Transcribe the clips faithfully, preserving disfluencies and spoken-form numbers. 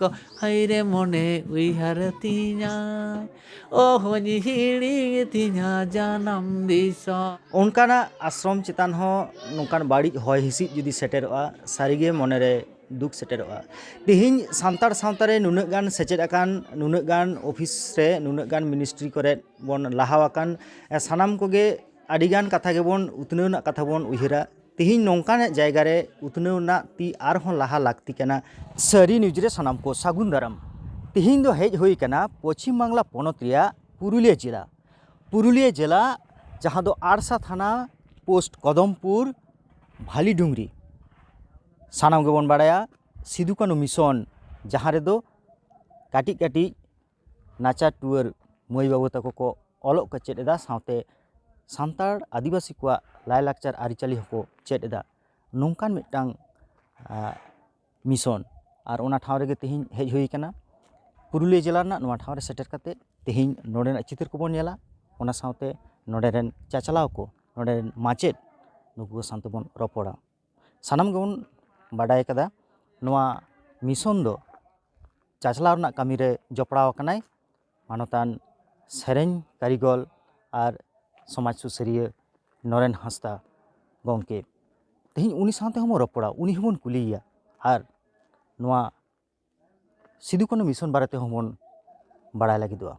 ᱠᱚ ᱦᱟᱭ ᱨᱮ ᱢᱚᱱᱮ ᱩᱭᱦᱟᱹᱨ ᱛᱤᱧᱟᱭ, ᱚᱦᱚᱧ ᱦᱤᱲᱤᱧ ᱛᱤᱧᱟ ᱡᱟᱱᱟᱢ ᱫᱤᱥᱚᱢ᱾ ᱚᱱᱠᱟᱱᱟᱜ ᱟᱥᱨᱚᱢ ᱪᱮᱛᱟᱱ ᱦᱚᱸ ᱱᱚᱝᱠᱟᱱ ᱵᱟᱹᱲᱤᱡ ᱦᱚᱭ ᱦᱤᱸᱥᱤᱫ ᱡᱩᱫᱤ ᱥᱮᱴᱮᱨᱚᱜᱼᱟ, ᱥᱟᱹᱨᱤᱜᱮ ᱢᱚᱱᱮᱨᱮ ᱫᱩᱠ ᱥᱮᱴᱮᱨᱚᱜᱼᱟ᱾ ᱛᱮᱦᱮᱧ ᱥᱟᱱᱛᱟᱲ ᱥᱟᱶᱛᱟ ᱨᱮ ᱱᱩᱱᱟᱹᱜ ᱜᱟᱱ ᱥᱮᱪᱮᱫ ᱟᱠᱟᱱ, ᱱᱩᱱᱟᱹᱜ ᱜᱟᱱ ᱚᱯᱷᱤᱥ ᱨᱮ, ᱱᱩᱱᱟᱹᱜ ᱜᱟᱱ ᱢᱤᱱᱤᱥᱴᱨᱤ ᱠᱚᱨᱮ ᱵᱚᱱ ᱞᱟᱦᱟ ᱟᱠᱟᱱ, ᱥᱟᱱᱟᱢ ᱠᱚᱜᱮ ᱟᱹᱰᱤᱜᱟᱱ ᱠᱟᱛᱷᱟ ᱜᱮᱵᱚᱱ ᱩᱛᱱᱟᱹᱣ ᱨᱮᱱᱟᱜ ᱠᱟᱛᱷᱟ ᱵᱚᱱ ᱩᱭᱦᱟᱹᱨᱟ᱾ ᱛᱮᱦᱮᱧ ᱱᱚᱝᱠᱟᱱᱟᱜ ᱡᱟᱭᱜᱟ ᱨᱮ ᱩᱛᱱᱟᱹᱣ ᱨᱮᱱᱟᱜ ᱛᱤ ᱟᱨᱦᱚᱸ ᱞᱟᱦᱟ ᱞᱟᱹᱠᱛᱤ ᱠᱟᱱᱟ᱾ ᱥᱟᱹᱨᱤ ᱱᱤᱭᱩᱡᱽ ᱨᱮ ᱥᱟᱱᱟᱢ ᱠᱚ ᱥᱟᱹᱜᱩᱱ ᱫᱟᱨᱟᱢ᱾ ᱛᱮᱦᱮᱧ ᱫᱚ ᱦᱮᱡ ᱦᱩᱭ ᱟᱠᱟᱱᱟ ᱯᱚᱪᱷᱤᱢ ᱵᱟᱝᱞᱟ ᱯᱚᱱᱚᱛ ᱨᱮᱭᱟᱜ ᱯᱩᱨᱩᱞᱤᱭᱟᱹ ᱡᱮᱞᱟ᱾ ᱯᱩᱨᱩᱞᱤᱭᱟᱹ ᱡᱮᱞᱟ, ᱡᱟᱦᱟᱸ ᱫᱚ ᱟᱲᱥᱟ ᱛᱷᱟᱱᱟ, ᱯᱳᱥᱴ ᱠᱚᱫᱚᱢᱯᱩᱨ, ᱵᱷᱟᱞᱤᱰᱩᱝᱨᱤ᱾ ᱥᱟᱱᱟᱢ ᱜᱮᱵᱚᱱ ᱵᱟᱲᱟᱭᱟ ᱥᱤᱫᱩ ᱠᱟᱹᱱᱩ ᱢᱤᱥᱚᱱ, ᱡᱟᱦᱟᱸ ᱨᱮᱫᱚ ᱠᱟᱹᱴᱤᱡ ᱠᱟᱹᱴᱤᱡ ᱱᱟᱪᱟᱨ ᱴᱩᱣᱟᱹᱨ ᱢᱟᱹᱭ ᱵᱟᱹᱵᱩ ᱛᱟᱠᱚ ᱠᱚ ᱚᱞᱚᱜ ᱠᱚ ᱪᱮᱫ ᱮᱫᱟ, ᱥᱟᱶᱛᱮ ᱥᱟᱱᱛᱟᱲ ᱟᱹᱫᱤᱵᱟᱹᱥᱤ ᱠᱚᱣᱟᱜ ᱞᱟᱭᱼᱞᱟᱠᱪᱟᱨ ᱟᱹᱨᱤᱪᱟᱹᱞᱤ ᱦᱚᱸᱠᱚ ᱪᱮᱫ ᱮᱫᱟ᱾ ᱱᱚᱝᱠᱟᱱ ᱢᱤᱫᱴᱟᱝ, ᱟ, ᱢᱤᱥᱚᱱ᱾ ᱟᱨ ᱚᱱᱟ ᱴᱷᱟᱶ ᱨᱮᱜᱮ ᱛᱮᱦᱮᱧ ᱦᱮᱡ ᱦᱩᱭ ᱟᱠᱟᱱᱟ᱾ ᱯᱩᱨᱩᱞᱤᱭᱟᱹ ᱡᱮᱞᱟ ᱨᱮᱱᱟᱜ ᱱᱚᱣᱟ ᱴᱷᱟᱶ ᱨᱮ ᱥᱮᱴᱮᱨ ᱠᱟᱛᱮ ᱛᱮᱦᱮᱧ ᱱᱚᱰᱮᱱᱟᱜ ᱪᱤᱛᱟᱹᱨ ᱠᱚᱵᱚᱱ ᱧᱮᱞᱟ, ᱚᱱᱟ ᱥᱟᱶᱛᱮ ᱱᱚᱰᱮ ᱨᱮᱱ ᱪᱟᱪᱞᱟᱣ ᱠᱚ, ᱱᱚᱰᱮ ᱨᱮᱱ ᱢᱟᱪᱮᱫ, ᱱᱩᱠᱩ ᱠᱚ ᱥᱟᱶᱛᱮ ᱵᱚᱱ ᱨᱚᱯᱚᱲᱟ᱾ ᱥᱟᱱᱟᱢ ᱜᱮᱵᱚᱱ ᱵᱟᱰᱟᱭ ᱠᱟᱫᱟ, ᱱᱚᱣᱟ ᱢᱤᱥᱚᱱ ᱫᱚ ᱪᱟᱪᱞᱟᱣ ᱨᱮᱱᱟᱜ ᱠᱟᱹᱢᱤ ᱨᱮ ᱡᱚᱯᱲᱟᱣ ᱟᱠᱟᱱᱟᱭ ᱢᱟᱱᱚᱛᱟᱱ ᱥᱮᱨᱮᱧ ᱠᱟᱹᱨᱤᱜᱚᱞ ᱟᱨ ᱥᱚᱢᱟᱡᱽ ᱥᱩᱥᱟᱹᱨᱤᱭᱟᱹ ᱱᱚᱨᱮᱱ ᱦᱟᱸᱥᱫᱟ ᱜᱚᱢᱠᱮ᱾ ᱛᱮᱦᱮᱧ ᱩᱱᱤ ᱥᱟᱶᱛᱮ ᱦᱚᱸᱵᱚᱱ ᱨᱚᱯᱚᱲᱟ, ᱩᱱᱤ ᱦᱚᱸᱵᱚᱱ ᱠᱩᱞᱤᱭᱮᱭᱟ᱾ ᱟᱨ ᱱᱚᱣᱟ ᱥᱤᱫᱩ ᱠᱟᱹᱱᱩ ᱢᱤᱥᱚᱱ ᱵᱟᱨᱮ ᱛᱮᱦᱚᱸ ᱵᱚᱱ ᱵᱟᱲᱟᱭ ᱞᱟᱹᱜᱤᱫᱚᱜᱼᱟ᱾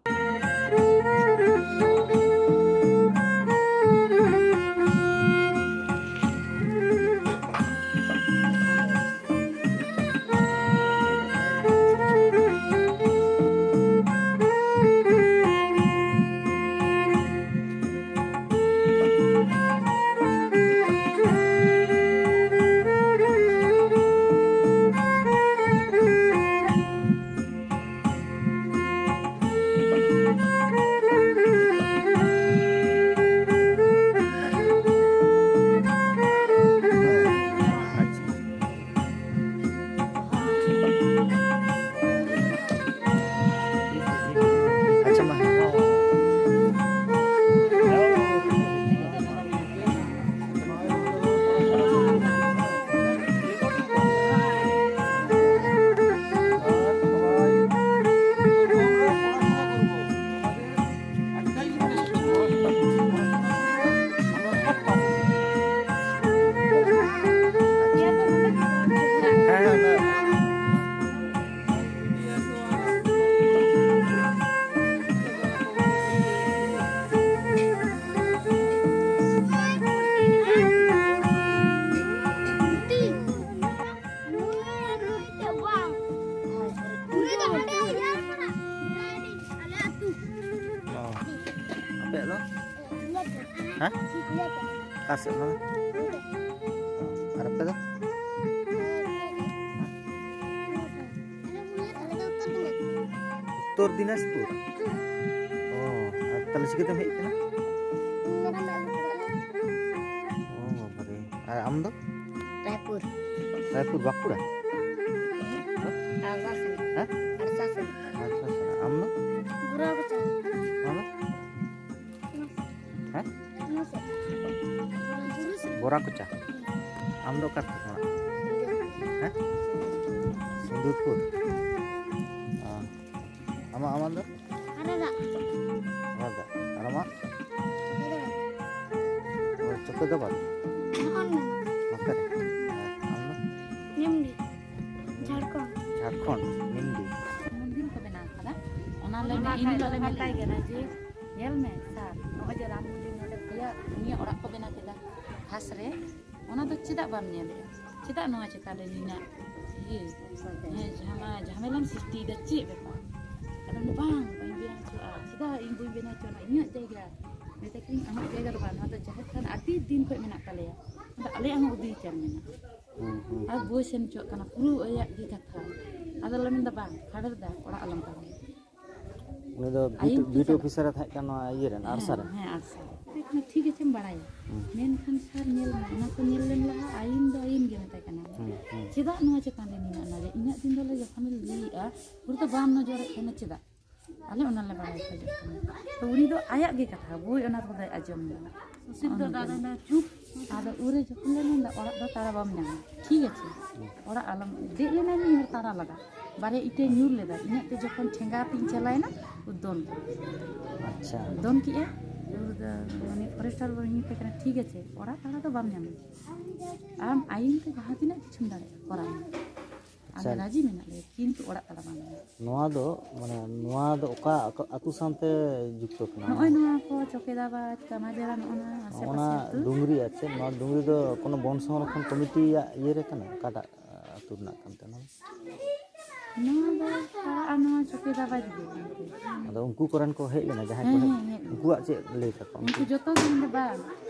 ᱦᱮᱸ? ᱚᱠᱟ ᱥᱮᱫ ᱢᱟᱱᱮ? ᱟᱨ ᱟᱯᱮ ᱫᱚ? ᱩᱛᱛᱚᱨ ᱫᱤᱱᱟᱡᱽᱯᱩᱨ? ᱚ, ᱟᱨ ᱛᱟᱦᱞᱮ ᱪᱤᱠᱟᱹᱛᱮᱢ ᱦᱮᱡ ᱠᱟᱱᱟ? ᱚ, ᱵᱟᱵᱟᱨᱮ᱾ ᱟᱨ ᱟᱢ ᱫᱚ? ᱨᱟᱭᱯᱩᱨ᱾ ᱨᱟᱭᱯᱩᱨ, ᱵᱟᱸᱠᱩᱲᱟ? ᱟᱲᱥᱟ ᱥᱮᱱ᱾ ᱦᱮᱸ? ᱟᱲᱥᱟ ᱥᱮᱱ᱾ ᱟᱪᱪᱷᱟ, ᱟᱪᱪᱷᱟ᱾ ᱟᱢ ᱫᱚ? ᱵᱩᱨᱟ ᱠᱚᱪᱟ᱾ ᱟᱢ ᱫᱚ? ᱦᱮᱸ? ᱵᱩᱨᱟ ᱥᱮᱱ᱾ ᱵᱚᱨᱟ ᱠᱚᱪᱟ᱾ ᱟᱢ ᱫᱚ ᱚᱠᱟ ᱨᱮ ᱚᱲᱟᱜ? ᱦᱮᱸ? ᱥᱤᱸᱫᱩᱨᱯᱩᱨ᱾ ᱚ᱾ ᱟᱢᱟᱜ, ᱟᱢᱟᱜ ᱫᱚ? ᱟᱨᱟᱜᱟᱜ᱾ ᱟᱨᱟᱜᱟᱜ᱾ ᱟᱨ ᱟᱢᱟᱜ? ᱦᱮᱸᱫᱮ᱾ ᱚ, ᱪᱚᱠᱚᱫᱟᱵᱟᱫᱽ? ᱱᱚᱜᱼᱚ ᱱᱚᱣᱟ᱾ ᱱᱚᱛᱮ ᱨᱮ? ᱟᱨ ᱟᱢ ᱫᱚ? ᱱᱤᱢᱰᱤ, ᱡᱷᱟᱲᱠᱷᱚᱸᱰ᱾ ᱡᱷᱟᱲᱠᱷᱚᱸᱰ, ᱱᱤᱢᱰᱤ᱾ ᱢᱚᱱᱫᱤᱨ ᱠᱚ ᱵᱮᱱᱟᱣ ᱠᱟᱫᱟ, ᱚᱱᱟ ᱞᱮ ᱚᱱᱟ ᱮᱱ ᱦᱤᱞᱳᱜ ᱞᱮ ᱠᱷᱟᱡ ᱢᱮᱛᱟᱭ ᱠᱟᱱᱟ ᱡᱮ, "ᱧᱮᱞ ᱢᱮ ᱥᱟᱨ, ᱱᱚᱜᱼᱚᱭ ᱡᱮ ᱨᱟᱢ ᱢᱚᱱᱫᱤᱨ ᱱᱚᱰᱮ ᱯᱮᱭᱟ, ᱯᱩᱱᱭᱟᱹ ᱚᱲᱟᱜ ᱠᱚ ᱵᱮᱱᱟᱣ ᱠᱮᱫᱟ ᱜᱷᱟᱥ ᱨᱮ, ᱚᱱᱟ ᱫᱚ ᱪᱮᱫᱟᱜ ᱵᱟᱢ ᱧᱮᱞᱮᱫᱼᱟ? ᱪᱮᱫᱟᱜ ᱱᱚᱣᱟ ᱪᱮᱛᱟᱱ ᱨᱮ ᱱᱤᱱᱟᱹᱜ ᱤᱭᱟᱹ, ᱦᱮᱸ, ᱡᱷᱟᱢᱟ-, ᱡᱷᱟᱢᱮᱞᱟᱢ ᱥᱨᱤᱥᱴᱤᱭᱮᱫᱟ? ᱪᱮᱫ ᱵᱮᱯᱟᱨ?" ᱟᱫᱚ ᱢᱮᱱᱫᱟ, "ᱵᱟᱝ, ᱵᱟᱹᱧ ᱵᱮᱱᱟᱣ ᱦᱚᱪᱚᱣᱟᱜᱼᱟ᱾ ᱪᱮᱫᱟᱜ ᱤᱧ ᱵᱟᱹᱧ ᱵᱮᱱᱟᱣ ᱦᱚᱪᱚᱣᱟᱜᱼᱟ? ᱤᱧᱟᱹᱜ ᱡᱟᱭᱜᱟ᱾" ᱢᱮᱛᱟᱭ ᱠᱟᱹᱱᱟᱹᱧ, "ᱟᱢᱟᱜ ᱡᱟᱭᱜᱟ ᱫᱚ ᱵᱟᱝ, ᱱᱚᱣᱟ ᱫᱚ ᱡᱟᱦᱮᱨ ᱛᱷᱟᱱ ᱟᱹᱰᱤ ᱫᱤᱱ ᱠᱷᱚᱱ ᱢᱮᱱᱟᱜ ᱛᱟᱞᱮᱭᱟ, ᱟᱫᱚ ᱟᱞᱮᱭᱟᱜ ᱦᱚᱸ ᱚᱫᱷᱤᱠᱟᱨ ᱢᱮᱱᱟᱜᱼᱟ᱾" ᱦᱩᱸ, ᱦᱩᱸ, ᱟᱨ ᱦᱩᱸ᱾ ᱵᱳᱭ ᱥᱮᱱ ᱦᱚᱪᱚᱣᱟᱜ ᱠᱟᱱᱟ, ᱯᱩᱨᱟᱹ ᱟᱭᱟᱜ ᱜᱮ ᱠᱟᱛᱷᱟ᱾ ᱟᱫᱚ ᱞᱮ ᱢᱮᱱᱫᱟ, "ᱵᱟᱝ, ᱠᱷᱟᱰᱮᱨ ᱫᱟ, ᱚᱲᱟᱜ ᱟᱞᱚᱢ ᱛᱟᱲᱟᱢᱟ᱾" ᱩᱱᱤ ᱫᱚ ᱟᱭᱤᱱ ᱵᱤᱴ, ᱛᱮ ᱵᱤᱴ ᱪᱟᱞᱟᱜ᱾ ᱚᱯᱷᱤᱥᱟᱨ ᱮ ᱛᱟᱦᱮᱸ ᱠᱟᱱᱟ ᱱᱚᱣᱟ ᱤᱭᱟᱹ ᱨᱮᱱ, ᱦᱮᱸ, ᱟᱨᱥᱟ ᱨᱮᱱ? ᱦᱮᱸ, ᱟᱨᱥᱟ᱾ ᱢᱮᱛᱟᱭ ᱠᱟᱱᱟ, "ᱴᱷᱤᱠ ᱟᱪᱷᱮᱢ ᱵᱟᱲᱟᱭᱟ, ᱦᱩᱸ᱾ ᱢᱮᱱᱠᱷᱟᱱ ᱥᱟᱨ, ᱧᱮᱞ ᱢᱮ, ᱚᱱᱟ ᱠᱚ ᱧᱮᱞ ᱞᱮᱢ ᱞᱟᱦᱟ, ᱟᱭᱤᱱ ᱫᱚ ᱟᱭᱤᱱ ᱜᱮ", ᱢᱮᱛᱟᱭ ᱠᱟᱱᱟ᱾ ᱦᱩᱸ, ᱦᱩᱸ᱾ ᱪᱮᱫᱟᱜ ᱱᱚᱣᱟ ᱪᱮᱛᱟᱱ ᱨᱮ ᱱᱤᱱᱟᱹᱜ ᱱᱟᱡᱮ? ᱤᱧᱟᱹᱜ ᱫᱤᱱ ᱫᱚ ᱟᱞᱮ ᱡᱚᱠᱷᱚᱱ ᱞᱮ ᱞᱟᱹᱭᱮᱜᱼᱟ, ᱩᱱ ᱫᱚ ᱵᱟᱢ ᱱᱚᱡᱚᱨᱮᱫ ᱛᱟᱦᱮᱱᱟ, ᱪᱮᱫᱟᱜ? ᱟᱞᱮ ᱚᱱᱟ ᱞᱮ ᱵᱟᱲᱟᱭ ᱠᱷᱚᱡᱚᱜ ᱠᱟᱱᱟ᱾ ᱛᱚ, ᱩᱱᱤ ᱫᱚ ᱟᱭᱟᱜ ᱜᱮ ᱠᱟᱛᱷᱟ, ᱵᱳᱭ ᱚᱱᱟ ᱠᱚᱫᱚᱭ ᱟᱸᱡᱚᱢ ᱫᱟ᱾ ᱥᱩᱥᱤᱞ ᱫᱚ ᱚᱱᱠᱟ᱾ ᱫᱟᱫᱟ ᱫᱚ ᱪᱩᱯ᱾ ᱟᱫᱚ ᱩᱱᱨᱮ ᱡᱚᱠᱷᱚᱱ ᱞᱮ ᱢᱮᱱᱫᱟ, "ᱚᱲᱟᱜ ᱫᱚ ᱛᱟᱲᱟ ᱵᱟᱢ ᱧᱟᱢᱟ, ᱴᱷᱤᱠ ᱟᱪᱷᱮ, ᱦᱩᱸ᱾ ᱚᱲᱟᱜ ᱟᱞᱚᱢ ᱫᱮᱡ ᱞᱮᱱᱟ, ᱢᱤᱫ ᱦᱚᱲ ᱛᱟᱲᱟ ᱞᱟᱜᱟ, ᱵᱟᱨᱭᱟ ᱤᱴᱟᱹᱭ ᱧᱩᱨ ᱞᱮᱫᱟ, ᱤᱧᱟᱹᱜ ᱛᱮ ᱡᱚᱠᱷᱚᱱ ᱴᱷᱮᱸᱜᱟ ᱛᱤᱧ ᱪᱟᱞᱟᱣᱮᱱᱟ, ᱩᱱ ᱫᱚᱱ ᱠᱮᱫᱟ᱾" ᱟᱪᱪᱷᱟ᱾ ᱫᱚᱱ ᱠᱮᱜᱼᱟᱭ, ᱩᱱ ᱨᱮᱫᱚ ᱩᱱᱤ ᱯᱷᱚᱨᱮᱥᱴᱟᱨ ᱵᱟᱹᱵᱩᱭ ᱢᱮᱛᱟᱭ ᱠᱟᱱᱟ, "ᱴᱷᱤᱠ ᱟᱪᱷᱮ, ᱚᱲᱟᱜ ᱛᱟᱲᱟ ᱫᱚ ᱵᱟᱢ ᱧᱟᱢᱟ, ᱟᱢ ᱟᱭᱤᱱ ᱛᱮ ᱡᱟᱦᱟᱸ ᱛᱤᱱᱟᱹᱜ ᱠᱤᱪᱷᱩᱢ ᱫᱟᱲᱮᱭᱟᱜᱼᱟ, ᱠᱚᱨᱟᱣ ᱢᱮ, ᱟᱞᱮ ᱟᱪᱪᱷᱟ᱾ ᱨᱟᱹᱡᱤ ᱢᱮᱱᱟᱜ ᱞᱮᱭᱟ, ᱠᱤᱱᱛᱩ ᱚᱲᱟᱜ ᱛᱟᱲᱟ ᱵᱟᱢ ᱧᱟᱢᱟ᱾" ᱱᱚᱣᱟ ᱫᱚ, ᱢᱟᱱᱮ, ᱱᱚᱣᱟ ᱫᱚ ᱚᱠᱟ ᱟᱠᱚ ᱟᱹᱛᱩ ᱥᱟᱶᱛᱮ ᱡᱩᱠᱛᱚ ᱠᱟᱱᱟ? ᱱᱚᱜᱼᱚᱭ ᱱᱚᱣᱟ ᱠᱚ ᱪᱚᱠᱮᱫᱟᱵᱟᱫᱽ, ᱠᱟᱢᱟᱡᱮᱲᱟ, ᱱᱚᱜᱼᱚ ᱱᱚᱣᱟ ᱟᱥᱮ ᱱᱚᱜᱼᱚ ᱯᱟᱥᱮ ᱱᱟ ᱟᱹᱛᱩ᱾ ᱰᱩᱝᱨᱤ, ᱟᱨ ᱪᱮᱫ ᱱᱚᱣᱟ ᱰᱩᱝᱨᱤ ᱫᱚ ᱠᱳᱱᱳ ᱵᱚᱱ ᱥᱚᱝᱨᱚᱠᱷᱚᱱ ᱠᱚᱢᱤᱴᱤᱭᱟᱜ ᱤᱭᱟᱹ ᱨᱮ ᱠᱟᱱᱟ? ᱚᱠᱟᱴᱟᱜ, ᱟ, ᱟᱹᱛᱩ ᱨᱮᱱᱟᱜ ᱠᱟᱱ ᱛᱮ ᱱᱚᱣᱟ? ᱱᱚᱣᱟ ᱫᱚ ᱯᱟᱲᱟᱜᱼᱟ ᱱᱚᱣᱟ ᱪᱚᱠᱮᱫᱟᱵᱟᱫᱽ ᱜᱮ᱾ ᱟᱫᱚ ᱩᱱᱠᱩ ᱠᱚᱨᱮᱱ ᱠᱚ ᱦᱮᱡ ᱞᱮᱱᱟ, ᱡᱟᱦᱟᱸᱭ ᱠᱚ ᱦᱮᱸ, ᱦᱮᱡ, ᱦᱮᱸ, ᱦᱮᱡ ᱞᱮᱱᱟ᱾ ᱩᱱᱠᱩᱣᱟᱜ ᱪᱮᱫ ᱞᱟᱹᱭ ᱛᱟᱠᱚ? ᱩᱱᱠᱩ ᱡᱚᱛᱚ ᱜᱮ ᱤᱧ ᱫᱚ ᱵᱟᱝ,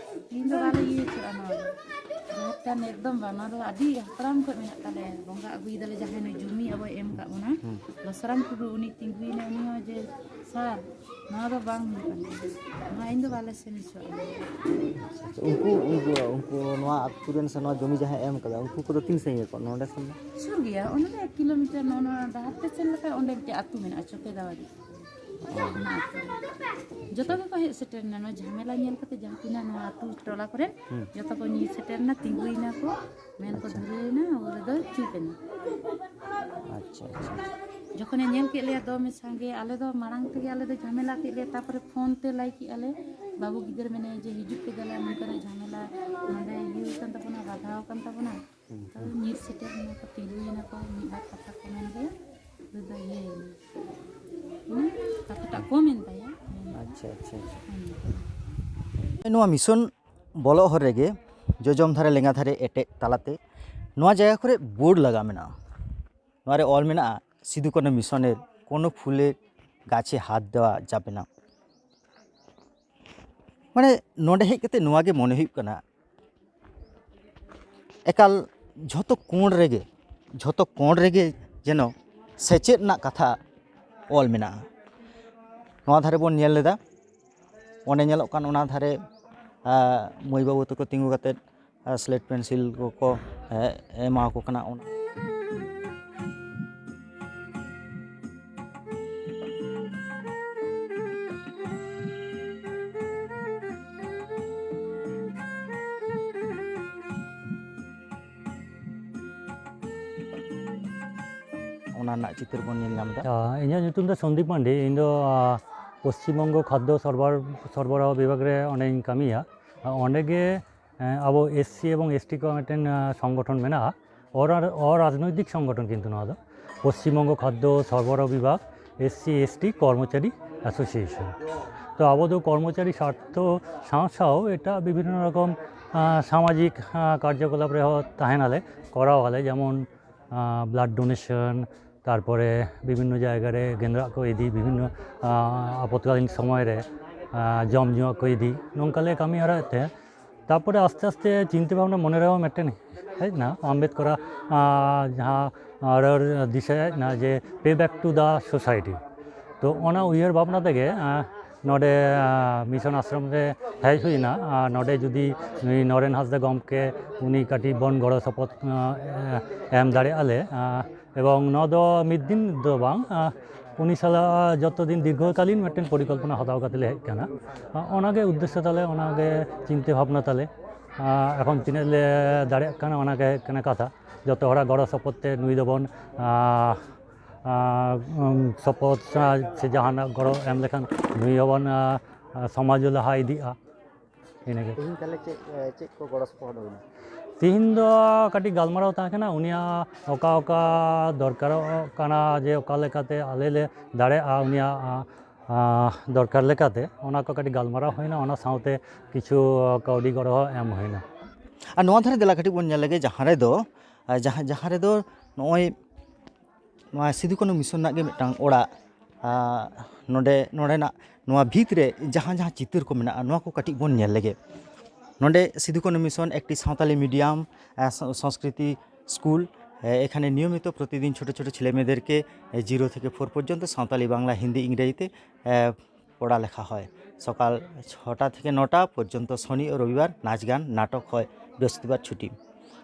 ᱤᱧ ᱫᱚ ᱵᱟᱞᱮ ᱤᱭᱟᱹ ᱦᱚᱪᱚᱜᱼᱟ ᱱᱚᱣᱟ ᱫᱚ᱾ ᱡᱟᱦᱮᱨ ᱛᱷᱟᱱ ᱮᱠᱫᱚᱢ ᱵᱟᱝ, ᱱᱚᱣᱟ ᱫᱚ ᱟᱹᱰᱤ ᱦᱟᱯᱲᱟᱢ ᱠᱷᱚᱱ ᱢᱮᱱᱟᱜ ᱛᱟᱞᱮᱭᱟ᱾ ᱵᱚᱸᱜᱟ ᱟᱹᱜᱩᱭ ᱫᱟᱞᱮ ᱡᱟᱦᱟᱸᱭ ᱱᱩᱭ ᱡᱚᱢᱤ ᱟᱵᱚᱭ ᱮᱢ ᱠᱟᱜ ᱵᱚᱱᱟ, ᱦᱩᱸ᱾ ᱞᱚᱥᱨᱟᱢ ᱴᱩᱰᱩ, ᱩᱱᱤ ᱛᱤᱸᱜᱩᱭᱮᱱᱟ, ᱩᱱᱤ ᱦᱚᱸ ᱡᱮ ᱥᱟᱨ, ᱱᱚᱣᱟ ᱫᱚ ᱵᱟᱝ ᱦᱩᱭᱩᱜ ᱠᱟᱱᱟ, ᱱᱚᱣᱟ ᱤᱧ ᱫᱚ ᱵᱟᱞᱮ ᱥᱮᱱ ᱦᱚᱪᱚᱜᱼᱟ᱾ ᱟᱪᱪᱷᱟ, ᱩᱱᱠᱩ, ᱩᱱᱠᱩ, ᱩᱱᱠᱩ ᱱᱚᱣᱟ ᱟᱹᱛᱩ ᱨᱮᱱ ᱥᱮ ᱱᱚᱣᱟ ᱡᱚᱢᱤ ᱡᱟᱦᱟᱸᱭ ᱮᱢ ᱠᱟᱫᱟ, ᱩᱱᱠᱩ ᱠᱚᱫᱚ ᱛᱤᱱ ᱥᱟᱺᱜᱤᱧ ᱟᱠᱚ ᱱᱚᱸᱰᱮ ᱠᱷᱚᱱ ᱫᱚ? ᱥᱩᱨ ᱜᱮᱭᱟ, ᱚᱱᱟ ᱫᱚ ᱮᱠ ᱠᱤᱞᱳᱢᱤᱴᱟᱨ, ᱱᱚᱜᱼᱚ ᱱᱚᱣᱟ ᱰᱟᱦᱟᱨ ᱛᱮ ᱥᱮᱱ ᱞᱮᱠᱷᱟᱡ ᱚᱸᱰᱮ ᱢᱤᱫᱴᱮᱡ ᱟᱹᱛᱩ ᱢᱮᱱᱟᱜᱼᱟ, ᱪᱚᱠᱮᱫᱟᱣᱟᱫᱤ᱾ ᱚᱱᱟ ᱟᱹᱛᱩ ᱨᱮ᱾ ᱡᱚᱛᱚ ᱜᱮᱠᱚ ᱦᱮᱡ ᱥᱮᱴᱮᱨ ᱮᱱᱟ, ᱱᱚᱣᱟ ᱡᱷᱟᱢᱮᱞᱟ ᱧᱮᱞ ᱠᱟᱛᱮ ᱡᱟᱦᱟᱸ ᱛᱤᱱᱟᱹᱜ ᱱᱚᱣᱟ ᱟᱹᱛᱩ ᱴᱚᱞᱟ ᱠᱚᱨᱮᱱ, ᱦᱩᱸ᱾ ᱡᱚᱛᱚ ᱠᱚ ᱧᱤᱨ ᱥᱮᱴᱮᱨ ᱮᱱᱟ, ᱛᱤᱸᱜᱩᱭᱮᱱᱟ ᱠᱚ, ᱢᱮᱱ ᱠᱚ ᱟᱪᱪᱷᱟ᱾ ᱫᱷᱩᱨᱟᱹᱣ ᱮᱱᱟ, ᱩᱱ ᱨᱮᱫᱚ ᱪᱩᱯ ᱮᱱᱟ᱾ ᱟᱪᱪᱷᱟ, ᱟᱪᱪᱷᱟ, ᱟᱪᱪᱷᱟ᱾ ᱡᱚᱠᱷᱚᱱᱮ ᱧᱮᱞ ᱠᱮᱫ ᱞᱮᱭᱟ ᱫᱚᱢᱮ ᱥᱟᱸᱜᱮ, ᱟᱞᱮ ᱫᱚ ᱢᱟᱲᱟᱝ ᱛᱮᱜᱮ ᱟᱞᱮ ᱫᱚ ᱡᱷᱟᱢᱮᱞᱟ ᱠᱮᱫ ᱞᱮᱭᱟ, ᱛᱟᱨᱯᱚᱨᱮ ᱯᱷᱳᱱ ᱛᱮ ᱞᱟᱹᱭ ᱠᱮᱫᱼᱟ ᱞᱮ, ᱵᱟᱹᱵᱩ ᱜᱤᱫᱟᱹᱨ ᱢᱮᱱᱟᱭᱟ ᱡᱮ ᱦᱤᱡᱩᱜ ᱯᱮ ᱫᱮᱞᱟ, ᱱᱚᱝᱠᱟᱱᱟᱜ ᱡᱷᱟᱢᱮᱞᱟ ᱱᱚᱰᱮ ᱤᱭᱟᱹ ᱠᱟᱱ ᱛᱟᱵᱚᱱᱟ, ᱵᱟᱫᱷᱟ ᱟᱠᱟᱱ ᱛᱟᱵᱚᱱᱟ᱾ ᱦᱩᱸ, ᱛᱚ ᱦᱩᱸ᱾ ᱧᱤᱨ ᱥᱮᱴᱮᱨ ᱮᱱᱟ ᱠᱚ, ᱛᱤᱸᱜᱩᱭᱮᱱᱟ ᱠᱚ, ᱢᱤᱫ ᱵᱟᱨ ᱠᱟᱛᱷᱟ ᱠᱚ ᱢᱮᱱ ᱜᱮᱭᱟ, ᱩᱱᱤ ᱫᱚ ᱤᱭᱟᱹᱭᱮᱱᱟ, ᱦᱩᱸ, ᱠᱟᱛᱷᱟᱴᱟᱜ ᱠᱚᱢ ᱮᱱ ᱛᱟᱭᱟ᱾ ᱟᱪᱪᱷᱟ, ᱟᱪᱪᱷᱟ, ᱟᱪᱪᱷᱟ᱾ ᱦᱩᱸ᱾ ᱱᱚᱣᱟ ᱢᱤᱥᱚᱱ ᱵᱚᱞᱚᱜ ᱦᱚᱨ ᱨᱮᱜᱮ ᱡᱚᱡᱚᱢ ᱫᱷᱟᱨᱮ ᱞᱮᱸᱜᱟ ᱫᱷᱟᱨᱮ ᱮᱴᱮᱫ ᱛᱟᱞᱟᱛᱮ ᱱᱚᱣᱟ ᱡᱟᱭᱜᱟ ᱠᱚᱨᱮ ᱵᱳᱨᱰ ᱞᱟᱜᱟᱣ ᱢᱮᱱᱟᱜᱼᱟ᱾ ᱱᱚᱣᱟ ᱨᱮ ᱚᱞ ᱢᱮᱱᱟᱜᱼᱟ, "ᱥᱤᱫᱩ ᱠᱟᱹᱱᱦᱩ ᱢᱤᱥᱚᱱᱮᱨ ᱠᱳᱱᱳ ᱯᱷᱩᱞᱮ ᱜᱟᱪᱷᱮ ᱦᱟᱛ ᱫᱮᱣᱟ ᱡᱟᱵᱮ ᱱᱟ᱾" ᱢᱟᱱᱮ ᱱᱚᱰᱮ ᱦᱮᱡ ᱠᱟᱛᱮ ᱱᱚᱣᱟ ᱜᱮ ᱢᱚᱱᱮ ᱦᱩᱭᱩᱜ ᱠᱟᱱᱟ, ᱮᱠᱟᱞ ᱡᱷᱚᱛᱚ ᱠᱚᱬ ᱨᱮᱜᱮ, ᱡᱷᱚᱛᱚ ᱠᱚᱬ ᱨᱮᱜᱮ ᱡᱮᱱᱚ ᱥᱮᱪᱮᱫ ᱨᱮᱱᱟᱜ ᱠᱟᱛᱷᱟ ᱚᱞ ᱢᱮᱱᱟᱜᱼᱟ᱾ ᱱᱚᱣᱟ ᱫᱷᱟᱨᱮ ᱵᱚᱱ ᱧᱮᱞ ᱞᱮᱫᱟ, ᱚᱸᱰᱮ ᱧᱮᱞᱚᱜ ᱠᱟᱱ ᱚᱱᱟ ᱫᱷᱟᱨᱮ, ᱟᱸ, ᱢᱟᱹᱭ ᱵᱟᱹᱵᱩ ᱛᱟᱠᱚ ᱛᱤᱸᱜᱩ ᱠᱟᱛᱮᱫ, ᱟᱸ, ᱥᱞᱮᱴ ᱯᱮᱱᱥᱤᱞ ᱠᱚᱠᱚ, ᱮ, ᱮᱢᱟ ᱠᱚ ᱠᱟᱱᱟ᱾ ᱚᱱᱟ ᱚᱱᱟ ᱨᱮᱱᱟᱜ ᱪᱤᱛᱟᱹᱨ ᱵᱚᱱ ᱧᱮᱞ ᱧᱟᱢ ᱮᱫᱟ᱾ ᱟᱪᱪᱷᱟ, ᱤᱧᱟᱹᱜ ᱧᱩᱛᱩᱢ ᱫᱚ ᱥᱚᱱᱫᱤᱯ ᱢᱟᱱᱰᱤ᱾ ᱤᱧ ᱫᱚ, ᱟ, ᱯᱚᱥᱪᱤᱢ ᱵᱚᱝᱜᱚ ᱠᱷᱟᱫᱽᱫᱚ ᱥᱚᱨᱵᱟᱨ-, ᱥᱚᱨᱵᱚᱨᱟᱦᱚ ᱵᱤᱵᱷᱟᱜᱽ ᱨᱮ ᱚᱸᱰᱮᱧ ᱠᱟᱹᱢᱤᱭᱟ᱾ ᱟ, ᱚᱸᱰᱮ ᱜᱮ, ᱮ, ᱟᱵᱚ ᱮᱥ ᱥᱤ ᱮᱵᱚᱝ ᱮᱥ ᱴᱤ ᱠᱚᱣᱟᱜ ᱢᱤᱫᱴᱮᱱ, ᱟ, ᱥᱚᱝᱜᱚᱴᱷᱚᱱ ᱢᱮᱱᱟᱜᱼᱟ᱾ ᱚᱨᱟ-, ᱚᱨᱟᱡᱽᱱᱳᱭᱛᱤᱠ ᱥᱚᱝᱜᱚᱴᱷᱚᱱ ᱠᱤᱱᱛᱩ ᱱᱚᱣᱟ ᱫᱚ ᱯᱚᱥᱪᱤᱢ ᱵᱚᱝᱜᱚ ᱠᱷᱟᱫᱽᱫᱚ ᱥᱚᱨᱵᱚᱨᱟᱦᱚ ᱵᱤᱵᱷᱟᱜᱽ, ᱮᱥ ᱥᱤ ᱮᱥ ᱴᱤ ᱠᱚᱨᱢᱚᱪᱟᱨᱤ ᱮᱥᱳᱥᱤᱭᱮᱥᱚᱱ᱾ ᱛᱚ ᱟᱵᱚ ᱫᱚ ᱠᱚᱨᱢᱚᱪᱟᱨᱤ ᱥᱟᱨᱛᱷᱚ ᱥᱟᱶ ᱥᱟᱶ ᱮᱴᱟᱜ ᱵᱤᱵᱷᱤᱱᱱᱚ ᱨᱚᱠᱚᱢ, ᱟ, ᱥᱟᱢᱟᱡᱤᱠ, ᱟ, ᱠᱟᱨᱡᱚᱠᱚᱞᱟᱯ ᱨᱮᱦᱚᱸ ᱛᱟᱦᱮᱱᱟᱞᱮ, ᱠᱚᱨᱟᱣᱟᱞᱮ, ᱡᱮᱢᱚᱱ, ᱟ, ᱵᱞᱟᱰ ᱰᱳᱱᱮᱥᱚᱱ, ᱛᱟᱨᱯᱚᱨᱮ ᱵᱤᱵᱷᱤᱱᱱᱚ ᱡᱟᱭᱜᱟ ᱨᱮ ᱜᱮᱸᱫᱽᱨᱟᱜ ᱠᱚ ᱤᱫᱤ, ᱵᱤᱵᱷᱤᱱᱱᱚ ᱟᱯᱚᱛᱠᱟᱞᱤᱱ ᱥᱚᱢᱚᱭ ᱨᱮ ᱡᱚᱢ ᱧᱩᱣᱟᱜ ᱠᱚ ᱤᱫᱤ, ᱱᱚᱝᱠᱟ ᱞᱮ ᱠᱟᱹᱢᱤ ᱦᱚᱨᱟᱭᱮᱫ ᱛᱟᱦᱮᱸᱫ᱾ ᱛᱟᱨᱯᱚᱨᱮ ᱟᱥᱛᱮ ᱟᱥᱛᱮ ᱪᱤᱱᱛᱟᱹ ᱵᱷᱟᱵᱽᱱᱟ ᱢᱚᱱᱮ ᱨᱮᱦᱚᱸ ᱢᱤᱫᱴᱮᱱ ᱦᱮᱡ ᱮᱱᱟ, ᱟᱢᱵᱮᱫᱠᱚᱨᱟᱜ ᱡᱟᱦᱟᱸ ᱨᱚᱲ ᱫᱤᱥᱟᱹ ᱦᱮᱡ ᱮᱱᱟ ᱡᱮ pay back to the society᱾ ᱛᱚ ᱚᱱᱟ ᱩᱭᱦᱟᱹᱨ ᱵᱷᱟᱵᱽᱱᱟ ᱛᱮᱜᱮ ᱱᱚᱰᱮ ᱢᱤᱥᱚᱱ ᱟᱥᱨᱚᱢ ᱨᱮ ᱦᱮᱡ ᱦᱩᱭᱱᱟ᱾ ᱱᱚᱰᱮ ᱡᱩᱫᱤ ᱱᱩᱭ ᱱᱚᱨᱮᱱ ᱦᱟᱸᱥᱫᱟ ᱜᱚᱢᱠᱮ ᱩᱱᱤ ᱠᱟᱹᱴᱤᱡ ᱵᱚᱱ ᱜᱚᱲᱚ ᱥᱚᱯᱚᱦᱚᱫ ᱮᱢ ᱫᱟᱲᱮᱭᱟᱜᱼᱟ ᱞᱮ, ᱮᱵᱚᱝ ᱱᱚᱣᱟ ᱫᱚ ᱢᱤᱫ ᱫᱤᱱ ᱫᱚ ᱵᱟᱝ, ᱩᱱᱤ ᱥᱟᱞᱟᱜ ᱡᱚᱛᱚ ᱫᱤᱱ ᱫᱤᱨᱜᱷᱚᱠᱟᱞᱤᱱ ᱢᱤᱫᱴᱮᱱ ᱯᱚᱨᱤᱠᱚᱞᱯᱚᱱᱟ ᱦᱟᱛᱟᱣ ᱠᱟᱛᱮ ᱞᱮ ᱦᱮᱡ ᱟᱠᱟᱱᱟ᱾ ᱚᱱᱟᱜᱮ ᱩᱫᱽᱫᱮᱥᱥᱚ ᱛᱟᱞᱮ, ᱚᱱᱟᱜᱮ ᱪᱤᱱᱛᱟᱹ ᱵᱷᱟᱵᱽᱱᱟ ᱛᱟᱞᱮ᱾ ᱮᱠᱷᱚᱱ ᱛᱤᱱᱟᱹᱜ ᱞᱮ ᱫᱟᱲᱮᱭᱟᱜ ᱠᱟᱱᱟ, ᱚᱱᱟᱜᱮ ᱦᱩᱭᱩᱜ ᱠᱟᱱᱟ ᱠᱟᱛᱷᱟ᱾ ᱡᱚᱛᱚ ᱦᱚᱲᱟᱜ ᱜᱚᱲᱚ ᱥᱚᱯᱚᱦᱚᱫ ᱛᱮ ᱱᱩᱭ ᱫᱚᱵᱚᱱ ᱥᱚᱯᱚᱦᱚᱫ ᱥᱮ ᱡᱟᱦᱟᱱᱟᱜ ᱜᱚᱲᱚ ᱮᱢ ᱞᱮᱠᱷᱟᱱ ᱱᱩᱭ ᱦᱚᱸᱵᱚᱱ ᱥᱚᱢᱟᱡᱽ ᱞᱟᱦᱟ ᱤᱫᱤᱜᱼᱟ᱾ ᱤᱱᱟᱹᱜᱮ᱾ ᱛᱮᱦᱮᱧ ᱛᱟᱦᱚᱞᱮ ᱪᱮᱫ ᱪᱮᱫ ᱠᱚ ᱜᱚᱲᱚ ᱥᱚᱯᱚᱦᱚᱫ ᱦᱩᱭᱱᱟ? ᱛᱮᱦᱮᱧ ᱫᱚ ᱠᱟᱹᱴᱤᱡ ᱜᱟᱞᱢᱟᱨᱟᱣ ᱛᱟᱦᱮᱸ ᱠᱟᱱᱟ, ᱩᱱᱤᱭᱟᱜ ᱚᱠᱟ ᱚᱠᱟ ᱫᱚᱨᱠᱟᱨᱚᱜ ᱠᱟᱱᱟ, ᱡᱮ ᱚᱠᱟ ᱞᱮᱠᱟᱛᱮ ᱟᱞᱮ ᱞᱮ ᱫᱟᱲᱮᱭᱟᱜᱼᱟ ᱩᱱᱤᱭᱟᱜ ᱫᱚᱨᱠᱟᱨ ᱞᱮᱠᱟᱛᱮ, ᱚᱱᱟ ᱠᱚ ᱠᱟᱹᱴᱤᱡ ᱜᱟᱞᱢᱟᱨᱟᱣ ᱦᱩᱭᱱᱟ᱾ ᱚᱱᱟ ᱥᱟᱶᱛᱮ ᱠᱤᱪᱷᱩ ᱠᱟᱹᱣᱰᱤ ᱜᱚᱲᱚ ᱦᱚᱸ ᱮᱢ ᱦᱩᱭᱱᱟ᱾ ᱟᱨ ᱱᱚᱣᱟ ᱫᱷᱟᱨᱮ ᱫᱮᱞᱟ ᱠᱟᱹᱴᱤᱡ ᱵᱚᱱ ᱧᱮᱞ ᱞᱮᱜᱮ, ᱡᱟᱦᱟᱸ ᱨᱮᱫᱚ ᱡᱟᱦᱟᱸ ᱡᱟᱦᱟᱸ ᱨᱮᱫᱚ ᱱᱚᱜᱼᱚᱭ ᱱᱚᱣᱟ ᱥᱤᱫᱩ ᱠᱟᱹᱱᱦᱩ ᱢᱤᱥᱚᱱ ᱨᱮᱱᱟᱜ ᱜᱮ ᱢᱤᱫᱴᱟᱝ ᱚᱲᱟᱜ, ᱱᱚᱰᱮ ᱱᱚᱰᱮᱱᱟᱜ ᱱᱚᱣᱟ ᱵᱷᱤᱛ ᱨᱮ ᱡᱟᱦᱟᱸ ᱡᱟᱦᱟᱸ ᱪᱤᱛᱟᱹᱨ ᱠᱚ ᱢᱮᱱᱟᱜᱼᱟ, ᱱᱚᱣᱟ ᱠᱚ ᱠᱟᱹᱴᱤᱡ ᱵᱚᱱ ᱧᱮᱞ ᱞᱮᱜᱮ᱾ ᱱᱚᱰᱮ ᱥᱤᱫᱩ ᱠᱟᱹᱱᱦᱩ ᱢᱤᱥᱚᱱ ᱮᱠᱴᱤ ᱥᱟᱶᱛᱟᱞᱤ ᱢᱤᱰᱤᱭᱟᱢ ᱥᱚᱝᱥᱠᱨᱤᱛᱤ ᱥᱠᱩᱞ, ᱮᱠᱷᱟᱱᱮ ᱱᱤᱭᱚᱢᱤᱛᱚ ᱯᱨᱚᱛᱤᱫᱤᱱ ᱪᱷᱳᱴᱳ ᱪᱷᱳᱴᱳ ছেলে মেয়েদেরকে জিরো থেকে ফোর পর্যন্ত সাঁওতালি, বাংলা, হিন্দি, ইংরেজিতে পড়া লেখা হয়। সকাল ছটা থেকে নটা পর্যন্ত শনি ও রবিবার নাচ গান নাটক হয়, বৃহস্পতিবার ছুটি।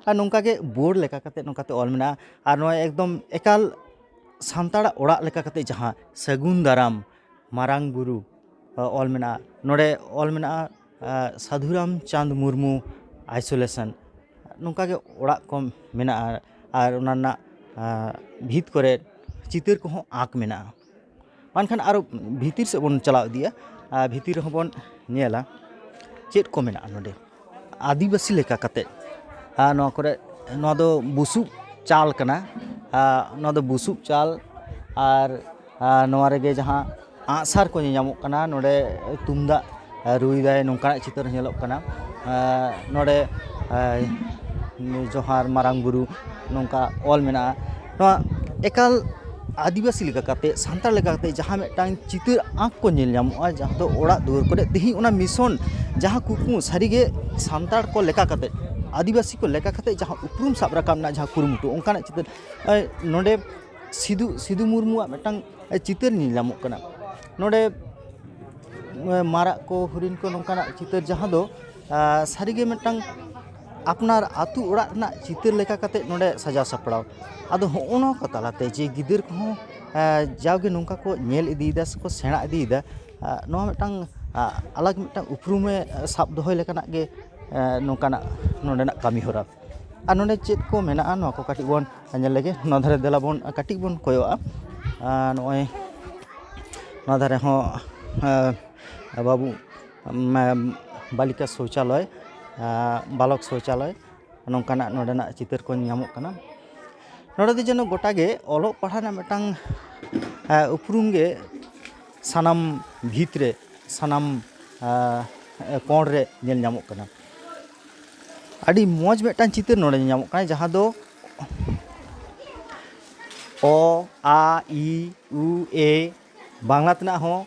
ᱟᱨ ᱱᱚᱝᱠᱟ ᱜᱮ ᱵᱳᱨᱰ ᱞᱮᱠᱟ ᱠᱟᱛᱮ ᱱᱚᱝᱠᱟᱛᱮ ᱚᱞ ᱢᱮᱱᱟᱜᱼᱟ᱾ ᱟᱨ ᱱᱚᱣᱟ ᱮᱠᱫᱚᱢ ᱮᱠᱟᱞ ᱥᱟᱱᱛᱟᱲᱟᱜ ᱚᱲᱟᱜ ᱞᱮᱠᱟ ᱠᱟᱛᱮ ᱡᱟᱦᱟᱸ ᱥᱟᱹᱜᱩᱱ ᱫᱟᱨᱟᱢ ᱢᱟᱨᱟᱝ ᱵᱩᱨᱩ ᱚᱞ ᱢᱮᱱᱟᱜᱼᱟ, ᱱᱚᱰᱮ ᱚᱞ ᱢᱮᱱᱟᱜᱼᱟ ᱥᱟᱹᱫᱷᱩᱨᱟᱢ ᱪᱟᱸᱫᱽ ᱢᱩᱨᱢᱩ ᱟᱭᱥᱳᱞᱮᱥᱚᱱ, ᱱᱚᱝᱠᱟ ᱜᱮ ᱚᱲᱟᱜ ᱠᱚ ᱢᱮᱱᱟᱜᱼᱟ᱾ ᱟᱨ ᱚᱱᱟ ᱨᱮᱱᱟᱜ ᱵᱷᱤᱛ ᱠᱚᱨᱮ ᱪᱤᱛᱟᱹᱨ ᱠᱚᱦᱚᱸ ᱟᱸᱠ ᱢᱮᱱᱟᱜᱼᱟ᱾ ᱢᱮᱱᱠᱷᱟᱱ ᱟᱨᱚ ᱵᱷᱤᱛᱤᱨ ᱥᱮᱫ ᱵᱚᱱ ᱪᱟᱞᱟᱣ ᱤᱫᱤᱜᱼᱟ᱾ ᱟᱨ ᱵᱷᱤᱛᱤᱨ ᱨᱮᱦᱚᱸ ᱵᱚᱱ ᱧᱮᱞᱟ ᱪᱮᱫ ᱠᱚ ᱢᱮᱱᱟᱜᱼᱟ ᱱᱚᱰᱮ᱾ ᱟᱹᱫᱤᱵᱟᱹᱥᱤ ᱞᱮᱠᱟ ᱠᱟᱛᱮ, ᱟᱨ ᱱᱚᱣᱟ ᱠᱚᱨᱮ, ᱱᱚᱣᱟ ᱫᱚ ᱵᱩᱥᱩᱵ ᱪᱟᱞ ᱠᱟᱱᱟ᱾ ᱟᱨ ᱱᱚᱣᱟ ᱫᱚ ᱵᱩᱥᱩᱵ ᱪᱟᱞ, ᱟᱨ, ᱟᱨ ᱱᱚᱣᱟ ᱨᱮᱜᱮ ᱡᱟᱦᱟᱸ ᱟᱸᱜᱼᱥᱟᱨ ᱠᱚ ᱧᱮᱧᱟᱢᱚᱜ ᱠᱟᱱᱟ, ᱱᱚᱰᱮ ᱛᱩᱢᱫᱟᱜ ᱨᱩᱭᱫᱟᱭ, ᱱᱚᱝᱠᱟᱱᱟᱜ ᱪᱤᱛᱟᱹᱨ ᱧᱮᱞᱚᱜ ᱠᱟᱱᱟ᱾ ᱱᱚᱰᱮ ᱡᱚᱦᱟᱨ ᱢᱟᱨᱟᱝ ᱵᱩᱨᱩ ᱱᱚᱝᱠᱟ ᱚᱞ ᱢᱮᱱᱟᱜᱼᱟ᱾ ᱱᱚᱣᱟ ᱮᱠᱟᱞ ᱟᱹᱫᱤᱵᱟᱹᱥᱤ ᱞᱮᱠᱟ ᱠᱟᱛᱮ, ᱥᱟᱱᱛᱟᱲ ᱞᱮᱠᱟ ᱠᱟᱛᱮ ᱡᱟᱦᱟᱸ ᱢᱤᱫᱴᱟᱝ ᱪᱤᱛᱟᱹᱨ ᱟᱸᱠ ᱠᱚ ᱧᱮᱞ ᱧᱟᱢᱚᱜᱼᱟ, ᱡᱟᱦᱟᱸ ᱫᱚ ᱚᱲᱟᱜ ᱫᱩᱣᱟᱹᱨ ᱠᱚᱨᱮ ᱛᱮᱦᱮᱧ ᱚᱱᱟ mission, ᱡᱟᱦᱟᱸ ᱠᱩᱠᱢᱩ ᱥᱟᱹᱨᱤᱜᱮ ᱥᱟᱱᱛᱟᱲ ᱠᱚ ᱞᱮᱠᱟ ᱠᱟᱛᱮ, ᱟᱹᱫᱤᱵᱟᱹᱥᱤ ᱠᱚ ᱞᱮᱠᱟ ᱠᱟᱛᱮ ᱡᱟᱦᱟᱸ ᱩᱯᱨᱩᱢ ᱥᱟᱵ ᱨᱟᱠᱟᱵ ᱨᱮᱱᱟᱜ ᱡᱟᱦᱟᱸ ᱠᱩᱨᱩᱢᱩᱴᱩ, ᱚᱱᱠᱟᱱᱟᱜ ᱪᱤᱛᱟᱹᱨ ᱮ, ᱱᱚᱰᱮ ᱥᱤᱫᱩ, ᱥᱤᱫᱩ ᱢᱩᱨᱢᱩᱣᱟᱜ ᱢᱤᱫᱴᱟᱝ ᱪᱤᱛᱟᱹᱨ ᱧᱮᱞ ᱧᱟᱢᱚᱜ ᱠᱟᱱᱟ᱾ ᱱᱚᱰᱮ ᱮ, ᱢᱟᱨᱟᱜ ᱠᱚ, ᱦᱚᱨᱤᱱ ᱠᱚ, ᱱᱚᱝᱠᱟᱱᱟᱜ ᱪᱤᱛᱟᱹᱨ ᱡᱟᱦᱟᱸ ᱫᱚ ᱟ, ᱥᱟᱹᱨᱤᱜᱮ ᱢᱤᱫᱴᱟᱝ ᱟᱯᱱᱟᱨ ᱟᱹᱛᱩ ᱚᱲᱟᱜ ᱨᱮᱱᱟᱜ ᱪᱤᱛᱟᱹᱨ ᱞᱮᱠᱟ ᱠᱟᱛᱮ ᱱᱚᱰᱮ ᱥᱟᱡᱟᱣ ᱥᱟᱯᱲᱟᱣ᱾ ᱟᱫᱚ ᱦᱚᱸᱜᱼᱚ ᱱᱚᱣᱟ ᱠᱚ ᱛᱟᱞᱟᱛᱮ ᱡᱮ ᱜᱤᱫᱟᱹᱨ ᱠᱚᱦᱚᱸ ᱮ, ᱡᱟᱣᱜᱮ ᱱᱚᱝᱠᱟ ᱠᱚ ᱧᱮᱞ ᱤᱫᱤᱭᱮᱫᱟ ᱥᱮᱠᱚ ᱥᱮᱬᱟ ᱤᱫᱤᱭᱮᱫᱟ, ᱟ, ᱱᱚᱣᱟ ᱢᱤᱫᱴᱟᱝ ᱟ, ᱟᱞᱟᱜᱽ ᱢᱤᱫᱴᱟᱝ ᱩᱯᱨᱩᱢᱮ ᱥᱟᱵ ᱫᱚᱦᱚᱭ ᱞᱮᱠᱟᱱᱟᱜ ᱜᱮ ᱮ, ᱱᱚᱝᱠᱟᱱᱟᱜ ᱱᱚᱰᱮᱱᱟᱜ ᱠᱟᱹᱢᱤ ᱦᱚᱨᱟ᱾ ᱟᱨ ᱱᱚᱰᱮ ᱪᱮᱫ ᱠᱚ ᱢᱮᱱᱟᱜᱼᱟ, ᱱᱚᱣᱟ ᱠᱚ ᱠᱟᱹᱴᱤᱡ ᱵᱚᱱ ᱧᱮᱞ ᱞᱮᱜᱮ᱾ ᱱᱚᱣᱟ ᱫᱷᱟᱨᱮ ᱫᱮᱞᱟ ᱵᱚᱱ ᱠᱟᱹᱴᱤᱡ ᱵᱚᱱ ᱠᱚᱭᱚᱜᱼᱟ᱾ ᱟᱨ ᱱᱚᱜᱼᱚᱭ ᱱᱚᱣᱟ ᱫᱷᱟᱨᱮ ᱦᱚᱸ ᱮ, ᱵᱟᱹᱵᱩ ᱢᱮ-, ᱵᱟᱞᱤᱠᱟ ᱥᱳᱪᱟᱞᱚᱭ, ᱮ, ᱵᱟᱞᱚᱠ ᱥᱳᱪᱟᱞᱚᱭ, ᱱᱚᱝᱠᱟᱱᱟᱜ ᱱᱚᱰᱮᱱᱟᱜ ᱪᱤᱛᱟᱹᱨ ᱠᱚ ᱧᱟᱢᱚᱜ ᱠᱟᱱᱟ᱾ ᱱᱚᱰᱮ ᱫᱚ ᱡᱮᱱᱚ ᱜᱚᱴᱟ ᱜᱮ ᱚᱞᱚᱜ ᱯᱟᱲᱦᱟᱜ ᱨᱮᱱᱟᱜ ᱢᱤᱫᱴᱟᱝ ᱮ, ᱩᱯᱨᱩᱢ ᱜᱮ ᱥᱟᱱᱟᱢ ᱵᱷᱤᱛ ᱨᱮ, ᱥᱟᱱᱟᱢ ᱮ, ᱠᱚᱬ ᱨᱮ ᱧᱮᱞ ᱧᱟᱢᱚᱜ ᱠᱟᱱᱟ᱾ ᱟᱹᱰᱤ ᱢᱚᱡᱽ ᱢᱤᱫᱴᱟᱝ ᱪᱤᱛᱟᱹᱨ ᱱᱚᱰᱮ ᱧᱮᱞ ᱧᱟᱢᱚᱜ ᱠᱟᱱᱟ, ᱡᱟᱦᱟᱸ ᱫᱚ ᱚ, ᱟ, ᱤ, ᱩ, ᱮ, ᱵᱟᱝᱞᱟ ᱛᱮᱱᱟᱜ ᱦᱚᱸ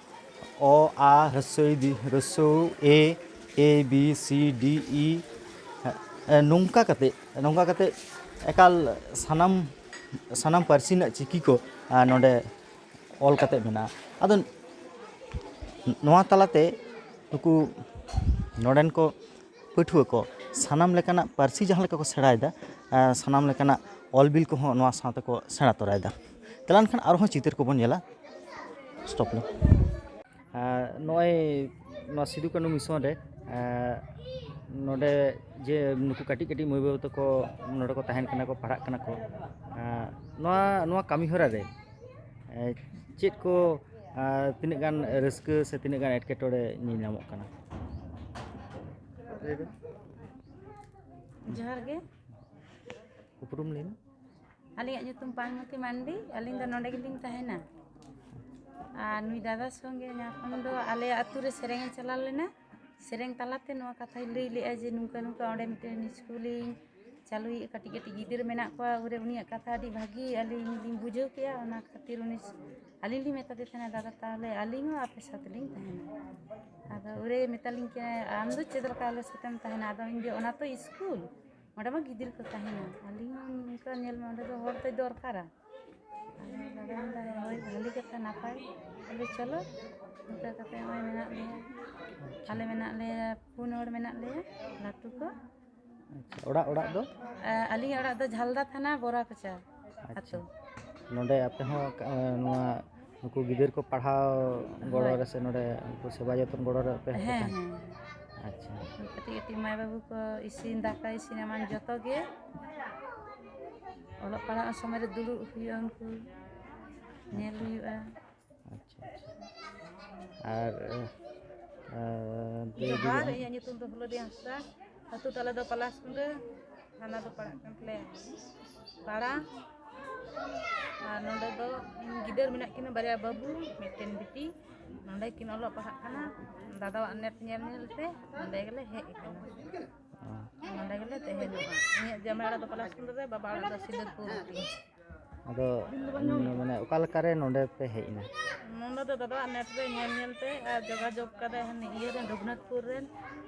ᱚ, ᱟ, ᱦᱨᱚᱥᱣ ᱤ, ᱫᱤ-, ᱦᱨᱚᱥᱣ ᱮ, ᱮ, ᱵᱤ, ᱥᱤ, ᱰᱤ, ᱤ, ᱮ, ᱱᱚᱝᱠᱟ ᱠᱟᱛᱮ, ᱱᱚᱝᱠᱟ ᱠᱟᱛᱮ ᱮᱠᱟᱞ ᱥᱟᱱᱟᱢ, ᱥᱟᱱᱟᱢ ᱯᱟᱹᱨᱥᱤ ᱨᱮᱱᱟᱜ ᱪᱤᱠᱤ ᱠᱚ, ᱟ, ᱱᱚᱰᱮ ᱚᱞ ᱠᱟᱛᱮ ᱢᱮᱱᱟᱜᱼᱟ᱾ ᱟᱫᱚ ᱱᱚᱣᱟ ᱛᱟᱞᱟᱛᱮ ᱱᱩᱠᱩ ᱱᱚᱰᱮᱱ ᱠᱚ ᱯᱟᱹᱴᱷᱩᱣᱟᱹ ᱠᱚ ᱥᱟᱱᱟᱢ ᱞᱮᱠᱟᱱᱟᱜ ᱯᱟᱹᱨᱥᱤ ᱡᱟᱦᱟᱸ ᱞᱮᱠᱟ ᱠᱚ ᱥᱮᱬᱟᱭᱮᱫᱟ, ᱮ, ᱥᱟᱱᱟᱢ ᱞᱮᱠᱟᱱᱟᱜ ᱚᱞ ᱵᱤᱞ ᱠᱚᱦᱚᱸ ᱱᱚᱣᱟ ᱥᱟᱶ ᱛᱮᱠᱚ ᱥᱮᱬᱟ ᱛᱚᱨᱟᱭᱮᱫᱟ᱾ ᱪᱟᱞᱟᱣ ᱞᱮᱱᱠᱷᱟᱱ ᱟᱨᱦᱚᱸ ᱪᱤᱛᱟᱹᱨ ᱠᱚᱵᱚᱱ ᱧᱮᱞᱟ᱾ Stop ᱞᱮ᱾ ᱮ, ᱱᱚᱜᱼᱚᱭ ᱱᱚᱣᱟ ᱥᱤᱫᱩ ᱠᱟᱹᱱᱦᱩ mission ᱨᱮ, ᱮ, ᱱᱚᱰᱮ ᱡᱮ ᱱᱩᱠᱩ ᱠᱟᱹᱴᱤᱡ ᱠᱟᱹᱴᱤᱡ ᱢᱟᱹᱭ ᱵᱟᱹᱵᱩ ᱛᱟᱠᱚ ᱱᱚᱰᱮ ᱠᱚ ᱛᱟᱦᱮᱱ ᱠᱟᱱᱟ ᱠᱚ, ᱯᱟᱲᱦᱟᱜ ᱠᱟᱱᱟ ᱠᱚ, ᱮ, ᱱᱚᱣᱟ, ᱱᱚᱣᱟ ᱠᱟᱹᱢᱤ ᱦᱚᱨᱟ ᱨᱮ ᱮ, ᱪᱮᱫ ᱠᱚ, ᱟ, ᱛᱤᱱᱟᱹᱜ ᱜᱟᱱ ᱨᱟᱹᱥᱠᱟᱹ ᱥᱮ ᱛᱤᱱᱟᱹᱜ ᱜᱟᱱ ᱮᱴᱠᱮᱴᱚᱬᱮ ᱧᱮᱞ ᱧᱟᱢᱚᱜ ᱠᱟᱱᱟ? ᱡᱚᱦᱟᱨ ᱜᱮ᱾ ᱩᱯᱨᱩᱢ ᱞᱟᱹᱭ ᱢᱮ᱾ ᱟᱹᱞᱤᱧᱟᱜ ᱧᱩᱛᱩᱢ ᱯᱟᱱᱢᱚᱛᱤ ᱢᱟᱱᱰᱤ, ᱟᱹᱞᱤᱧ ᱫᱚ ᱱᱚᱰᱮ ᱜᱮᱞᱤᱧ ᱛᱟᱦᱮᱱᱟ᱾ ᱟᱨ ᱱᱩᱭ ᱫᱟᱫᱟ ᱥᱚᱸᱜᱮ ᱧᱟᱯᱟᱢ ᱫᱚ ᱟᱞᱮ ᱟᱹᱛᱩ ᱨᱮ ᱥᱮᱨᱮᱧ ᱮ ᱪᱟᱞᱟᱣ ᱞᱮᱱᱟ᱾ ᱥᱮᱨᱮᱧ ᱛᱟᱞᱟᱛᱮ ᱱᱚᱣᱟ ᱠᱟᱛᱷᱟᱭ ᱞᱟᱹᱭ ᱞᱮᱜᱼᱟ ᱡᱮ ᱱᱚᱝᱠᱟ ᱱᱚᱝᱠᱟ ᱚᱸᱰᱮ ᱢᱤᱫᱴᱮᱱ ᱥᱠᱩᱞᱤᱧ ᱪᱟᱹᱞᱩᱭᱮᱫ ᱠᱟᱹᱴᱤᱡ ᱠᱟᱹᱴᱤᱡ ᱜᱤᱫᱽᱨᱟᱹ ᱢᱮᱱᱟᱜ ᱠᱚᱣᱟ, ᱩᱱᱨᱮ ᱩᱱᱤᱭᱟᱜ ᱠᱟᱛᱷᱟ ᱟᱹᱰᱤ ᱵᱷᱟᱹᱜᱤ ᱟᱹᱞᱤᱧ ᱞᱤᱧ ᱵᱩᱡᱷᱟᱹᱣ ᱠᱮᱜᱼᱟ᱾ ᱚᱱᱟ ᱠᱷᱟᱹᱛᱤᱨ ᱩᱱᱤ, ᱟᱹᱞᱤᱧ ᱞᱤᱧ ᱢᱮᱛᱟᱫᱮ ᱛᱟᱦᱮᱱᱟ, "ᱫᱟᱫᱟ, ᱛᱟᱦᱚᱞᱮ ᱟᱹᱞᱤᱧ ᱦᱚᱸ ᱟᱯᱮ ᱥᱟᱶ ᱛᱮᱞᱤᱧ ᱛᱟᱦᱮᱱᱟ᱾" ᱟᱫᱚ ᱩᱱᱨᱮ ᱢᱮᱛᱟᱞᱤᱧ ᱠᱟᱱᱟᱭ, "ᱟᱢ ᱫᱚ ᱪᱮᱫ ᱞᱮᱠᱟ ᱟᱞᱮ ᱥᱟᱶᱛᱮᱢ ᱛᱟᱦᱮᱱᱟ?" ᱟᱫᱚ ᱤᱧ ᱫᱚ, "ᱚᱱᱟ ᱛᱚ ᱤᱥᱠᱩᱞ, ᱚᱸᱰᱮ ᱢᱟ ᱜᱤᱫᱽᱨᱟᱹ ᱠᱚ ᱛᱟᱦᱮᱱᱟ, ᱟᱹᱞᱤᱧ ᱦᱚᱸ ᱱᱚᱝᱠᱟ ᱧᱮᱞ ᱢᱮ, ᱚᱸᱰᱮ ᱫᱚ ᱦᱚᱲ ᱫᱚᱭ ᱫᱚᱨᱠᱟᱨᱟ᱾" ᱟᱫᱚ ᱫᱟᱫᱟ ᱢᱮᱱᱫᱟ, "ᱦᱳᱭ, ᱵᱷᱟᱹᱞᱤ ᱠᱟᱛᱷᱟ, ᱱᱟᱯᱟᱭ, ᱛᱚᱵᱮ ᱪᱚᱞᱚ᱾" ᱚᱱᱠᱟ ᱠᱟᱛᱮ ᱱᱚᱜᱼᱚᱭ ᱢᱮᱱᱟᱜ ᱞᱮᱭᱟ, ᱟᱞᱮ ᱢᱮᱱᱟᱜ ᱞᱮᱭᱟ, ᱯᱩᱱ ᱦᱚᱲ ᱢᱮᱱᱟᱜ ᱞᱮᱭᱟ ᱞᱟᱹᱴᱩ ᱠᱚ᱾ ᱟᱪᱪᱷᱟ, ᱚᱲᱟᱜ, ᱚᱲᱟᱜ ᱫᱚ? ᱟ, ᱟᱹᱞᱤᱧᱟᱜ ᱚᱲᱟᱜ ᱫᱚ ᱡᱷᱟᱞᱫᱟ ᱛᱷᱟᱱᱟ, ᱵᱚᱨᱟᱠᱚᱪᱟ ᱟᱪᱪᱷᱟ᱾ ᱟᱹᱛᱩ᱾ ᱱᱚᱰᱮ ᱟᱯᱮ ᱦᱚᱸ ᱠᱟ-, ᱱᱚᱣᱟ ᱱᱩᱠᱩ ᱜᱤᱫᱟᱹᱨ ᱠᱚ ᱯᱟᱲᱦᱟᱣ ᱜᱚᱲᱚ ᱦᱳᱭ᱾ ᱨᱮ ᱥᱮ ᱱᱚᱰᱮ ᱩᱱᱠᱩ ᱥᱮᱵᱟ ᱡᱚᱛᱚᱱ ᱜᱚᱲᱚ ᱨᱮ ᱯᱮ ᱦᱮᱡ ᱦᱮᱸ, ᱟᱠᱟᱱᱟ? ᱦᱮᱸ᱾ ᱟᱪᱪᱷᱟ᱾ ᱠᱟᱹᱴᱤᱡ ᱠᱟᱹᱴᱤᱡ ᱢᱟᱹᱭ ᱵᱟᱹᱵᱩ ᱠᱚ ᱤᱥᱤᱱ, ᱫᱟᱠᱟ ᱤᱥᱤᱱ ᱮᱢᱟᱱ ᱡᱚᱛᱚ ᱜᱮ᱾ ᱚᱞᱚᱜ ᱯᱟᱲᱦᱟᱜ ᱥᱚᱢᱚᱭ ᱨᱮ ᱫᱩᱲᱩᱵ ᱦᱩᱭᱩᱜᱼᱟ, ᱩᱱᱠᱩ ᱧᱮᱞ ᱦᱩᱭᱩᱜᱼᱟ᱾ ᱟᱪᱪᱷᱟ, ᱟᱪᱪᱷᱟ᱾ ᱟᱨ, ᱟᱨ ᱫᱟᱹᱭ ᱡᱚᱦᱟᱨ, ᱫᱤᱫᱤ ᱤᱧᱟᱹᱜ ᱧᱩᱛᱩᱢ ᱫᱚ ᱦᱩᱞᱟᱹᱫᱤ ᱦᱟᱸᱥᱫᱟ᱾ ᱟᱹᱛᱩ ᱛᱟᱞᱮ ᱫᱚ ᱯᱟᱞᱟᱥᱠᱩᱸᱰᱟᱹ, ᱛᱷᱟᱱᱟ ᱫᱚ ᱯᱟᱲᱟᱜ ᱠᱟᱱ ᱛᱟᱞᱮᱭᱟ ᱯᱟᱲᱟ᱾ ᱟᱨ ᱱᱚᱰᱮ ᱫᱚ ᱤᱧ ᱜᱤᱫᱟᱹᱨ ᱢᱮᱱᱟᱜ ᱠᱤᱱᱟ, ᱵᱟᱨᱭᱟ ᱵᱟᱹᱵᱩ, ᱢᱤᱫᱴᱮᱱ ᱵᱤᱴᱤ᱾ ᱱᱚᱰᱮ ᱠᱤᱱ ᱚᱞᱚᱜ ᱯᱟᱲᱦᱟᱜ ᱠᱟᱱᱟ᱾ ᱫᱟᱫᱟᱣᱟᱜ ᱱᱮᱴ ᱧᱮᱞ ᱧᱮᱞ ᱛᱮ ᱱᱚᱰᱮ ᱜᱮᱞᱮ ᱦᱮᱡ ᱟᱠᱟᱱᱟ᱾ ᱚ᱾ ᱱᱚᱰᱮ ᱜᱮᱞᱮ ᱛᱟᱦᱮᱱᱚᱜᱼᱟ᱾ ᱤᱧᱟᱹᱜ ᱡᱟᱢᱟᱭ ᱚᱲᱟᱜ ᱫᱚ ᱯᱟᱞᱟᱥᱠᱩᱸᱰᱟᱹ ᱨᱮ, ᱵᱟᱵᱟ ᱚᱲᱟᱜ ᱫᱚ ᱥᱤᱫᱟᱹᱨᱯᱩᱨ ᱨᱮ᱾ ᱟᱫᱚ, ᱢᱟᱱᱮ, ᱚᱠᱟ ᱞᱮᱠᱟᱨᱮ ᱱᱚᱰᱮ ᱯᱮ ᱦᱮᱡ ᱮᱱᱟ? ᱱᱚᱰᱮ ᱫᱚ ᱫᱟᱫᱟᱣᱟᱜ ᱱᱮᱴ ᱨᱮ ᱧᱮᱞ ᱧᱮᱞ ᱛᱮ ᱟᱨ ᱡᱳᱜᱟᱡᱳᱜᱽ ᱠᱟᱫᱟᱭ ᱦᱟᱹᱱᱤ ᱤᱭᱟᱹ ᱨᱮᱱ, ᱨᱚᱜᱷᱩᱱᱟᱛᱷᱯᱩᱨ ᱨᱮᱱ,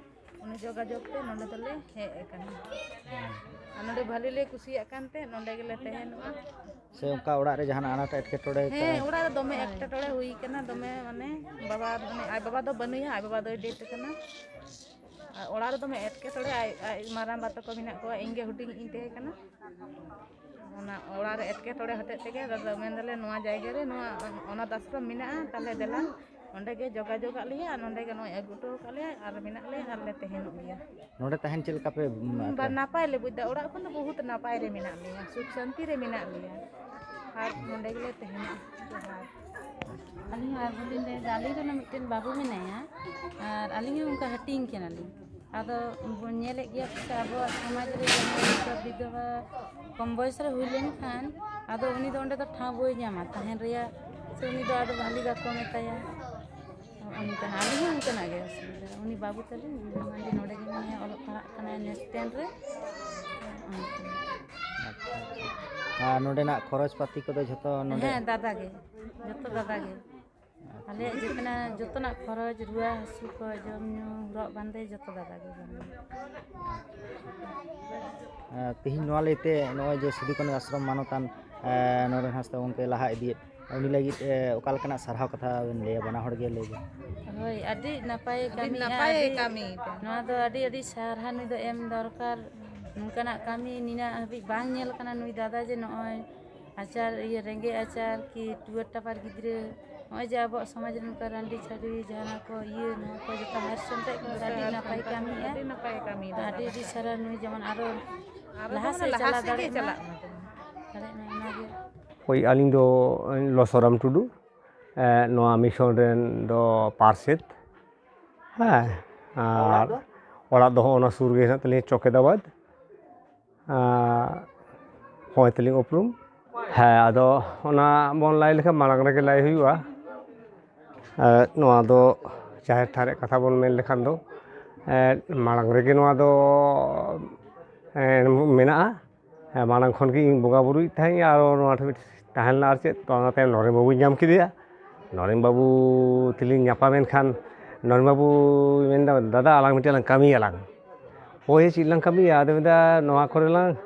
ᱩᱱᱤ ᱡᱳᱜᱟᱡᱳᱜᱽ ᱛᱮ ᱱᱚᱰᱮ ᱫᱚᱞᱮ ᱦᱮᱡ ᱟᱠᱟᱱᱟ᱾ ᱟᱨ ᱱᱚᱰᱮ ᱵᱷᱟᱞᱤ ᱞᱮ ᱠᱩᱥᱤᱭᱟᱜ ᱠᱟᱱᱛᱮ ᱱᱚᱰᱮ ᱜᱮᱞᱮ ᱛᱟᱦᱮᱱᱚᱜᱼᱟ᱾ ᱥᱮ ᱚᱱᱠᱟ ᱚᱲᱟᱜ ᱨᱮ ᱡᱟᱦᱟᱱᱟᱜ ᱟᱱᱟᱴ ᱮᱴᱠᱮᱴᱚᱬᱮ ᱦᱮᱸ, ᱠᱟ- ᱚᱲᱟᱜ ᱨᱮ ᱫᱚᱢᱮ ᱮᱴᱠᱮᱴᱚᱬᱮ ᱦᱩᱭ ᱠᱟᱱᱟ, ᱫᱚᱢᱮ, ᱢᱟᱱᱮ, ᱵᱟᱵᱟ, ᱢᱟᱱᱮ, ᱟᱡ ᱵᱟᱵᱟ ᱫᱚ ᱵᱟᱹᱱᱩᱭᱟ, ᱟᱡ ᱵᱟᱵᱟ ᱫᱚᱭ ᱰᱮᱛᱷ ᱟᱠᱟᱱᱟ᱾ ᱟᱨ ᱚᱲᱟᱜ ᱨᱮ ᱫᱚᱢᱮ ᱮᱴᱠᱮᱴᱚᱬᱮ, ᱟᱡ, ᱟᱡ ᱢᱟᱨᱟᱝ ᱵᱟ ᱛᱟᱠᱚ ᱢᱮᱱᱟᱜ ᱠᱚᱣᱟ, ᱤᱧ ᱜᱮ ᱦᱩᱰᱤᱧ ᱤᱧ ᱛᱟᱦᱮᱸ ᱠᱟᱱᱟ᱾ ᱚᱱᱟ ᱚᱲᱟᱜ ᱨᱮ ᱮᱴᱠᱮᱴᱚᱬᱮ ᱦᱚᱛᱮᱡ ᱛᱮᱜᱮ ᱟᱫᱚ ᱢᱮᱱ ᱫᱟᱞᱮ, ᱱᱚᱣᱟ ᱡᱟᱭᱜᱟ ᱨᱮ ᱱᱚᱣᱟ ᱚᱱᱟᱛᱷ ᱟᱥᱨᱚᱢ ᱢᱮᱱᱟᱜᱼᱟ, ᱛᱟᱦᱞᱮ ᱫᱮᱞᱟ ᱚᱸᱰᱮ ᱜᱮ ᱡᱳᱜᱟᱡᱳᱜᱽ ᱟᱜ ᱞᱮᱭᱟ ᱟᱨ ᱱᱚᱸᱰᱮ ᱜᱮ ᱱᱚᱜᱼᱚᱭ ᱟᱹᱜᱩ ᱦᱚᱴᱚ ᱟᱠᱟᱫ ᱞᱮᱭᱟ ᱟᱨ ᱢᱮᱱᱟᱜ ᱞᱮᱭᱟ ᱟᱨ ᱞᱮ ᱛᱟᱦᱮᱱᱚᱜ ᱜᱮᱭᱟ᱾ ᱱᱚᱰᱮ ᱛᱟᱦᱮᱱ ᱪᱮᱫ ᱞᱮᱠᱟ ᱯᱮ, ᱩᱢ, ᱵᱟ, ᱟᱯᱮ? ᱱᱟᱯᱟᱭ ᱞᱮ ᱵᱩᱡᱽ ᱮᱫᱟ, ᱚᱲᱟᱜ ᱠᱷᱚᱱ ᱫᱚ ᱵᱚᱦᱩᱛ ᱱᱟᱯᱟᱭ ᱨᱮ ᱢᱮᱱᱟᱜ ᱞᱮᱭᱟ, ᱥᱩᱠ ᱥᱟᱱᱛᱤ ᱨᱮ ᱢᱮᱱᱟᱜ ᱞᱮᱭᱟ ᱟᱨ ᱱᱚᱸᱰᱮ ᱜᱮᱞᱮ ᱛᱟᱦᱮᱱᱟ᱾ ᱡᱚᱦᱟᱨ᱾ ᱟᱹᱞᱤᱧ ᱦᱚᱸ ᱟᱨ ᱵᱚᱞᱤᱧ ᱞᱟᱹᱭᱫᱟ, ᱟᱹᱞᱤᱧ ᱨᱮᱱ ᱦᱚᱸ ᱢᱤᱫᱴᱮᱱ ᱵᱟᱹᱵᱩ ᱢᱮᱱᱟᱭᱟ ᱟᱨ ᱟᱹᱞᱤᱧ ᱦᱚᱸ ᱚᱱᱠᱟ ᱦᱟᱹᱴᱤᱧ ᱠᱟᱱᱟᱞᱤᱧ᱾ ᱟᱫᱚ ᱵᱚᱱ ᱧᱮᱞᱮᱫ ᱜᱮᱭᱟ ᱥᱮ ᱟᱵᱚᱣᱟᱜ ᱥᱚᱢᱟᱡᱽ ᱨᱮ ᱡᱮᱢᱚᱱ ᱱᱤᱛᱚᱜ ᱵᱤᱫᱷᱚᱵᱟ ᱠᱚᱢ ᱵᱚᱭᱮᱥ ᱨᱮ ᱦᱩᱭ ᱞᱮᱱᱠᱷᱟᱱ ᱟᱫᱚ ᱩᱱᱤ ᱫᱚ ᱚᱸᱰᱮ ᱫᱚ ᱴᱷᱟᱶ ᱵᱟᱭ ᱧᱟᱢᱟ ᱛᱟᱦᱮᱱ ᱨᱮᱭᱟᱜ, ᱥᱮ ᱩᱱᱤ ᱫᱚ ᱟᱫᱚ ᱵᱷᱟᱞᱤ ᱵᱟᱠᱚ ᱢᱮᱛᱟᱭᱟ᱾ ᱚᱱᱠᱟᱱᱟᱜ, ᱟᱹᱞᱤᱧ ᱦᱚᱸ ᱚᱱᱠᱟᱱᱟᱜ ᱜᱮ ᱚᱥᱩᱵᱤᱫᱷᱟ᱾ ᱩᱱᱤ ᱵᱟᱹᱵᱩ ᱛᱟᱹᱞᱤᱧ ᱤᱧ ᱢᱟ ᱱᱚᱰᱮ ᱜᱮ ᱢᱮᱱᱟᱭᱟ, ᱚᱞᱚᱜ ᱯᱟᱲᱦᱟᱜ ᱠᱟᱱᱟᱭ ᱱᱮᱥ ᱴᱮᱱ ᱨᱮ᱾ ᱟᱪᱪᱷᱟ, ᱟᱪᱪᱷᱟ᱾ ᱟᱨ ᱱᱚᱰᱮᱱᱟᱜ ᱠᱷᱚᱨᱚᱪ ᱯᱟᱹᱛᱤ ᱠᱚᱫᱚ ᱡᱷᱚᱛᱚ ᱱᱚᱰᱮ? ᱦᱮᱸ, ᱫᱟᱫᱟ ᱜᱮ, ᱡᱚᱛᱚ ᱫᱟᱫᱟ ᱜᱮ᱾ ᱟᱞᱮᱭᱟᱜ ᱡᱮᱛᱮᱱᱟᱜ, ᱡᱚᱛᱚᱱᱟᱜ ᱠᱷᱚᱨᱚᱪ, ᱨᱩᱣᱟᱹ ᱦᱟᱹᱥᱩ ᱠᱷᱚᱡ, ᱡᱚᱢ ᱧᱩ, ᱦᱚᱨᱚᱜ ᱵᱟᱸᱫᱮ, ᱡᱚᱛᱚ ᱫᱟᱫᱟ ᱜᱮ᱾ ᱟᱨ ᱛᱮᱦᱮᱧ ᱱᱚᱣᱟ ᱞᱟᱹᱭᱛᱮ ᱱᱚᱜᱼᱚᱭ ᱡᱮ ᱥᱤᱫᱩ ᱠᱟᱹᱱᱩ ᱟᱥᱨᱚᱢ ᱢᱟᱱᱚᱛᱟᱱ, ᱮ, ᱱᱚᱨᱮᱱ ᱦᱟᱸᱥᱫᱟ ᱜᱚᱢᱠᱮ ᱞᱟᱦᱟ ᱤᱫᱤᱭᱮᱫ, ᱩᱱᱤ ᱞᱟᱹᱜᱤᱫ, ᱮ, ᱚᱠᱟ ᱞᱮᱠᱟᱱᱟᱜ ᱥᱟᱨᱦᱟᱣ ᱠᱟᱛᱷᱟ ᱵᱮᱱ ᱞᱟᱹᱭᱟ? ᱵᱟᱱᱟ ᱦᱚᱲ ᱜᱮ ᱞᱟᱹᱭ ᱵᱮᱱ᱾ ᱦᱳᱭ, ᱟᱹᱰᱤ ᱱᱟᱯᱟᱭᱮ ᱟᱹᱰᱤ ᱠᱟᱹᱢᱤᱭᱮᱫᱼᱟ, ᱱᱟᱯᱟᱭᱮ ᱟᱹᱰᱤ, ᱠᱟᱹᱢᱤᱭᱮᱫᱟ᱾ ᱱᱚᱣᱟ ᱫᱚ ᱟᱹᱰᱤ, ᱟᱹᱰᱤ ᱥᱟᱨᱦᱟᱣ ᱱᱩᱭ ᱫᱚ ᱮᱢ ᱫᱚᱨᱠᱟᱨ᱾ ᱱᱚᱝᱠᱟᱱᱟᱜ ᱠᱟᱹᱢᱤ ᱱᱤᱱᱟᱹᱜ ᱦᱟᱹᱵᱤᱡ ᱵᱟᱝ ᱧᱮᱞ ᱠᱟᱱᱟ ᱱᱩᱭ ᱫᱟᱫᱟ ᱡᱮ ᱱᱚᱜᱼᱚᱭ ᱟᱪᱟᱨ, ᱤᱭᱟᱹ, ᱨᱮᱸᱜᱮᱡ ᱟᱪᱟᱨ ᱠᱤ ᱴᱩᱣᱟᱹᱨ ᱴᱟᱯᱟᱨ ᱜᱤᱫᱽᱨᱟᱹ, ᱱᱚᱜᱼᱚᱭ ᱡᱮ ᱟᱵᱚᱣᱟᱜ ᱥᱚᱢᱟᱡᱽ ᱨᱮ ᱱᱚᱝᱠᱟ ᱨᱟᱺᱰᱤ ᱪᱷᱟᱹᱰᱣᱤ ᱡᱟᱦᱟᱱᱟᱜ ᱠᱚ ᱤᱭᱟᱹ, ᱱᱚᱣᱟ ᱠᱚ ᱡᱚᱛᱚ ᱦᱟᱨ ᱥᱮᱱ ᱠᱟᱹᱢᱤᱭᱮᱫᱼᱟ᱾ ᱟᱹᱰᱤ ᱱᱟᱯᱟᱭ ᱠᱟᱹᱢᱤ ᱫᱟᱫᱟ᱾ ᱟᱹᱰᱤ ᱟᱹᱰᱤ ᱥᱟᱨᱦᱟᱣ ᱱᱩᱭ ᱡᱮᱢᱚᱱ ᱟᱨᱚ ᱟᱨᱚ ᱞᱟᱦᱟ ᱡᱮᱢᱚᱱ ᱥᱮᱫ ᱞᱟᱦᱟ ᱪᱟᱞᱟᱣ ᱥᱮᱫ ᱜᱮ ᱫᱟᱲᱮᱭᱟᱜ ᱢᱟ᱾ ᱪᱟᱞᱟᱜ ᱢᱟ ᱡᱮᱢᱚᱱ᱾ ᱫᱟᱲᱮᱭᱟᱜ ᱢᱟ ᱚᱱᱟᱜᱮ᱾ ᱦᱳᱭ, ᱟᱹᱞᱤᱧ ᱫᱚ ᱞᱚᱥᱚᱨᱟᱢ ᱴᱩᱰᱩ, ᱮ, ᱱᱚᱣᱟ ᱢᱤᱥᱚᱱ ᱨᱮᱱ ᱫᱚ ᱯᱟᱨᱥᱮᱛ᱾ ᱦᱮᱸ, ᱟᱨ ᱚᱲᱟᱜ ᱫᱚ? ᱚᱲᱟᱜ ᱫᱚ ᱦᱚᱸᱜᱼᱚ ᱱᱟ ᱥᱩᱨ ᱜᱮ ᱦᱮᱱᱟᱜ ᱛᱟᱹᱞᱤᱧᱟ, ᱪᱚᱠᱮᱫᱟᱵᱟᱫᱽ᱾ ᱟᱨ ᱦᱚᱸᱜᱼᱚᱭ ᱛᱟᱹᱞᱤᱧ ᱩᱯᱨᱩᱢ᱾ ᱦᱮᱸ, ᱟᱫᱚ ᱚᱱᱟ ᱵᱚᱱ ᱞᱟᱹᱭ ᱞᱮᱠᱷᱟᱱ ᱢᱟᱲᱟᱝ ᱨᱮᱜᱮ ᱞᱟᱹᱭ ᱦᱩᱭᱩᱜᱼᱟ᱾ ᱮ, ᱱᱚᱣᱟ ᱫᱚ ᱡᱟᱦᱮᱨ ᱛᱷᱟᱱ ᱨᱮᱭᱟᱜ ᱠᱟᱛᱷᱟ ᱵᱚᱱ ᱢᱮᱱ ᱞᱮᱠᱷᱟᱱ ᱫᱚ, ᱮ, ᱢᱟᱲᱟᱝ ᱨᱮᱜᱮ ᱱᱚᱣᱟ ᱫᱚ, ᱮ, ᱢᱮᱱᱟᱜᱼᱟ᱾ ᱦᱮᱸ, ᱢᱟᱲᱟᱝ ᱠᱷᱚᱱ ᱜᱮ ᱤᱧ ᱵᱚᱸᱜᱟ ᱵᱩᱨᱩᱭᱮᱫ ᱛᱟᱦᱮᱸᱫ ᱟᱨ ᱱᱚᱣᱟ ᱴᱷᱮᱱ ᱛᱟᱦᱮᱸ ᱞᱮᱱᱟ᱾ ᱟᱨ ᱪᱮᱫ, ᱚᱱᱟ ᱛᱟᱭᱚᱢ ᱱᱚᱨᱮᱱ ᱵᱟᱹᱵᱩᱧ ᱧᱟᱢ ᱠᱮᱫᱮᱭᱟ᱾ ᱱᱚᱨᱮᱱ ᱵᱟᱹᱵᱩ ᱛᱮᱞᱤᱧ ᱧᱟᱯᱟᱢᱮᱱ ᱠᱷᱟᱱ ᱱᱚᱨᱮᱱ ᱵᱟᱹᱵᱩᱭ ᱢᱮᱱᱫᱟ, "ᱫᱟᱫᱟ, ᱟᱞᱟᱝ ᱢᱤᱫᱴᱮᱱ ᱞᱟᱝ ᱠᱟᱹᱢᱤᱭᱟᱞᱟᱝ᱾" "ᱦᱳᱭ, ᱪᱮᱫ ᱞᱟᱝ ᱠᱟᱹᱢᱤᱭᱟ?" ᱟᱫᱚ ᱢᱮᱱᱫᱟ, "ᱱᱚᱣᱟ ᱠᱚᱨᱮ ᱞᱟᱝ,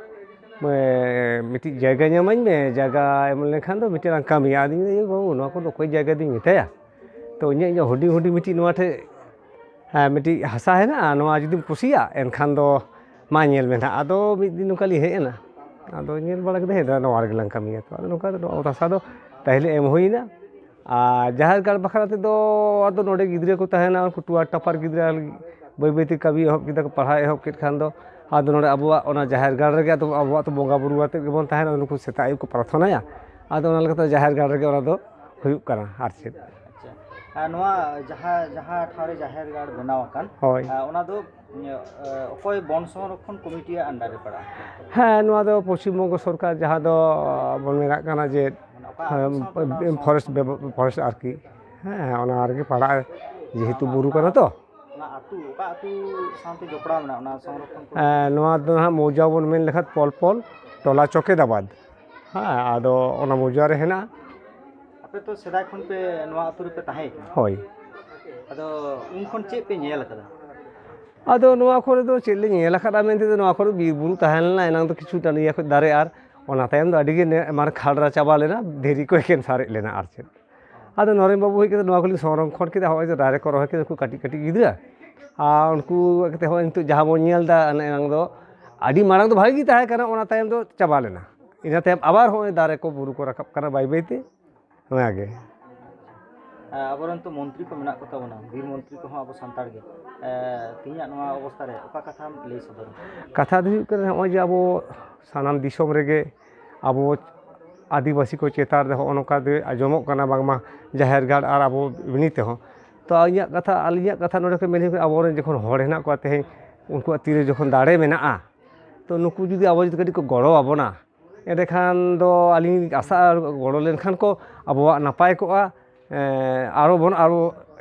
ᱮ, ᱢᱤᱫᱴᱤᱡ ᱡᱟᱭᱜᱟ ᱧᱟᱢᱟᱹᱧ ᱢᱮ, ᱡᱟᱭᱜᱟ ᱮᱢ ᱞᱮᱱᱠᱷᱟᱱ ᱫᱚ ᱢᱤᱫᱴᱮᱱ ᱞᱟᱝ ᱠᱟᱹᱢᱤᱭᱟ᱾" ᱟᱫᱚᱧ ᱢᱮᱱᱫᱟ, "ᱮ ᱵᱟᱹᱵᱩ, ᱱᱚᱣᱟ ᱠᱚᱫᱚ ᱚᱠᱚᱭ ᱡᱟᱭᱜᱟ ᱫᱚᱧ ᱢᱮᱛᱟᱭᱟ? ᱛᱚ ᱤᱧᱟᱹᱜ, ᱤᱧᱟᱹᱜ ᱦᱩᱰᱤᱧ ᱦᱩᱰᱤᱧ ᱢᱤᱫᱴᱤᱡ ᱱᱚᱣᱟ ᱴᱷᱮᱡ, ᱦᱮᱸ, ᱢᱤᱫᱴᱤᱡ ᱦᱟᱥᱟ ᱦᱮᱱᱟᱜᱼᱟ, ᱱᱚᱣᱟ ᱡᱩᱫᱤᱢ ᱠᱩᱥᱤᱭᱟᱜ ᱮᱱᱠᱷᱟᱱ ᱫᱚ ᱢᱟ ᱧᱮᱞ ᱢᱮ ᱱᱟᱦᱟᱜ᱾" ᱟᱫᱚ ᱢᱤᱫ ᱫᱤᱱ ᱱᱚᱝᱠᱟ ᱞᱤᱧ ᱦᱮᱡ ᱮᱱᱟ, ᱟᱫᱚ ᱧᱮᱞ ᱵᱟᱲᱟ ᱠᱮᱫᱟ, ᱦᱮᱸ, ᱱᱚᱣᱟ ᱨᱮᱜᱮ ᱞᱟᱝ ᱠᱟᱹᱢᱤᱭᱟ᱾ ᱛᱚ ᱟᱫᱚ ᱱᱚᱝᱠᱟ ᱫᱚ ᱱᱚᱣᱟ ᱚᱛ ᱦᱟᱥᱟ ᱫᱚ ᱯᱟᱹᱦᱤᱞ ᱮᱢ ᱦᱩᱭᱱᱟ᱾ ᱟᱨ ᱡᱟᱦᱮᱨ ᱜᱟᱲ ᱵᱟᱠᱷᱨᱟ ᱛᱮᱫᱚ ᱟᱫᱚ ᱱᱚᱰᱮ ᱜᱤᱫᱽᱨᱟᱹ ᱠᱚ ᱛᱟᱦᱮᱱᱟ, ᱩᱱᱠᱩ ᱴᱩᱣᱟᱨ ᱴᱟᱯᱟᱨ ᱜᱤᱫᱽᱨᱟᱹ ᱵᱟᱹᱭ ᱵᱟᱹᱭ ᱛᱮ ᱠᱟᱹᱢᱤ ᱮᱦᱚᱵ ᱠᱮᱫᱟ ᱠᱚ, ᱯᱟᱲᱦᱟᱣ ᱮᱦᱚᱵ ᱠᱮᱫ ᱠᱷᱟᱱ ᱫᱚ ᱟᱫᱚ ᱱᱚᱰᱮ ᱟᱵᱚᱣᱟᱜ ᱚᱱᱟ ᱡᱟᱦᱮᱨ ᱜᱟᱲ ᱨᱮᱜᱮ ᱟᱫᱚ ᱟᱵᱚᱣᱟᱜ ᱫᱚ ᱵᱚᱸᱜᱟ ᱵᱩᱨᱩ ᱟᱛᱮᱫ ᱜᱮᱵᱚᱱ ᱛᱟᱦᱮᱱᱟ, ᱱᱩᱠᱩ ᱥᱮᱛᱟᱜ ᱟᱹᱭᱩᱵ ᱠᱚ ᱯᱨᱟᱨᱛᱷᱚᱱᱟᱭᱟ᱾ ᱟᱫᱚ ᱚᱱᱟ ᱞᱮᱠᱟᱛᱮ ᱡᱟᱦᱮᱨ ᱜᱟᱲ ᱨᱮᱜᱮ ᱚᱱᱟ ᱫᱚ ᱦᱩᱭᱩᱜ ᱠᱟᱱᱟ᱾ ᱟᱨ ᱪᱮᱫ? ᱟᱪᱪᱷᱟ, ᱟᱨ ᱱᱚᱣᱟ ᱡᱟᱦᱟᱸ, ᱡᱟᱦᱟᱸ ᱴᱷᱟᱶ ᱨᱮ ᱡᱟᱦᱮᱨ ᱜᱟᱲ ᱵᱮᱱᱟᱣ ᱟᱠᱟᱱ, ᱦᱳᱭ᱾ ᱟᱨ ᱚᱱᱟ ᱫᱚ, ᱤᱭᱟᱹ, ᱚᱠᱚᱭ ᱵᱚᱱ ᱥᱚᱝᱨᱚᱠᱷᱚᱱ ᱠᱚᱢᱤᱴᱤᱭᱟᱜ under ᱨᱮ ᱯᱟᱲᱟᱜᱼᱟ? ᱦᱮᱸ, ᱱᱚᱣᱟ ᱫᱚ ᱯᱚᱥᱪᱤᱢ ᱵᱚᱝᱜᱚ ᱥᱚᱨᱠᱟᱨ, ᱡᱟᱦᱟᱸ ᱫᱚ ᱵᱚᱱ ᱢᱮᱱᱟᱜ ᱠᱟᱱᱟ ᱡᱮ, ᱢᱟᱱᱮ ᱚᱠᱟ ᱦᱮᱸ, ᱥᱟᱶᱛᱟ ᱯᱷᱚᱨᱮᱥᱴ ᱥᱚᱝᱨᱚᱠᱷᱚᱱ? ᱵᱮᱵᱚ-, ᱯᱷᱚᱨᱮᱥᱴ ᱟᱨᱠᱤ᱾ ᱦᱮᱸ, ᱚᱱᱟ ᱨᱮᱜᱮ ᱯᱟᱲᱟᱜᱼᱟ, ᱡᱮᱦᱮᱛᱩ ᱵᱩᱨᱩ ᱠᱟᱱᱟ ᱛᱚ᱾ ᱚᱱᱟ ᱟᱹᱛᱩ, ᱚᱠᱟ ᱟᱹᱛᱩ ᱥᱟᱶᱛᱮ ᱡᱚᱯᱲᱟᱣ ᱢᱮᱱᱟᱜᱼᱟ ᱚᱱᱟ ᱥᱚᱝᱨᱚᱠᱷᱚᱱ ᱠᱚ? ᱮᱸ, ᱱᱚᱣᱟ ᱫᱚ ᱦᱟᱸᱜ ᱢᱚᱣᱡᱟ ᱵᱚᱱ ᱢᱮᱱ ᱞᱮᱠᱷᱟᱱ ᱯᱚᱞᱯᱚᱞ ᱴᱚᱞᱟ ᱪᱚᱠᱮᱫᱟᱵᱟᱫᱽ᱾ ᱦᱮᱸ, ᱟᱫᱚ ᱚᱱᱟ ᱢᱚᱣᱡᱟ ᱨᱮ ᱦᱮᱱᱟᱜᱼᱟ᱾ ᱟᱯᱮ ᱛᱚ ᱥᱮᱫᱟᱭ ᱠᱷᱚᱱ ᱯᱮ ᱱᱚᱣᱟ ᱟᱹᱛᱩ ᱨᱮᱯᱮ ᱛᱟᱦᱮᱸ ᱠᱟᱱᱟ᱾ ᱦᱳᱭ᱾ ᱟᱫᱚ ᱩᱱ ᱠᱷᱚᱱ ᱪᱮᱫ ᱯᱮ ᱧᱮᱞ ᱟᱠᱟᱫᱟ? ᱟᱫᱚ ᱱᱚᱣᱟ ᱠᱚᱨᱮ ᱫᱚ ᱪᱮᱫ ᱞᱮ ᱧᱮᱞ ᱟᱠᱟᱫᱟ ᱢᱮᱱᱛᱮ ᱫᱚ, ᱱᱚᱣᱟ ᱠᱚᱨᱮ ᱵᱤᱨ ᱵᱩᱨᱩ ᱛᱟᱦᱮᱸ ᱞᱮᱱᱟ, ᱮᱱᱟᱝ ᱫᱚ ᱠᱤᱪᱷᱩ ᱴᱟᱺᱰᱤ ᱠᱷᱚᱱ ᱫᱟᱨᱮ, ᱟᱨ ᱚᱱᱟ ᱛᱟᱭᱚᱢ ᱫᱚ ᱟᱹᱰᱤ ᱜᱮ ᱱᱮ-, ᱢᱟᱱᱮ ᱠᱷᱟᱲᱨᱟ ᱪᱟᱵᱟ ᱞᱮᱱᱟ, ᱫᱷᱤᱨᱤ ᱠᱚ ᱮᱠᱮᱱ ᱥᱟᱨᱮᱡ ᱞᱮᱱᱟ, ᱟᱨ ᱪᱮᱫ᱾ ᱟᱫᱚ ᱱᱚᱨᱮᱱ ᱵᱟᱹᱵᱩ ᱦᱮᱡ ᱠᱟᱛᱮ ᱱᱚᱣᱟ ᱠᱚᱞᱤᱧ ᱥᱚᱝᱨᱚᱠᱷᱚᱱ ᱠᱮᱫᱟ, ᱦᱚᱸᱜᱼᱚᱭ ᱡᱮ ᱫᱟᱨᱮ ᱠᱚ ᱨᱚᱦᱚᱭ ᱠᱮᱫᱟ, ᱩᱱᱠᱩ ᱠᱟᱹᱴᱤᱡ ᱠᱟᱹᱴᱤᱡ ᱜᱤᱫᱽᱨᱟᱹ, ᱟᱨ ᱩᱱᱠᱩ ᱠᱟᱛᱮ ᱦᱚᱸᱜᱼᱚᱭ ᱱᱤᱛᱚᱜ ᱡᱟᱦᱟᱸ ᱵᱚᱱ ᱧᱮᱞ ᱮᱫᱟ, ᱮᱱᱟᱝ ᱫᱚ ᱟᱹᱰᱤ ᱢᱟᱲᱟᱝ ᱫᱚ ᱵᱷᱟᱜᱮ ᱜᱮ ᱛᱟᱦᱮᱸ ᱠᱟᱱᱟ, ᱚᱱᱟ ᱛᱟᱭᱚᱢ ᱫᱚ ᱪᱟᱵᱟ ᱞᱮᱱᱟ᱾ ᱤᱱᱟᱹ ᱛᱟᱭᱚᱢ ᱟᱵᱟᱨ ᱦᱚᱸᱜᱼᱚᱭ ᱫᱟᱨᱮ ᱠᱚ, ᱵᱩᱨᱩ ᱠᱚ ᱨᱟᱠᱟᱵ ᱠᱟᱱᱟ ᱵᱟᱹᱭ ᱵᱟᱹᱭ ᱛᱮ, ᱚᱱᱟᱜᱮ᱾ ᱟᱵᱚᱨᱮᱱ ᱛᱚ ᱢᱚᱱᱛᱨᱤ ᱠᱚ ᱢᱮᱱᱟᱜ ᱠᱚ ᱛᱟᱵᱚᱱᱟ, ᱵᱤᱨ ᱢᱚᱱᱛᱨᱤ ᱠᱚᱦᱚᱸ ᱟᱵᱚ ᱥᱟᱱᱛᱟᱲ ᱜᱮ᱾ ᱮ, ᱛᱮᱦᱮᱧᱟᱜ ᱱᱚᱣᱟ ᱚᱵᱚᱥᱛᱟ ᱨᱮ ᱚᱠᱟ ᱠᱟᱛᱷᱟᱢ ᱞᱟᱹᱭ ᱥᱚᱫᱚᱨᱟ? ᱠᱟᱛᱷᱟ ᱫᱚ ᱦᱩᱭᱩᱜ ᱠᱟᱱᱟ, ᱱᱚᱜᱼᱚᱭ ᱡᱮ ᱟᱵᱚ ᱥᱟᱱᱟᱢ ᱫᱤᱥᱚᱢ ᱨᱮᱜᱮ ᱟᱵᱚ ᱟᱹᱫᱤᱵᱟᱹᱥᱤ ᱠᱚ ᱪᱮᱛᱟᱱ ᱨᱮ ᱦᱚᱸᱜᱼᱚ ᱱᱚᱝᱠᱟ ᱫᱚ ᱟᱸᱡᱚᱢᱚᱜ ᱠᱟᱱᱟ, ᱵᱟᱝᱢᱟ ᱡᱟᱦᱮᱨ ᱜᱟᱲ ᱟᱨ ᱟᱵᱚ ᱮᱢᱱᱤ ᱛᱮᱦᱚᱸ᱾ ᱛᱚ ᱤᱧᱟᱹᱜ ᱠᱟᱛᱷᱟ, ᱟᱹᱞᱤᱧᱟᱜ ᱠᱟᱛᱷᱟ ᱱᱚᱰᱮ ᱠᱷᱚᱱ ᱢᱮᱱ ᱦᱩᱭᱩᱜ ᱠᱟᱱᱟ, ᱟᱵᱚᱨᱮᱱ ᱡᱚᱠᱷᱚᱱ ᱦᱚᱲ ᱦᱮᱱᱟᱜ ᱠᱚᱣᱟ ᱛᱮᱦᱮᱧ, ᱩᱱᱠᱩᱣᱟᱜ ᱛᱤᱨᱮ ᱡᱚᱠᱷᱚᱱ ᱫᱟᱲᱮ ᱢᱮᱱᱟᱜᱼᱟ, ᱛᱚ ᱱᱩᱠᱩ ᱡᱩᱫᱤ ᱟᱵᱚ ᱡᱩᱫᱤ ᱠᱟᱹᱴᱤᱡ ᱠᱚ ᱜᱚᱲᱚ ᱟᱵᱚᱱᱟ, ᱮᱸᱰᱮᱠᱷᱟᱱ ᱫᱚ ᱟᱹᱞᱤᱧ ᱟᱥᱟᱜᱼᱟ, ᱜᱚᱲᱚ ᱞᱮᱱᱠᱷᱟᱱ ᱠᱚ ᱟᱵᱚᱣᱟᱜ ᱱᱟᱯᱟᱭ ᱠᱚᱜᱼᱟ᱾ ᱮᱸ, ᱟᱨᱚ ᱵᱚᱱ, ᱟᱨᱚ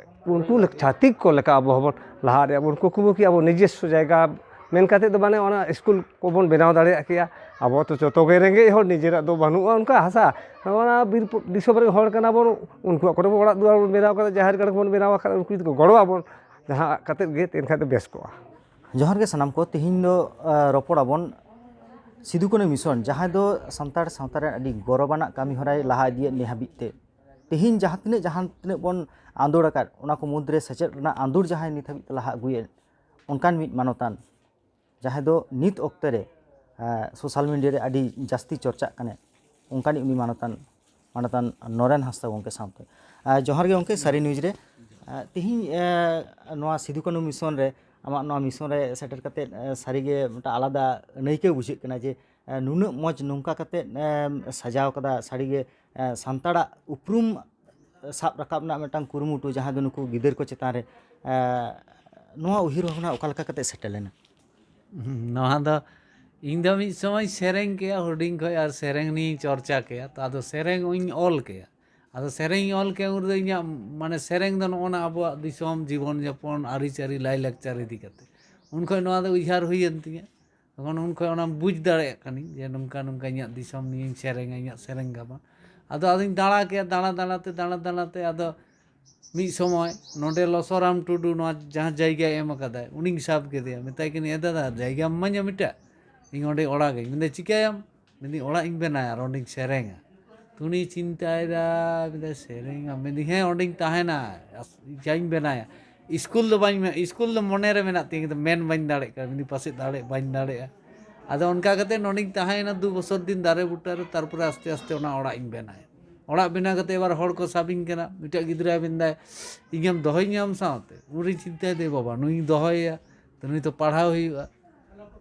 ᱩᱱᱠᱩ ᱞᱮᱠ-, ᱪᱷᱟᱹᱛᱤᱠ ᱠᱚ ᱞᱮᱠᱟ ᱟᱵᱚ ᱦᱚᱸᱵᱚᱱ ᱞᱟᱦᱟ ᱫᱟᱲᱮᱭᱟᱜᱼᱟ᱾ ᱵᱚᱱ ᱠᱩᱠᱢᱩ ᱠᱤ ᱟᱵᱚ ᱱᱤᱡᱮᱥᱥᱚ ᱡᱟᱭᱜᱟ ᱢᱮᱱ ᱠᱟᱛᱮᱫ ᱫᱚ, ᱢᱟᱱᱮ, ᱚᱱᱟ ᱥᱠᱩᱞ ᱠᱚᱵᱚᱱ ᱵᱮᱱᱟᱣ ᱫᱟᱲᱮᱭᱟᱜ ᱠᱮᱭᱟ᱾ ᱟᱵᱚ ᱛᱚ ᱡᱚᱛᱚ ᱜᱮ ᱨᱮᱸᱜᱮᱡ ᱦᱚᱲ, ᱱᱤᱡᱮᱨᱟᱜ ᱫᱚ ᱵᱟᱹᱱᱩᱜᱼᱟ ᱚᱱᱠᱟ ᱦᱟᱥᱟ᱾ ᱚᱱᱟ ᱵᱤᱨ ᱯᱚ-, ᱫᱤᱥᱚᱢ ᱨᱮᱱ ᱦᱚᱲ ᱠᱟᱱᱟ ᱵᱚᱱ, ᱩᱱᱠᱩᱣᱟᱜ ᱠᱚᱨᱮ ᱵᱚᱱ ᱚᱲᱟᱜ ᱫᱩᱣᱟᱹᱨ ᱵᱚᱱ ᱵᱮᱱᱟᱣ ᱠᱟᱫᱟ, ᱡᱟᱦᱮᱨ ᱜᱟᱲ ᱠᱚᱵᱚᱱ ᱵᱮᱱᱟᱣ ᱟᱠᱟᱫᱟ, ᱩᱱᱠᱩ ᱡᱩᱫᱤ ᱠᱚ ᱜᱚᱲᱚ ᱟᱵᱚᱱ, ᱡᱟᱦᱟᱸ ᱠᱟᱛᱮᱫ ᱜᱮ, ᱮᱱᱠᱷᱟᱱ ᱫᱚ ᱵᱮᱥ ᱠᱚᱜᱼᱟ᱾ ᱡᱚᱦᱟᱨ ᱜᱮ ᱥᱟᱱᱟᱢ ᱠᱚ᱾ ᱛᱤᱦᱤᱧ ᱫᱚ, ᱟ, ᱨᱚᱯᱚᱲ ᱟᱵᱚᱱ ᱥᱤᱫᱩ ᱠᱟᱹᱱᱩ ᱢᱤᱥᱚᱱ, ᱡᱟᱦᱟᱸ ᱫᱚ ᱥᱟᱱᱛᱟᱲ ᱥᱟᱶᱛᱟ ᱨᱮ ᱟᱹᱰᱤ ᱜᱚᱨᱚᱵᱟᱱᱟᱜ ᱠᱟᱹᱢᱤ ᱦᱚᱨᱟᱭ ᱞᱟᱦᱟ ᱤᱫᱤᱭᱮᱫ ᱱᱤᱭᱟᱹ ᱦᱟᱹᱵᱤᱡ ᱛᱮ᱾ ᱛᱤᱦᱤᱧ ᱡᱟᱦᱟᱸ ᱛᱤᱱᱟᱹᱜ, ᱡᱟᱦᱟᱸ ᱛᱤᱱᱟᱹᱜ ᱵᱚᱱ ᱟᱸᱫᱳᱲ ᱟᱠᱟᱫ, ᱚᱱᱟ ᱠᱚ ᱢᱩᱫᱽᱨᱮ ᱥᱮᱪᱮᱫ ᱨᱮᱱᱟᱜ ᱟᱸᱫᱳᱲ ᱡᱟᱦᱟᱸᱭ ᱱᱤᱛ ᱦᱟᱹᱵᱤᱡ ᱛᱮ ᱞᱟᱦᱟ ᱟᱹᱜᱩᱭᱮᱫ, ᱚᱱᱠᱟᱱ ᱢᱤᱫ ᱢᱟᱱᱚᱛᱟᱱ, ᱡᱟᱦᱟᱸᱭ ᱫᱚ ᱱᱤᱛ ᱚᱠᱛᱮ ᱨᱮ, ᱮ, social media ᱨᱮ ᱟᱹᱰᱤ ᱡᱟᱹᱥᱛᱤ ᱪᱚᱨᱪᱟᱜ ᱠᱟᱱᱟᱭ, ᱚᱱᱠᱟᱱᱤᱡ ᱩᱱᱤ ᱢᱟᱱᱚᱛᱟᱱ, ᱢᱟᱱᱚᱛᱟᱱ ᱱᱚᱨᱮᱱ ᱦᱟᱸᱥᱫᱟ ᱜᱚᱢᱠᱮ ᱥᱟᱶᱛᱮ᱾ ᱮ, ᱡᱚᱦᱟᱨ ᱜᱮ ᱜᱚᱢᱠᱮ, ᱥᱟᱹᱨᱤ news ᱨᱮ᱾ ᱮ, ᱛᱤᱦᱤᱧ, ᱮ, ᱱᱚᱣᱟ ᱥᱤᱫᱩ ᱠᱟᱹᱱᱩ ᱢᱤᱥᱚᱱ ᱨᱮ, ᱟᱢᱟᱜ ᱱᱚᱣᱟ ᱢᱤᱥᱚᱱ ᱨᱮ ᱥᱮᱴᱮᱨ ᱠᱟᱛᱮᱫ, ᱮ, ᱥᱟᱹᱨᱤᱜᱮ ᱢᱤᱫᱴᱟᱝ ᱟᱞᱟᱫᱟ ᱟᱹᱱᱟᱹᱭᱠᱟᱹᱣ ᱵᱩᱡᱷᱟᱹᱜ ᱠᱟᱱᱟ ᱡᱮ, ᱮ, ᱱᱩᱱᱟᱹᱜ ᱢᱚᱡᱽ ᱱᱚᱝᱠᱟ ᱠᱟᱛᱮᱫ, ᱮ, ᱥᱟᱡᱟᱣ ᱠᱟᱫᱟ, ᱥᱟᱹᱨᱤᱜᱮ, ᱮ, ᱥᱟᱱᱛᱟᱲᱟᱜ ᱩᱯᱨᱩᱢ ᱥᱟᱵ ᱨᱟᱠᱟᱵ ᱨᱮᱱᱟᱜ ᱢᱤᱫᱴᱟᱝ ᱠᱩᱨᱩᱢᱩᱴᱩ, ᱡᱟᱦᱟᱸ ᱫᱚ ᱱᱩᱠᱩ ᱜᱤᱫᱟᱹᱨ ᱠᱚ ᱪᱮᱛᱟᱱ ᱨᱮ, ᱮ, ᱱᱚᱣᱟ ᱩᱭᱦᱟᱹᱨ ᱵᱷᱟᱵᱽᱱᱟ ᱚᱠᱟ ᱞᱮᱠᱟ ᱠᱟᱛᱮ ᱥᱮᱴᱮᱨ ᱞᱮᱱᱟ? ᱦᱩᱸ, ᱱᱚᱣᱟ ᱫᱚ ᱤᱧ ᱫᱚ ᱢᱤᱫ ᱥᱚᱢᱚᱭ ᱥᱮᱨᱮᱧ ᱠᱮᱭᱟ ᱦᱩᱰᱤᱧ ᱠᱷᱚᱱ, ᱟᱨ ᱥᱮᱨᱮᱧ ᱱᱤᱭᱮᱧ ᱪᱚᱨᱪᱟ ᱠᱮᱭᱟ, ᱛᱚ ᱟᱫᱚ ᱥᱮᱨᱮᱧ ᱤᱧ ᱚᱞ ᱠᱮᱭᱟ᱾ ᱟᱫᱚ ᱥᱮᱨᱮᱧ ᱚᱞ ᱠᱮᱫ ᱩᱱ ᱨᱮᱫᱚ ᱤᱧᱟᱹᱜ ᱢᱟᱱᱮ ᱥᱮᱨᱮᱧ ᱫᱚ ᱱᱚᱜᱼᱚ ᱱᱟ ᱟᱵᱚᱣᱟᱜ ᱫᱤᱥᱚᱢ ᱡᱤᱵᱚᱱ ᱡᱟᱯᱚᱱ, ᱟᱹᱨᱤᱪᱟᱹᱞᱤ, ᱞᱟᱭᱼᱞᱟᱠᱪᱟᱨ ᱤᱫᱤ ᱠᱟᱛᱮ᱾ ᱩᱱ ᱠᱷᱚᱱ ᱱᱚᱣᱟ ᱫᱚ ᱩᱭᱦᱟᱹᱨ ᱦᱩᱭᱮᱱ ᱛᱤᱧᱟᱹ᱾ ᱛᱚᱠᱷᱚᱱ ᱩᱱ ᱠᱷᱚᱱ ᱚᱱᱟᱢ ᱵᱩᱡᱽ ᱫᱟᱲᱮᱭᱟᱜ ᱠᱟᱹᱱᱟᱹᱧ ᱡᱮ ᱱᱚᱝᱠᱟ ᱱᱚᱝᱠᱟ ᱤᱧᱟᱹᱜ ᱫᱤᱥᱚᱢ ᱱᱤᱭᱮᱧ ᱥᱮᱨᱮᱧᱟ, ᱤᱧᱟᱹᱜ ᱥᱮᱨᱮᱧ ᱜᱟᱵᱟᱱ᱾ ᱟᱫᱚ ᱟᱫᱚᱧ ᱫᱟᱬᱟ ᱠᱮᱫᱼᱟ, ᱫᱟᱬᱟ ᱫᱟᱬᱟ ᱛᱮ, ᱫᱟᱬᱟ ᱫᱟᱬᱟ ᱛᱮ ᱟᱫᱚ ᱢᱤᱫ ᱥᱚᱢᱚᱭ ᱱᱚᱰᱮ ᱞᱚᱥᱚᱨᱟᱢ ᱴᱩᱰᱩ ᱱᱚᱣᱟ ᱡᱟᱦᱟᱸ ᱡᱟᱭᱜᱟᱭ ᱮᱢ ᱟᱠᱟᱫᱟᱭ, ᱩᱱᱤᱧ ᱥᱟᱵ ᱠᱮᱫᱮᱭᱟ, ᱢᱮᱛᱟᱭ ᱠᱟᱹᱱᱟᱹᱧ, "ᱮ ᱫᱟᱫᱟ, ᱡᱟᱭᱜᱟᱢ ᱮᱢᱟᱹᱧᱟ ᱢᱤᱫᱴᱟᱜ, ᱤᱧ ᱚᱸᱰᱮ ᱚᱲᱟᱜᱟᱹᱧ᱾" ᱢᱮᱱᱫᱟᱭ, "ᱪᱤᱠᱟᱹᱭᱟᱢ?" ᱢᱮᱱᱫᱟᱹᱧ, "ᱚᱲᱟᱜ ᱤᱧ ᱵᱮᱱᱟᱣᱟ ᱟᱨ ᱚᱸᱰᱮᱧ ᱥᱮᱨᱮᱧᱟ᱾" ᱛᱚ ᱩᱱᱤᱭ ᱪᱤᱱᱛᱟᱹᱭᱮᱫᱟ, ᱢᱮᱱᱫᱟᱭ, "ᱥᱮᱨᱮᱧᱟ?" ᱢᱮᱱᱫᱟᱹᱧ, "ᱦᱮᱸ, ᱚᱸᱰᱮᱧ ᱛᱟᱦᱮᱱᱟ, ᱟᱥ-, ᱡᱟᱧ ᱵᱮᱱᱟᱭᱟ᱾ ᱤᱥᱠᱩᱞ ᱫᱚ ᱵᱟᱹᱧ ᱢᱮ-, ᱤᱥᱠᱩᱞ ᱫᱚ ᱢᱚᱱᱮᱨᱮ ᱢᱮᱱᱟᱜ ᱛᱤᱧᱟᱹ, ᱠᱤᱱᱛᱩ ᱢᱮᱱ ᱵᱟᱹᱧ ᱫᱟᱲᱮᱭᱟᱜ ᱠᱟᱱᱟ᱾" ᱢᱮᱱᱫᱟᱹᱧ, "ᱯᱟᱥᱮᱡ ᱫᱟᱲᱮ ᱵᱟᱹᱧ ᱫᱟᱲᱮᱭᱟᱜᱼᱟ᱾" ᱟᱫᱚ ᱚᱱᱠᱟ ᱠᱟᱛᱮ ᱱᱚᱸᱰᱮᱧ ᱛᱟᱦᱮᱸᱭᱮᱱᱟ ᱫᱩ ᱵᱚᱪᱷᱚᱨ ᱫᱤᱱ ᱫᱟᱨᱮ ᱵᱩᱴᱟᱹ ᱨᱮ, ᱛᱟᱨᱯᱚᱨᱮ ᱟᱥᱛᱮ ᱟᱥᱛᱮ ᱚᱱᱟ ᱚᱲᱟᱜ ᱤᱧ ᱵᱮᱱᱟᱭᱟ᱾ ᱚᱲᱟᱜ ᱵᱮᱱᱟᱣ ᱠᱟᱛᱮ ᱮᱵᱟᱨ ᱦᱚᱲ ᱠᱚ ᱥᱟᱵᱤᱧ ᱠᱟᱱᱟ, ᱢᱤᱫᱴᱟᱝ ᱜᱤᱫᱽᱨᱟᱹᱭ ᱢᱮᱱᱫᱟᱭ, "ᱤᱧᱮᱢ ᱫᱚᱦᱚᱧᱟ ᱟᱢ ᱥᱟᱶᱛᱮ?" ᱩᱱᱨᱮᱧ ᱪᱤᱱᱛᱟᱹᱭᱮᱫᱟ, "ᱵᱟᱵᱟ, ᱱᱩᱭᱤᱧ ᱫᱚᱦᱚᱭᱮᱭᱟ, ᱛᱚ ᱱᱩᱭ ᱛᱚ ᱯᱟᱲᱦᱟᱣ ᱦᱩᱭᱩᱜᱼᱟ᱾"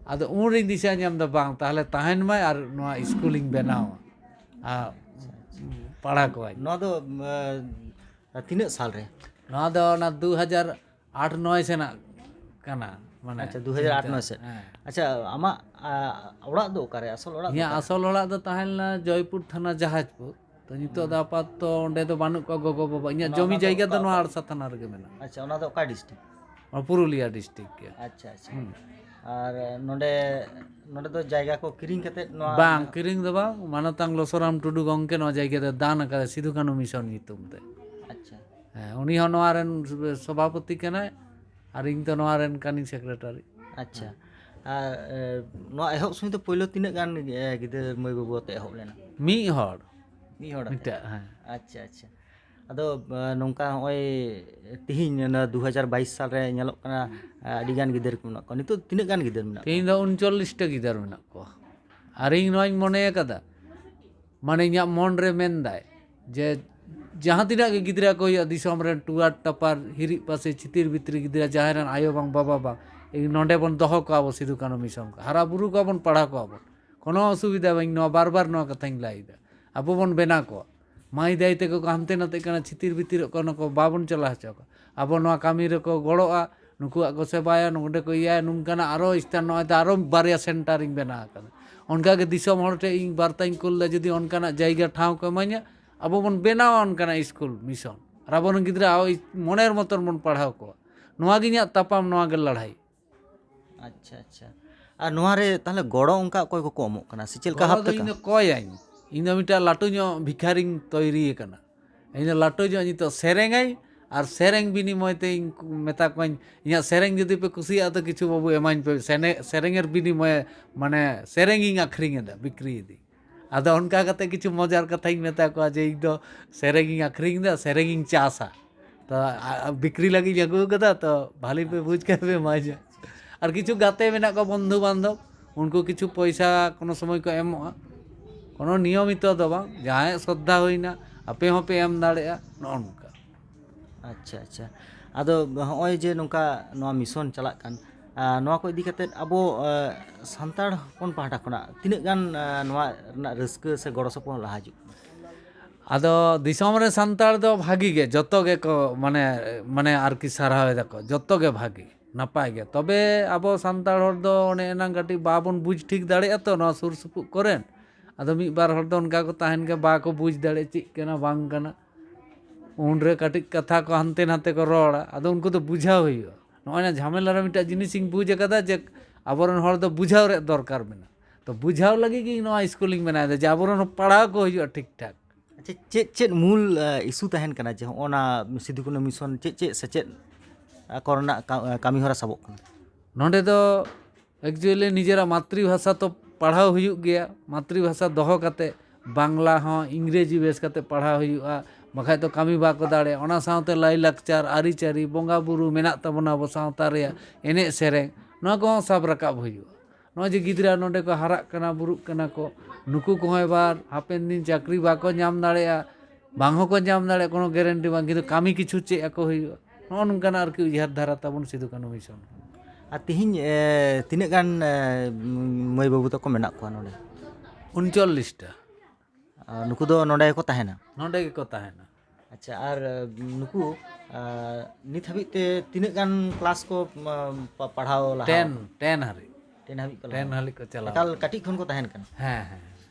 ᱟᱫᱚ ᱩᱱᱨᱮᱧ ᱫᱤᱥᱟᱹ ᱧᱟᱢ ᱮᱫᱟ, ᱵᱟᱝ, ᱛᱟᱦᱞᱮ ᱛᱟᱦᱮᱱ ᱢᱟᱭ ᱟᱨ ᱱᱚᱣᱟ ᱤᱥᱠᱩᱞᱤᱧ ᱵᱮᱱᱟᱣᱟ ᱟᱨ ᱯᱟᱲᱦᱟᱣ ᱠᱚᱣᱟᱧ᱾ ᱱᱚᱣᱟ ᱫᱚ ᱟᱸ, ᱛᱤᱱᱟᱹᱜ ᱥᱟᱞ ᱨᱮ? ᱱᱚᱣᱟ ᱫᱚ ᱚᱱᱟ ᱫᱩ ᱦᱟᱡᱟᱨ ᱟᱴ ᱱᱚᱭ ᱥᱮᱱᱟᱜ ᱠᱟᱱᱟ, ᱢᱟᱱᱮ ᱟᱪᱪᱷᱟ, ᱫᱩ ᱦᱟᱡᱟᱨ ᱟᱴ ᱱᱚᱭ ᱥᱮᱫ᱾ ᱦᱮᱸ᱾ ᱟᱪᱪᱷᱟ, ᱟᱢᱟᱜ ᱟᱸ, ᱚᱲᱟᱜ ᱫᱚ ᱚᱠᱟᱨᱮ? ᱟᱥᱚᱞ ᱚᱲᱟᱜ ᱫᱚ ᱤᱧᱟᱹᱜ ᱚᱠᱟᱨᱮ? ᱟᱥᱚᱞ ᱚᱲᱟᱜ ᱫᱚ ᱛᱟᱦᱮᱸ ᱞᱮᱱᱟ ᱡᱚᱭᱯᱩᱨ ᱛᱷᱟᱱᱟ ᱡᱟᱦᱟᱡᱽᱯᱩᱨ᱾ ᱛᱚ ᱱᱤᱛᱚᱜ ᱫᱚ ᱟᱯᱟᱛᱚᱛᱚ ᱚᱸᱰᱮ ᱫᱚ ᱵᱟᱹᱱᱩᱜ ᱠᱚᱣᱟ ᱜᱚᱜᱚ ᱵᱟᱵᱟ᱾ ᱤᱧᱟᱹᱜ ᱚᱱᱟ, ᱡᱚᱢᱤ ᱚᱱᱟ ᱫᱚ ᱡᱟᱭᱜᱟ ᱫᱚ ᱚᱠᱟ, ᱱᱚᱣᱟ ᱚᱠᱟ? ᱟᱲᱥᱟ ᱛᱷᱟᱱᱟ ᱨᱮᱜᱮ ᱢᱮᱱᱟᱜᱼᱟ᱾ ᱟᱪᱪᱷᱟ, ᱚᱱᱟ ᱫᱚ ᱚᱠᱟ ᱰᱤᱥᱴᱤᱠ? ᱱᱚᱣᱟ ᱯᱩᱨᱩᱞᱤᱭᱟᱹ ᱰᱤᱥᱴᱨᱤᱠᱴ ᱜᱮ᱾ ᱟᱪᱪᱷᱟ, ᱟᱪᱪᱷᱟ᱾ ᱟᱨ ᱱᱚᱰᱮ, ᱱᱚᱰᱮ ᱫᱚ ᱡᱟᱭᱜᱟ ᱠᱚ ᱠᱤᱨᱤᱧ ᱠᱟᱛᱮᱫ ᱱᱚᱣᱟ ᱵᱟᱝ, ᱠᱤᱨᱤᱧ ᱫᱚ ᱵᱟᱝ, ᱢᱟᱱᱚᱛᱟᱝ ᱞᱚᱥᱚᱨᱟᱢ ᱴᱩᱰᱩ ᱜᱚᱢᱠᱮ ᱱᱚᱣᱟ ᱡᱟᱭᱜᱟ ᱫᱚ ᱫᱟᱱ ᱟᱠᱟᱫᱟ ᱥᱤᱫᱷᱩ ᱠᱟᱹᱱᱦᱩ ᱢᱤᱥᱚᱱ ᱧᱩᱛᱩᱢ ᱛᱮ᱾ ᱟᱪᱪᱷᱟ, ᱦᱮᱸ, ᱩᱱᱤ ᱦᱚᱸ ᱱᱚᱣᱟ ᱨᱮᱱ ᱥᱚᱵᱷᱟᱯᱚᱛᱤ ᱠᱟᱱᱟᱭ ᱟᱨ ᱤᱧ ᱫᱚ ᱱᱚᱣᱟ ᱨᱮᱱ ᱠᱟᱹᱱᱟᱹᱧ ᱥᱮᱠᱨᱮᱴᱟᱨᱤ᱾ ᱟᱪᱪᱷᱟ᱾ ᱟᱨ ᱮ, ᱱᱚᱣᱟ ᱮᱦᱚᱵ ᱥᱚᱢᱚᱭ ᱫᱚ ᱯᱳᱭᱞᱳ ᱛᱤᱱᱟᱹᱜ ᱜᱟᱱ ᱮ, ᱜᱤᱫᱟᱹᱨ ᱢᱟᱹᱭ ᱵᱟᱹᱵᱩ ᱟᱛᱮ ᱮᱦᱚᱵ ᱞᱮᱱᱟ? ᱢᱤᱫ ᱦᱚᱲ ᱢᱤᱫ ᱦᱚᱲ ᱟᱛᱮ? ᱢᱤᱫᱴᱟᱜ, ᱦᱮᱸ᱾ ᱟᱪᱪᱷᱟ, ᱟᱪᱪᱷᱟ᱾ ᱟᱫᱚ ᱮ, ᱱᱚᱝᱠᱟ ᱱᱚᱜᱼᱚᱭ ᱛᱤᱦᱤᱧ ᱚᱱᱟ ᱫᱩ ᱦᱟᱡᱟᱨ ᱵᱟᱭᱤᱥ ᱥᱟᱞ ᱨᱮ ᱧᱮᱞᱚᱜ ᱠᱟᱱᱟ ᱮ, ᱟᱹᱰᱤ ᱜᱟᱱ ᱜᱤᱫᱟᱹᱨ ᱠᱚ ᱢᱮᱱᱟᱜ ᱠᱚᱣᱟ᱾ ᱱᱤᱛᱚᱜ ᱛᱤᱱᱟᱹᱜ ᱜᱟᱱ ᱜᱤᱫᱟᱹᱨ ᱢᱮᱱᱟᱜ ᱠᱚᱣᱟ? ᱛᱮᱦᱮᱧ ᱫᱚ ᱩᱱᱪᱚᱞᱞᱤᱥ ᱴᱟ ᱜᱤᱫᱟᱹᱨ ᱢᱮᱱᱟᱜ ᱠᱚᱣᱟ᱾ ᱟᱨ ᱤᱧ ᱱᱚᱣᱟᱧ ᱢᱚᱱᱮ ᱟᱠᱟᱫᱟ, ᱢᱟᱱᱮ ᱤᱧᱟᱹᱜ ᱢᱚᱱ ᱨᱮ ᱢᱮᱱᱫᱟᱭ ᱡᱮ ᱡᱟᱦᱟᱸ ᱛᱤᱱᱟᱹᱜ ᱜᱮ ᱜᱤᱫᱽᱨᱟᱹ ᱠᱚ ᱦᱩᱭᱩᱜᱼᱟ, ᱫᱤᱥᱚᱢ ᱨᱮᱱ ᱴᱩᱣᱟᱨ ᱴᱟᱯᱟᱨ, ᱦᱤᱨᱤᱡ ᱯᱟᱹᱥᱤᱨ, ᱪᱷᱤᱛᱤᱨ ᱵᱷᱤᱛᱨᱤ ᱜᱤᱫᱽᱨᱟᱹ, ᱡᱟᱦᱟᱸᱭ ᱨᱮᱱ ᱟᱭᱳ ᱵᱟᱝ ᱵᱟᱵᱟ ᱵᱟᱝ, ᱤᱧ ᱱᱚᱰᱮ ᱵᱚᱱ ᱫᱚᱦᱚ ᱠᱚᱣᱟ ᱟᱵᱚ ᱥᱤᱫᱷᱩ ᱠᱟᱹᱱᱦᱩ ᱢᱤᱥᱚᱱ ᱠᱚ, ᱦᱟᱨᱟ ᱵᱩᱨᱩ ᱠᱚᱣᱟ ᱵᱚᱱ, ᱯᱟᱲᱦᱟᱣ ᱠᱚᱣᱟ ᱵᱚᱱ, ᱠᱳᱱᱳ ᱚᱥᱩᱵᱤᱫᱷᱟ ᱵᱟᱹᱧ, ᱱᱚᱣᱟ ᱵᱟᱨ ᱵᱟᱨ ᱱᱚᱣᱟ ᱠᱟᱛᱷᱟᱧ ᱞᱟᱹᱭᱫᱟ, ᱟᱵᱚ ᱵᱚᱱ ᱵᱮᱱᱟᱣ ᱠᱚᱣᱟ᱾ ᱢᱟᱹᱭ ᱫᱟᱹᱭ ᱛᱟᱠᱚ ᱠᱚ ᱦᱟᱱᱛᱮ ᱱᱟᱛᱮᱜ ᱠᱟᱱᱟ, ᱪᱷᱤᱛᱤᱨ ᱵᱷᱤᱛᱤᱨᱚᱜ ᱠᱟᱱᱟ ᱠᱚ, ᱵᱟᱵᱚᱱ ᱪᱟᱞᱟᱣ ᱦᱚᱪᱚ ᱠᱚᱣᱟ᱾ ᱟᱵᱚ ᱱᱚᱣᱟ ᱠᱟᱹᱢᱤ ᱨᱮᱠᱚ ᱜᱚᱲᱚᱜᱼᱟ, ᱱᱩᱠᱩᱣᱟᱜ ᱠᱚ ᱥᱮᱵᱟᱭᱟ, ᱱᱚᱸᱰᱮ ᱠᱚ ᱤᱭᱟᱹᱭᱟ, ᱱᱚᱝᱠᱟᱱᱟᱜ ᱟᱨᱚ ᱥᱛᱷᱟᱱ, ᱱᱚᱜᱼᱚᱭ ᱛᱚ ᱟᱨᱚ ᱵᱟᱨᱭᱟ ᱥᱮᱱᱴᱟᱨ ᱤᱧ ᱵᱮᱱᱟᱣ ᱟᱠᱟᱫᱟ᱾ ᱚᱱᱠᱟᱜᱮ ᱫᱤᱥᱚᱢ ᱦᱚᱲ ᱴᱷᱮᱱ ᱤᱧ ᱵᱟᱨᱛᱟᱧ ᱠᱩᱞ ᱮᱫᱟ, ᱡᱩᱫᱤ ᱚᱱᱠᱟᱱᱟᱜ ᱡᱟᱭᱜᱟ ᱴᱷᱟᱶ ᱠᱚ ᱤᱢᱟᱹᱧᱟ, ᱟᱵᱚ ᱵᱚᱱ ᱵᱮᱱᱟᱣᱟ ᱚᱱᱠᱟᱱᱟᱜ ᱥᱠᱩᱞ ᱢᱤᱥᱚᱱ, ᱟᱨ ᱟᱵᱚᱨᱮᱱ ᱜᱤᱫᱽᱨᱟᱹ ᱟᱵᱚ ᱢᱚᱱᱮᱨ ᱢᱚᱛᱚᱱ ᱵᱚᱱ ᱯᱟᱲᱦᱟᱣ ᱠᱚᱣᱟ᱾ ᱱᱚᱣᱟ ᱜᱮ ᱤᱧᱟᱹᱜ ᱛᱟᱯᱟᱢ, ᱱᱚᱣᱟ ᱜᱮ ᱞᱟᱹᱲᱦᱟᱹᱭ᱾ ᱟᱪᱪᱷᱟ, ᱟᱪᱪᱷᱟ᱾ ᱟᱨ ᱱᱚᱣᱟ ᱨᱮ ᱛᱟᱦᱚᱞᱮ ᱜᱚᱲᱚ ᱚᱱᱠᱟ ᱚᱠᱚᱭ ᱠᱚᱠᱚ ᱮᱢᱚᱜ ᱠᱟᱱᱟ, ᱥᱮ ᱪᱮᱫ ᱞᱮᱠᱟ ᱜᱚᱲᱚ ᱵᱷᱟᱵ ᱫᱚ ᱛᱮ? ᱤᱧ ᱫᱚ ᱠᱚᱭᱟᱹᱧ᱾ ᱤᱧ ᱫᱚ ᱢᱤᱫᱴᱟᱝ ᱞᱟᱹᱴᱩ ᱧᱚᱜ ᱵᱷᱤᱠᱷᱟᱨᱤᱧ ᱛᱚᱭᱨᱤ ᱟᱠᱟᱱᱟ᱾ ᱤᱧ ᱫᱚ ᱞᱟᱹᱴᱩ ᱧᱚᱜ ᱱᱤᱛᱚᱜ ᱥᱮᱨᱮᱧᱟᱹᱧ, ᱟᱨ ᱥᱮᱨᱮᱧ ᱵᱤᱱᱤᱢᱚᱭ ᱛᱮ ᱤᱧ ᱠᱩ-, ᱢᱮᱛᱟ ᱠᱚᱣᱟᱧ, "ᱤᱧᱟᱹᱜ ᱥᱮᱨᱮᱧ ᱡᱩᱫᱤ ᱯᱮ ᱠᱩᱥᱤᱭᱟᱜᱼᱟ, ᱛᱚ ᱠᱤᱪᱷᱩ ᱵᱟᱹᱵᱩ ᱮᱢᱟᱹᱧ ᱯᱮ, ᱥᱮᱱᱮ-, ᱥᱮᱨᱮᱧᱮᱨ ᱵᱤᱱᱤᱢᱚᱭᱮ, ᱢᱟᱱᱮ, ᱥᱮᱨᱮᱧ ᱤᱧ ᱟᱹᱠᱷᱨᱤᱧ ᱮᱫᱟ, ᱵᱤᱠᱨᱤᱭᱮᱫᱟᱹᱧ᱾" ᱟᱫᱚ ᱚᱱᱠᱟ ᱠᱟᱛᱮ ᱠᱤᱪᱷᱩ ᱢᱚᱡᱟᱨ ᱠᱟᱛᱷᱟᱧ ᱢᱮᱛᱟ ᱠᱚᱣᱟ ᱡᱮ, "ᱤᱧ ᱫᱚ ᱥᱮᱨᱮᱧ ᱤᱧ ᱟᱹᱠᱷᱨᱤᱧ ᱮᱫᱟ, ᱥᱮᱨᱮᱧ ᱤᱧ ᱪᱟᱥᱟ, ᱛᱚ, ᱟ-, ᱟ-, ᱵᱤᱠᱨᱤ ᱞᱟᱹᱜᱤᱫ ᱤᱧ ᱟᱹᱜᱩ ᱟᱠᱟᱫᱟ, ᱛᱚ ᱵᱷᱟᱞᱤ ᱯᱮ ᱵᱩᱡᱽ ᱠᱷᱟᱱ ᱯᱮ ᱮᱢᱟᱹᱧᱟ᱾" ᱟᱨ ᱠᱤᱪᱷᱩ ᱜᱟᱛᱮ ᱢᱮᱱᱟᱜ ᱠᱚᱣᱟ, ᱵᱚᱱᱫᱷᱩ ᱵᱟᱱᱫᱷᱚᱵ, ᱩᱱᱠᱩ ᱠᱤᱪᱷᱩ ᱯᱚᱭᱥᱟ ᱠᱳᱱᱳ ᱥᱚᱢᱚᱭ ᱠᱚ ᱮᱢᱚᱜᱼᱟ, ᱠᱳᱱᱳ ᱱᱤᱭᱚᱢᱤᱛᱚ ᱫᱚ ᱵᱟᱝ, ᱡᱟᱦᱟᱸᱭᱟᱜ ᱥᱨᱚᱫᱷᱟ ᱦᱩᱭᱱᱟ, ᱟᱯᱮ ᱦᱚᱸᱯᱮ ᱮᱢ ᱫᱟᱲᱮᱭᱟᱜᱼᱟ, ᱱᱚᱜᱼᱚ ᱱᱚᱝᱠᱟ᱾ ᱟᱪᱪᱷᱟ, ᱟᱪᱪᱷᱟ᱾ ᱟᱫᱚ ᱦᱚᱸᱜᱼᱚᱭ ᱡᱮ ᱱᱚᱝᱠᱟ ᱱᱚᱣᱟ ᱢᱤᱥᱚᱱ ᱪᱟᱞᱟᱜ ᱠᱟᱱ, ᱟᱨ ᱱᱚᱣᱟ ᱠᱚ ᱤᱫᱤ ᱠᱟᱛᱮᱫ ᱟᱵᱚ, ᱟᱨ, ᱥᱟᱱᱛᱟᱲ ᱦᱚᱯᱚᱱ ᱯᱟᱦᱴᱟ ᱠᱷᱚᱱᱟᱜ ᱛᱤᱱᱟᱹᱜ ᱜᱟᱱ, ᱟᱨ, ᱱᱚᱣᱟ ᱨᱮᱱᱟᱜ ᱨᱟᱹᱥᱠᱟᱹ ᱥᱮ ᱜᱚᱲᱚ ᱥᱚᱯᱚᱦᱚᱫ ᱞᱟᱦᱟ ᱦᱤᱡᱩᱜ ᱠᱟᱱᱟ? ᱟᱫᱚ ᱫᱤᱥᱚᱢ ᱨᱮ ᱥᱟᱱᱛᱟᱲ ᱫᱚ ᱵᱷᱟᱹᱜᱤ ᱜᱮ, ᱡᱚᱛᱚ ᱜᱮᱠᱚ ᱢᱟᱱᱮ, ᱢᱟᱱᱮ ᱟᱨᱠᱤ ᱥᱟᱨᱦᱟᱣ ᱮᱫᱟ ᱠᱚ, ᱡᱚᱛᱚ ᱜᱮ ᱵᱷᱟᱹᱜᱤ ᱱᱟᱯᱟᱭ ᱜᱮ᱾ ᱛᱚᱵᱮ ᱟᱵᱚ ᱥᱟᱱᱛᱟᱲ ᱦᱚᱲ ᱫᱚ ᱚᱱᱮ ᱮᱱᱟᱝ ᱠᱟᱹᱴᱤᱡ ᱵᱟᱵᱚᱱ ᱵᱩᱡᱽ ᱴᱷᱤᱠ ᱫᱟᱲᱮᱭᱟᱜᱼᱟ ᱛᱚ ᱱᱚᱣᱟ ᱥᱩᱨ ᱥᱩᱯᱩᱜ ᱠᱚᱨᱮᱱ᱾ ᱟᱫᱚ ᱢᱤᱫ ᱵᱟᱨ ᱦᱚᱲ ᱫᱚ ᱚᱱᱠᱟ ᱠᱚ ᱛᱟᱦᱮᱱ ᱜᱮᱭᱟ, ᱵᱟᱠᱚ ᱵᱩᱡᱽ ᱫᱟᱲᱮᱭᱟᱜᱼᱟ ᱪᱮᱫ ᱠᱟᱱᱟ ᱵᱟᱝ ᱠᱟᱱᱟ᱾ ᱩᱱᱨᱮ ᱠᱟᱹᱴᱤᱡ ᱠᱟᱛᱷᱟ ᱠᱚ ᱦᱟᱱᱛᱮ ᱱᱟᱛᱮ ᱠᱚ ᱨᱚᱲᱟ, ᱟᱫᱚ ᱩᱱᱠᱩ ᱫᱚ ᱵᱩᱡᱷᱟᱹᱣ ᱦᱩᱭᱩᱜᱼᱟ᱾ ᱱᱚᱜᱼᱚᱭ ᱱᱟ ᱡᱷᱟᱢᱮᱞᱟ ᱨᱮ ᱢᱤᱫᱴᱟᱝ ᱡᱤᱱᱤᱥᱤᱧ ᱵᱩᱡᱽ ᱟᱠᱟᱫᱟ ᱡᱮ ᱟᱵᱚᱨᱮᱱ ᱦᱚᱲ ᱫᱚ ᱵᱩᱡᱷᱟᱹᱣ ᱨᱮᱭᱟᱜ ᱫᱚᱨᱠᱟᱨ ᱢᱮᱱᱟᱜᱼᱟ᱾ ᱛᱚ ᱵᱩᱡᱷᱟᱹᱣ ᱞᱟᱹᱜᱤᱫ ᱜᱮ ᱤᱧ ᱱᱚᱣᱟ ᱥᱠᱩᱞᱤᱧ ᱵᱮᱱᱟᱣ ᱮᱫᱟ, ᱡᱮ ᱟᱵᱚᱨᱮᱱ ᱦᱚᱸ ᱯᱟᱲᱦᱟᱣ ᱠᱚ ᱦᱩᱭᱩᱜᱼᱟ ᱴᱷᱤᱠ ᱴᱷᱟᱠ᱾ ᱟᱪᱪᱷᱟ, ᱪᱮᱫ ᱪᱮᱫ ᱢᱩᱞ, ᱟᱨ, ᱤᱥᱩ ᱛᱟᱦᱮᱱ ᱠᱟᱱᱟ ᱡᱮ ᱦᱚᱸᱜᱼᱚ ᱱᱟ ᱥᱤᱫᱩ ᱠᱟᱹᱱᱦᱩ ᱢᱤᱥᱚᱱ ᱪᱮᱫ ᱪᱮᱫ ᱥᱮᱪᱮᱫ, ᱟᱨ, ᱠᱚᱨᱮᱱᱟᱜ ᱠᱟ-, ᱟᱨ, ᱠᱟᱹᱢᱤ ᱦᱚᱨᱟ ᱥᱟᱵᱚᱜ ᱠᱟᱱᱟ? ᱱᱚᱰᱮ ᱫᱚ ᱮᱠᱪᱩᱭᱮᱞᱤ ᱱᱤᱡᱮᱨᱟᱜ ᱢᱟᱛᱨᱤᱵᱷᱟᱥᱟ ᱛᱚ ᱯᱟᱲᱦᱟᱣ ᱦᱩᱭᱩᱜ ᱜᱮᱭᱟ, ᱢᱟᱛᱨᱤᱵᱷᱟᱥᱟ ᱫᱚᱦᱚ ᱠᱟᱛᱮ ᱵᱟᱝᱞᱟ ᱦᱚᱸ ᱤᱝᱨᱮᱡᱤ ᱵᱮᱥ ᱠᱟᱛᱮ ᱯᱟᱲᱦᱟᱣ ᱦᱩᱭᱩᱜᱼᱟ, ᱵᱟᱠᱷᱟᱡ ᱫᱚ ᱠᱟᱹᱢᱤ ᱵᱟᱠᱚ ᱫᱟᱲᱮᱭᱟᱜᱼᱟ᱾ ᱚᱱᱟ ᱥᱟᱶᱛᱮ ᱞᱟᱭᱼᱞᱟᱠᱪᱟᱨ, ᱟᱹᱨᱤᱪᱟᱹᱞᱤ, ᱵᱚᱸᱜᱟᱼᱵᱩᱨᱩ ᱢᱮᱱᱟᱜ ᱛᱟᱵᱚᱱᱟ ᱟᱵᱚ ᱥᱟᱶᱛᱟ ᱨᱮᱭᱟᱜ, ᱮᱱᱮᱡ ᱥᱮᱨᱮᱧ, ᱱᱚᱣᱟ ᱠᱚᱦᱚᱸ ᱥᱟᱵ ᱨᱟᱠᱟᱵ ᱦᱩᱭᱩᱜᱼᱟ᱾ ᱱᱚᱜᱼᱚᱭ ᱡᱮ ᱜᱤᱫᱽᱨᱟᱹ ᱱᱚᱰᱮ ᱠᱚ ᱦᱟᱨᱟᱜ ᱠᱟᱱᱟ, ᱵᱩᱨᱩᱜ ᱠᱟᱱᱟ ᱠᱚ, ᱱᱩᱠᱩ ᱠᱚᱦᱚᱸ ᱮᱵᱟᱨ ᱦᱟᱯᱮᱱ ᱫᱤᱱ ᱪᱟᱹᱠᱨᱤ ᱵᱟᱠᱚ ᱧᱟᱢ ᱫᱟᱲᱮᱭᱟᱜᱼᱟ, ᱵᱟᱝ ᱦᱚᱸᱠᱚ ᱧᱟᱢ ᱫᱟᱲᱮᱭᱟᱜᱼᱟ, ᱠᱳᱱᱳ ᱜᱮᱨᱮᱱᱴᱤ ᱵᱟᱝ, ᱠᱤᱱᱛᱩ ᱠᱟᱹᱢᱤ ᱠᱤᱪᱷᱩ ᱪᱮᱫ ᱟᱠᱚ ᱦᱩᱭᱩᱜᱼᱟ᱾ ᱱᱚᱜᱼᱚ ᱱᱚᱝᱠᱟᱱᱟᱜ ᱟᱨᱠᱤ ᱩᱭᱦᱟᱹᱨ ᱫᱷᱟᱨᱟ ᱛᱟᱵᱚᱱ ᱥᱤᱫᱩ ᱠᱟᱹᱱᱦᱩ ᱢᱤᱥᱚᱱ᱾ ᱟᱨ ᱛᱤᱦᱤᱧ, ᱮ, ᱛᱤᱱᱟᱹᱜ ᱜᱟᱱ, ᱮ, ᱢᱟᱹᱭ ᱵᱟᱹᱵᱩ ᱛᱟᱠᱚ ᱢᱮᱱᱟᱜ ᱠᱚᱣᱟ ᱱᱚᱰᱮ? ᱩᱱᱪᱚᱞᱞᱤᱥᱴᱟ᱾ ᱟᱨ ᱱᱩᱠᱩ ᱫᱚ ᱱᱚᱰᱮ ᱜᱮᱠᱚ ᱛᱟᱦᱮᱱᱟ? ᱱᱚᱰᱮ ᱜᱮᱠᱚ ᱛᱟᱦᱮᱱᱟ᱾ ᱟᱪᱪᱷᱟ, ᱟᱨ, ᱮ, ᱱᱩᱠᱩ, ᱟᱨ, ᱱᱤᱛ ᱦᱟᱹᱵᱤᱡ ᱛᱮ ᱛᱤᱱᱟᱹᱜ ᱜᱟᱱ ᱠᱞᱟᱥ ᱠᱚ, ᱢᱟ, ᱯᱟ-, ᱯᱟᱲᱦᱟᱣ ᱞᱟᱦᱟ ᱴᱮᱱ, ᱟᱠᱟᱱᱟ? ᱴᱮᱱ ᱦᱟᱹᱨᱤᱡ᱾ ᱴᱮᱱ ᱦᱟᱹᱵᱤᱡ ᱠᱚ ᱞᱟᱦᱟ ᱴᱮᱱ ᱟᱠᱟᱱᱟ? ᱦᱟᱹᱨᱤᱡ ᱠᱚ ᱪᱟᱞᱟᱣ ᱮᱠᱟᱞ ᱟᱠᱟᱱᱟ᱾ ᱠᱟᱹᱴᱤᱡ ᱠᱷᱚᱱ ᱠᱚ ᱛᱟᱦᱮᱱ ᱠᱟᱱᱟ? ᱦᱮᱸ, ᱦᱮᱸ᱾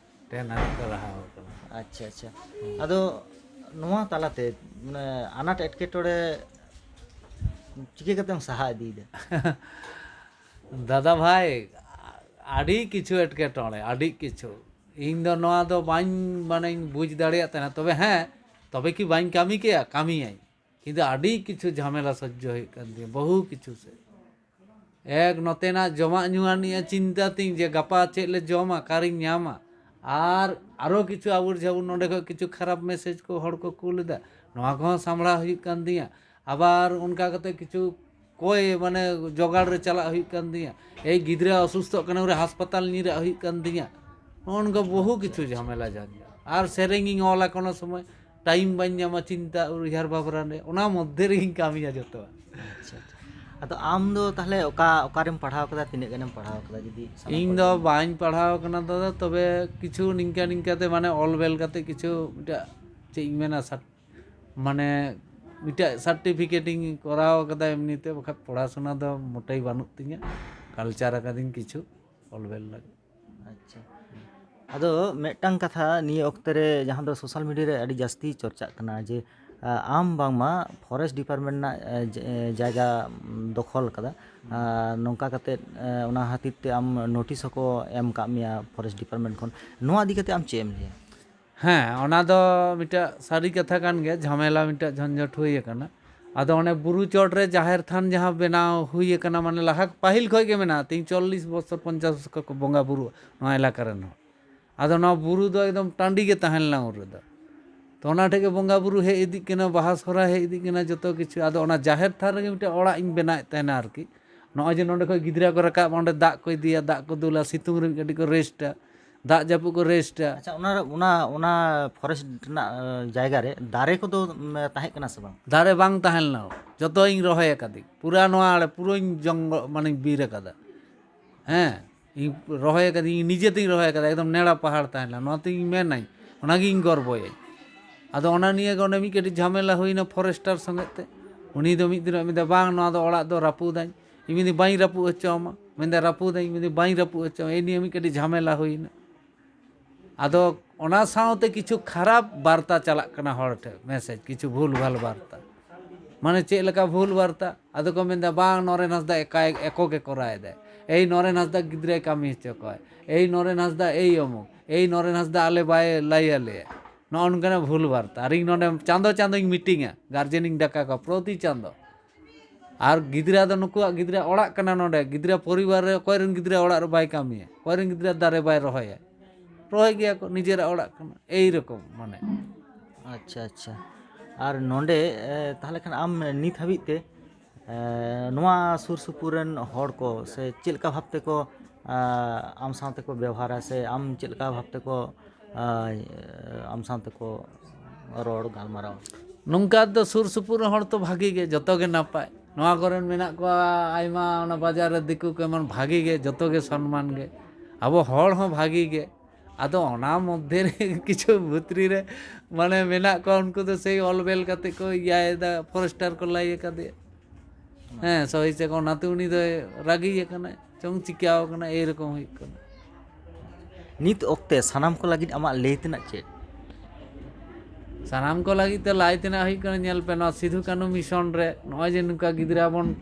ᱴᱮᱱ ᱦᱟᱹᱵᱤᱡ ᱠᱚ ᱞᱟᱦᱟ ᱟᱠᱟᱱᱟ᱾ ᱟᱪᱪᱷᱟ, ᱟᱪᱪᱷᱟ᱾ ᱟᱫᱚ ᱱᱚᱣᱟ ᱛᱟᱞᱟᱛᱮ, ᱢᱟᱱᱮ, ᱟᱱᱟᱴ ᱮᱴᱠᱮᱴᱚᱬᱮ ᱪᱤᱠᱟᱹ ᱠᱟᱛᱮᱢ ᱥᱟᱦᱟ ᱤᱫᱤᱭᱮᱫᱟ? ᱫᱟᱫᱟ ᱵᱷᱟᱭ, ᱟᱹᱰᱤ ᱠᱤᱪᱷᱩ ᱮᱴᱠᱮᱴᱚᱬᱮ, ᱟᱹᱰᱤ ᱠᱤᱪᱷᱩ᱾ ᱤᱧ ᱫᱚ ᱱᱚᱣᱟ ᱫᱚ ᱵᱟᱹᱧ, ᱢᱟᱱᱮᱧ ᱵᱩᱡᱽ ᱫᱟᱲᱮᱭᱟᱜ ᱛᱟᱦᱮᱱᱟ᱾ ᱛᱚᱵᱮ ᱦᱮᱸ, ᱛᱚᱵᱮ ᱠᱤ ᱵᱟᱹᱧ ᱠᱟᱹᱢᱤ ᱠᱮᱭᱟ? ᱠᱟᱹᱢᱤᱭᱟᱹᱧ᱾ ᱠᱤᱱᱛᱩ ᱟᱹᱰᱤ ᱠᱤᱪᱷᱩ ᱡᱷᱟᱢᱮᱞᱟ ᱥᱚᱡᱽᱡᱚ ᱦᱩᱭᱩᱜ ᱠᱟᱱ ᱛᱤᱧᱟᱹ, ᱵᱚᱦᱩ ᱠᱤᱪᱷᱩ ᱥᱮ᱾ ᱮᱠ, ᱱᱚᱛᱮᱱᱟᱜ ᱡᱚᱢᱟᱜ ᱧᱩᱣᱟᱜ ᱱᱤᱭᱟᱹ ᱪᱤᱱᱛᱟ ᱛᱤᱧ ᱡᱮ ᱜᱟᱯᱟ ᱪᱮᱫ ᱞᱮ ᱡᱚᱢᱟ, ᱚᱠᱟᱨᱤᱧ ᱧᱟᱢᱟ᱾ ᱟᱨ ᱟᱨᱚ ᱠᱤᱪᱷᱩ ᱟᱵᱩᱨ ᱡᱷᱟᱵᱩᱨ ᱱᱚᱸᱰᱮ ᱠᱷᱚᱱ ᱠᱤᱪᱷᱩ ᱠᱷᱟᱨᱟᱯ ᱢᱮᱥᱮᱡᱽ ᱠᱚ ᱦᱚᱲ ᱠᱚ ᱠᱩᱞ ᱮᱫᱟ, ᱱᱚᱣᱟ ᱠᱚᱦᱚᱸ ᱥᱟᱢᱵᱲᱟᱣ ᱦᱩᱭᱩᱜ ᱠᱟᱱ ᱛᱤᱧᱟᱹ᱾ ᱟᱵᱟᱨ ᱚᱱᱠᱟ ᱠᱟᱛᱮ ᱠᱤᱪᱷᱩ ᱠᱚᱭ, ᱢᱟᱱᱮ, ᱡᱚᱜᱟᱲ ᱨᱮ ᱪᱟᱞᱟᱜ ᱦᱩᱭᱩᱜ ᱠᱟᱱ ᱛᱤᱧᱟᱹ᱾ ᱮᱭ, ᱜᱤᱫᱽᱨᱟᱹ ᱚᱥᱩᱥᱛᱷᱚᱜ ᱠᱟᱱᱟ, ᱩᱱᱤ ᱦᱟᱥᱯᱟᱛᱟᱞ ᱧᱤᱨᱟᱜ ᱦᱩᱭᱩᱜ ᱠᱟᱱ ᱛᱤᱧᱟᱹ᱾ ᱱᱚᱜᱼᱚ ᱱᱚᱝᱠᱟ ᱵᱚᱦᱩ ᱠᱤᱪᱷᱩ ᱡᱷᱟᱢᱮᱞᱟ ᱡᱟᱦᱟᱸ᱾ ᱟᱨ ᱥᱮᱨᱮᱧ ᱤᱧ ᱚᱞᱟ, ᱠᱳᱱᱳ ᱥᱚᱢᱚᱭ ᱴᱟᱭᱤᱢ ᱵᱟᱹᱧ ᱧᱟᱢᱟ ᱪᱤᱱᱛᱟ ᱩᱭᱦᱟᱹᱨ ᱵᱷᱟᱵᱽᱱᱟ ᱨᱮ, ᱚᱱᱟ ᱢᱚᱫᱽᱫᱷᱮ ᱨᱮᱜᱤᱧ ᱠᱟᱹᱢᱤᱭᱟ ᱡᱚᱛᱚᱣᱟᱜ᱾ ᱟᱪᱪᱷᱟ, ᱟᱪᱪᱷᱟ᱾ ᱟᱫᱚ ᱟᱢ ᱫᱚ ᱛᱟᱦᱞᱮ ᱚᱠᱟ, ᱚᱠᱟᱨᱮᱢ ᱯᱟᱲᱦᱟᱣ ᱠᱟᱫᱟ, ᱛᱤᱱᱟᱹᱜ ᱜᱟᱱᱮᱢ ᱯᱟᱲᱦᱟᱣ ᱠᱟᱫᱟ? ᱡᱩᱫᱤ ᱥᱟᱱᱟᱢ ᱤᱧ ᱦᱚᱲ ᱫᱚ ᱡᱩᱫᱤ ᱵᱟᱹᱧ ᱯᱟᱲᱦᱟᱣ ᱠᱟᱱᱟ ᱫᱟᱫᱟ, ᱛᱚᱵᱮ ᱠᱤᱪᱷᱩ ᱱᱤᱝᱠᱟ ᱱᱤᱝᱠᱟᱛᱮ, ᱢᱟᱱᱮ, ᱚᱞ ᱵᱮᱞ ᱠᱟᱛᱮ ᱠᱤᱪᱷᱩ ᱢᱤᱫᱴᱟᱜ, ᱪᱮᱫ ᱤᱧ ᱢᱮᱱᱟ, ᱥᱟᱨ-, ᱢᱟᱱᱮ, ᱢᱤᱫᱴᱟᱜ ᱥᱟᱨᱴᱤᱯᱷᱤᱠᱮᱴ ᱤᱧ ᱠᱚᱨᱟᱣ ᱠᱟᱫᱟ ᱮᱢᱱᱤᱛᱮ, ᱵᱟᱠᱷᱟᱡ ᱯᱚᱲᱟᱥᱩᱱᱟ ᱫᱚ ᱢᱚᱴᱮᱭ ᱵᱟᱹᱱᱩᱜ ᱛᱤᱧᱟᱹ᱾ ᱠᱟᱞᱪᱟᱨ ᱟᱠᱟᱫᱤᱧ ᱠᱤᱪᱷᱩ ᱚᱞ ᱵᱮᱞ ᱞᱟᱹᱜᱤᱫ᱾ ᱟᱪᱪᱷᱟ᱾ ᱟᱫᱚ ᱢᱤᱫᱴᱟᱝ ᱠᱟᱛᱷᱟ ᱱᱤᱭᱟᱹ ᱚᱠᱛᱮ ᱨᱮ, ᱡᱟᱦᱟᱸ ᱫᱚ ᱥᱳᱥᱟᱞ ᱢᱤᱰᱤᱭᱟ ᱨᱮ ᱟᱹᱰᱤ ᱡᱟᱹᱥᱛᱤ ᱪᱚᱨᱪᱟᱜ ᱠᱟᱱᱟ, ᱡᱮ, ᱟ, ᱟᱢ ᱵᱟᱝᱢᱟ ᱯᱷᱚᱨᱮᱥᱴ ᱰᱤᱯᱟᱨᱴᱢᱮᱱᱴ ᱨᱮᱱᱟᱜ, ᱮ, ᱡᱮ-, ᱮ, ᱡᱟᱭᱜᱟ, ᱩᱢ, ᱫᱚᱠᱷᱚᱞ ᱠᱟᱫᱟ᱾ ᱟ, ᱱᱚᱝᱠᱟ ᱠᱟᱛᱮᱫ, ᱮ, ᱚᱱᱟ ᱦᱟᱹᱛᱤᱨ ᱛᱮ ᱟᱢ ᱱᱳᱴᱤᱥ ᱦᱚᱸᱠᱚ ᱮᱢ ᱠᱟᱜ ᱢᱮᱭᱟ ᱯᱷᱚᱨᱮᱥᱴ ᱰᱤᱯᱟᱨᱴᱢᱮᱱᱴ ᱠᱷᱚᱱ᱾ ᱱᱚᱣᱟ ᱤᱫᱤ ᱠᱟᱛᱮ ᱟᱢ ᱪᱮᱫ ᱮᱢ ᱞᱟᱹᱭᱟ? ᱦᱮᱸ, ᱚᱱᱟ ᱫᱚ ᱢᱤᱫᱴᱟᱜ ᱥᱟᱹᱨᱤ ᱠᱟᱛᱷᱟ ᱠᱟᱱ ᱜᱮᱭᱟ, ᱡᱷᱟᱢᱮᱞᱟ ᱢᱤᱫᱴᱟᱜ ᱡᱷᱚᱧᱡᱷᱚᱴ ᱦᱩᱭ ᱟᱠᱟᱱᱟ᱾ ᱟᱫᱚ ᱚᱱᱮ ᱵᱩᱨᱩ ᱪᱚᱴ ᱨᱮ ᱡᱟᱦᱮᱨ ᱛᱷᱟᱱ ᱡᱟᱦᱟᱸ ᱵᱮᱱᱟᱣ ᱦᱩᱭ ᱟᱠᱟᱱᱟ, ᱢᱟᱱᱮ, ᱞᱟᱦᱟ ᱯᱟᱹᱦᱤᱞ ᱠᱷᱚᱡ ᱜᱮ ᱢᱮᱱᱟᱜᱼᱟ, ᱛᱤᱧ ᱪᱚᱞᱞᱤᱥ ᱵᱚᱪᱷᱚᱨ, ᱯᱚᱧᱪᱟᱥ ᱵᱚᱪᱷᱚᱨ ᱠᱚ ᱵᱚᱸᱜᱟ ᱵᱩᱨᱩ ᱱᱚᱣᱟ ᱮᱞᱟᱠᱟ ᱨᱮᱱ ᱦᱚᱲ᱾ ᱟᱫᱚ ᱱᱚᱣᱟ ᱵᱩᱨᱩ ᱫᱚ ᱮᱠᱫᱚᱢ ᱴᱟᱺᱰᱤ ᱜᱮ ᱛᱟᱦᱮᱸ ᱞᱮᱱᱟ ᱩᱱ ᱨᱮᱫᱚ᱾ ᱛᱚ ᱚᱱᱟ ᱴᱷᱮᱡ ᱜᱮ ᱵᱚᱸᱜᱟ ᱵᱩᱨᱩ ᱦᱮᱡ ᱤᱫᱤᱜ ᱠᱟᱱᱟ, ᱵᱟᱦᱟ ᱥᱚᱦᱨᱟᱭ ᱦᱮᱡ ᱤᱫᱤᱜ ᱠᱟᱱᱟ, ᱡᱚᱛᱚ ᱠᱤᱪᱷᱩ᱾ ᱟᱫᱚ ᱚᱱᱟ ᱡᱟᱦᱮᱨ ᱛᱷᱟᱱ ᱨᱮᱜᱮ ᱢᱤᱫᱴᱮᱱ ᱚᱲᱟᱜ ᱤᱧ ᱵᱮᱱᱟᱣᱮᱫ ᱛᱟᱦᱮᱱᱟ ᱟᱨᱠᱤ᱾ ᱱᱚᱜᱼᱚᱭ ᱡᱮ ᱱᱚᱸᱰᱮ ᱠᱷᱚᱡ ᱜᱤᱫᱽᱨᱟᱹ ᱠᱚ ᱨᱟᱠᱟᱵ, ᱚᱸᱰᱮ ᱫᱟᱜ ᱠᱚ ᱤᱫᱤᱭᱟ, ᱫᱟᱜ ᱠᱚ ᱫᱩᱞᱟ, ᱥᱤᱛᱩᱝ ᱨᱮ ᱢᱤᱫ ᱠᱟᱹᱴᱤᱡ ᱠᱚ ᱨᱮᱥᱴᱟ, ᱫᱟᱜ ᱡᱟᱹᱯᱩᱫ ᱠᱚ ᱨᱮᱥᱴᱟ᱾ ᱟᱪᱪᱷᱟ, ᱚᱱᱟ, ᱚᱱᱟ, ᱚᱱᱟ ᱯᱷᱚᱨᱮᱥᱴ ᱨᱮᱱᱟᱜ, ᱮ, ᱡᱟᱭᱜᱟ ᱨᱮ ᱫᱟᱨᱮ ᱠᱚᱫᱚ, ᱩᱢ, ᱛᱟᱦᱮᱸ ᱠᱟᱱᱟ ᱥᱮ ᱵᱟᱝ? ᱫᱟᱨᱮ ᱵᱟᱝ ᱛᱟᱦᱮᱸ ᱞᱮᱱᱟ, ᱡᱚᱛᱚ ᱤᱧ ᱨᱚᱦᱚᱭ ᱟᱠᱟᱫᱤᱧ᱾ ᱯᱩᱨᱟ ᱱᱚᱣᱟ ᱟᱲᱮ ᱯᱩᱨᱟᱹᱧ ᱡᱚᱝᱜᱚᱞ, ᱢᱟᱱᱮᱧ ᱵᱤᱨ ᱟᱠᱟᱫᱟ᱾ ᱦᱮᱸ, ᱤᱧ ᱨᱚᱦᱚᱭ ᱟᱠᱟᱫᱤᱧ, ᱤᱧ ᱱᱤᱡᱮ ᱛᱤᱧ ᱨᱚᱦᱚᱭ ᱟᱠᱟᱫᱟ, ᱮᱠᱫᱚᱢ ᱱᱮᱲᱟ ᱯᱟᱦᱟᱲ ᱛᱟᱦᱮᱸ ᱞᱮᱱᱟ᱾ ᱱᱚᱣᱟ ᱛᱤᱧ ᱢᱮᱱᱟᱹᱧ, ᱚᱱᱟᱜᱤᱧ ᱜᱚᱨᱵᱚᱭᱟᱹᱧ᱾ ᱟᱫᱚ ᱚᱱᱟ ᱱᱤᱭᱮ ᱜᱮ ᱚᱸᱰᱮ ᱢᱤᱫ ᱠᱟᱹᱴᱤᱡ ᱡᱷᱟᱢᱮᱞᱟ ᱦᱩᱭᱱᱟ ᱯᱷᱚᱨᱮᱥᱴᱟᱨ ᱥᱚᱸᱜᱮ ᱛᱮ᱾ ᱩᱱᱤ ᱫᱚ ᱢᱤᱫ ᱫᱤᱱ ᱢᱮᱱᱫᱟ, "ᱵᱟᱝ, ᱱᱚᱣᱟ ᱫᱚ ᱚᱲᱟᱜ ᱫᱚ ᱨᱟᱹᱯᱩᱫᱟᱹᱧ᱾" ᱤᱧ ᱢᱮᱱᱫᱟᱹᱧ, "ᱵᱟᱹᱧ ᱨᱟᱹᱯᱩᱫ ᱦᱚᱪᱚ ᱟᱢᱟ᱾" ᱢᱮᱱᱫᱟᱭ, "ᱨᱟᱹᱯᱩᱫᱟᱹᱧ᱾" ᱢᱮᱱᱫᱟᱹᱧ, "ᱵᱟᱹᱧ ᱨᱟᱹᱯᱩᱫ ᱦᱚᱪᱚ ᱟᱢᱟ᱾" ᱮ ᱱᱤᱭᱟᱹ ᱢᱤᱫ ᱠᱟᱹᱴᱤᱡ ᱡᱷᱟᱢᱮᱞᱟ ᱦᱩᱭᱱᱟ᱾ ᱟᱫᱚ ᱚᱱᱟ ᱥᱟᱶᱛᱮ ᱠᱤᱪᱷᱩ ᱠᱷᱟᱨᱟᱯ ᱵᱟᱨᱛᱟ ᱪᱟᱞᱟᱜ ᱠᱟᱱᱟ ᱦᱚᱲ ᱴᱷᱮᱱ, ᱢᱮᱥᱮᱡᱽ, ᱠᱤᱪᱷᱩ ᱵᱷᱩᱞ ᱵᱷᱟᱞ ᱵᱟᱨᱛᱟ᱾ ᱢᱟᱱᱮ ᱪᱮᱫ ᱞᱮᱠᱟ ᱵᱷᱩᱞ ᱵᱟᱨᱛᱟ? ᱟᱫᱚ ᱠᱚ ᱢᱮᱱᱫᱟ, "ᱵᱟᱝ, ᱱᱚᱨᱮᱱ ᱦᱟᱸᱥᱫᱟ ᱮᱠᱟᱭ, ᱮᱠᱚ ᱜᱮ ᱠᱚᱨᱟᱣ ᱮᱫᱟᱭ, ᱮᱭ ᱱᱚᱨᱮᱱ ᱦᱟᱸᱥᱫᱟ ᱜᱤᱫᱽᱨᱟᱹᱭ ᱠᱟᱹᱢᱤ ᱦᱚᱪᱚ ᱠᱚᱣᱟᱭ, ᱮᱭ ᱱᱚᱨᱮᱱ ᱦᱟᱸᱥᱫᱟ ᱮᱭ ᱚᱢᱩᱠ, ᱮᱭ ᱱᱚᱨᱮᱱ ᱦᱟᱸᱥᱫᱟ ᱟᱞᱮ ᱵᱟᱭ ᱞᱟᱹᱭ ᱟᱞᱮᱭᱟ", ᱱᱚᱜᱼᱚ ᱱᱚᱝᱠᱟᱱᱟᱜ ᱵᱷᱩᱞ ᱵᱟᱨᱛᱟ᱾ ᱟᱨ ᱤᱧ ᱱᱚᱰᱮ ᱪᱟᱸᱫᱚ ᱪᱟᱸᱫᱚᱧ ᱢᱤᱴᱤᱝᱟ, ᱜᱟᱨᱡᱮᱱᱤᱧ ᱰᱟᱠᱟ ᱠᱚᱣᱟ ᱯᱨᱚᱛᱤ ᱪᱟᱸᱫᱚ᱾ ᱟᱨ ᱜᱤᱫᱽᱨᱟᱹ ᱫᱚ ᱱᱩᱠᱩᱣᱟᱜ ᱜᱤᱫᱽᱨᱟᱹ ᱚᱲᱟᱜ ᱠᱟᱱᱟ ᱱᱚᱰᱮ, ᱜᱤᱫᱽᱨᱟᱹ ᱯᱚᱨᱤᱵᱟᱨ ᱨᱮ ᱚᱠᱚᱭ ᱨᱮᱱ ᱜᱤᱫᱽᱨᱟᱹ ᱚᱲᱟᱜ ᱨᱮ ᱵᱟᱭ ᱠᱟᱹᱢᱤᱭᱟ, ᱚᱠᱚᱭ ᱨᱮᱱ ᱜᱤᱫᱽᱨᱟᱹ ᱫᱟᱨᱮ ᱵᱟᱭ ᱨᱚᱦᱚᱭᱟ? ᱨᱚᱦᱚᱭ ᱜᱮᱭᱟ ᱠᱚ, ᱱᱤᱡᱮᱨᱟᱜ ᱚᱲᱟᱜ ᱠᱟᱱᱟ, ᱮᱭ ᱨᱚᱠᱚᱢ ᱢᱟᱱᱮ᱾ ᱟᱪᱪᱷᱟ, ᱟᱪᱪᱷᱟ᱾ ᱟᱨ ᱱᱚᱰᱮ, ᱮ, ᱛᱟᱦᱚᱞᱮ ᱠᱷᱟᱱ ᱟᱢ ᱱᱤᱛ ᱦᱟᱹᱵᱤᱡ ᱛᱮ, ᱮ, ᱱᱚᱣᱟ ᱥᱩᱨ ᱥᱩᱯᱩᱨ ᱨᱮᱱ ᱦᱚᱲ ᱠᱚ ᱥᱮ ᱪᱮᱫ ᱞᱮᱠᱟ ᱵᱷᱟᱵᱽ ᱛᱮᱠᱚ, ᱟ, ᱟᱢ ᱥᱟᱶ ᱛᱮᱠᱚ ᱵᱮᱣᱦᱟᱨᱟ ᱥᱮ ᱟᱢ ᱪᱮᱫ ᱞᱮᱠᱟ ᱵᱷᱟᱵᱽ ᱛᱮᱠᱚ, ᱟ, ᱟᱢ ᱥᱟᱶ ᱛᱮᱠᱚ ᱨᱚᱲ ᱜᱟᱞᱢᱟᱨᱟᱣ? ᱱᱚᱝᱠᱟ ᱫᱚ ᱥᱩᱨ ᱥᱩᱯᱩᱨ ᱨᱮᱱ ᱦᱚᱲ ᱛᱚ ᱵᱷᱟᱜᱮ ᱜᱮ, ᱡᱚᱛᱚ ᱜᱮ ᱱᱟᱯᱟᱭ᱾ ᱱᱚᱣᱟ ᱠᱚᱨᱮᱱ ᱢᱮᱱᱟᱜ ᱠᱚᱣᱟ ᱟᱭᱢᱟ, ᱚᱱᱟ ᱵᱟᱡᱟᱨ ᱨᱮ ᱫᱤᱠᱩ ᱠᱚ ᱮᱢᱚᱱ ᱵᱷᱟᱜᱮ ᱜᱮ, ᱡᱚᱛᱚ ᱜᱮ ᱥᱚᱱᱢᱟᱱ ᱜᱮ᱾ ᱟᱵᱚ ᱦᱚᱲ ᱦᱚᱸ ᱵᱷᱟᱜᱮ ᱜᱮ᱾ ᱟᱫᱚ ᱚᱱᱟ ᱢᱚᱫᱽᱫᱷᱮ ᱨᱮ ᱠᱤᱪᱷᱩ ᱵᱷᱤᱛᱨᱤ ᱨᱮ ᱢᱟᱱᱮ ᱢᱮᱱᱟᱜ ᱠᱚᱣᱟ, ᱩᱱᱠᱩ ᱫᱚ ᱥᱮᱭ ᱚᱞ ᱵᱮᱞ ᱠᱟᱛᱮ ᱠᱚ ᱤᱭᱟᱹᱭᱮᱫᱟ, ᱯᱷᱳᱨ ᱥᱴᱟᱨ ᱠᱚ ᱞᱟᱹᱭ ᱟᱠᱟᱫᱮᱭᱟ᱾ ᱦᱮᱸ, ᱥᱚᱦᱤ ᱪᱮᱠ, ᱚᱱᱟᱛᱮ ᱩᱱᱤ ᱫᱚᱭ ᱨᱟᱹᱜᱤ ᱟᱠᱟᱱᱟᱭ ᱪᱚᱝ ᱪᱤᱠᱟᱹᱣ ᱟᱠᱟᱱᱟ, ᱮᱭ ᱨᱚᱠᱚᱢ ᱦᱩᱭᱩᱜ ᱠᱟᱱᱟ᱾ ᱱᱤᱛ ᱚᱠᱛᱮ ᱥᱟᱱᱟᱢ ᱠᱚ ᱞᱟᱹᱜᱤᱫ ᱟᱢᱟᱜ ᱞᱟᱹᱭ ᱛᱮᱱᱟᱜ ᱪᱮᱫ? ᱥᱟᱱᱟᱢ ᱠᱚ ᱞᱟᱹᱜᱤᱫ ᱛᱮ ᱞᱟᱹᱭ ᱛᱮᱱᱟᱜ ᱦᱩᱭᱩᱜ ᱠᱟᱱᱟ, ᱧᱮᱞ ᱯᱮ, ᱱᱚᱣᱟ ᱥᱤᱫᱷᱩ ᱠᱟᱹᱱᱦᱩ ᱢᱤᱥᱚᱱ ᱨᱮ ᱱᱚᱜᱼᱚᱭ ᱡᱮ ᱱᱚᱝᱠᱟ ᱜᱤᱫᱽᱨᱟᱹ ᱵᱚᱱ,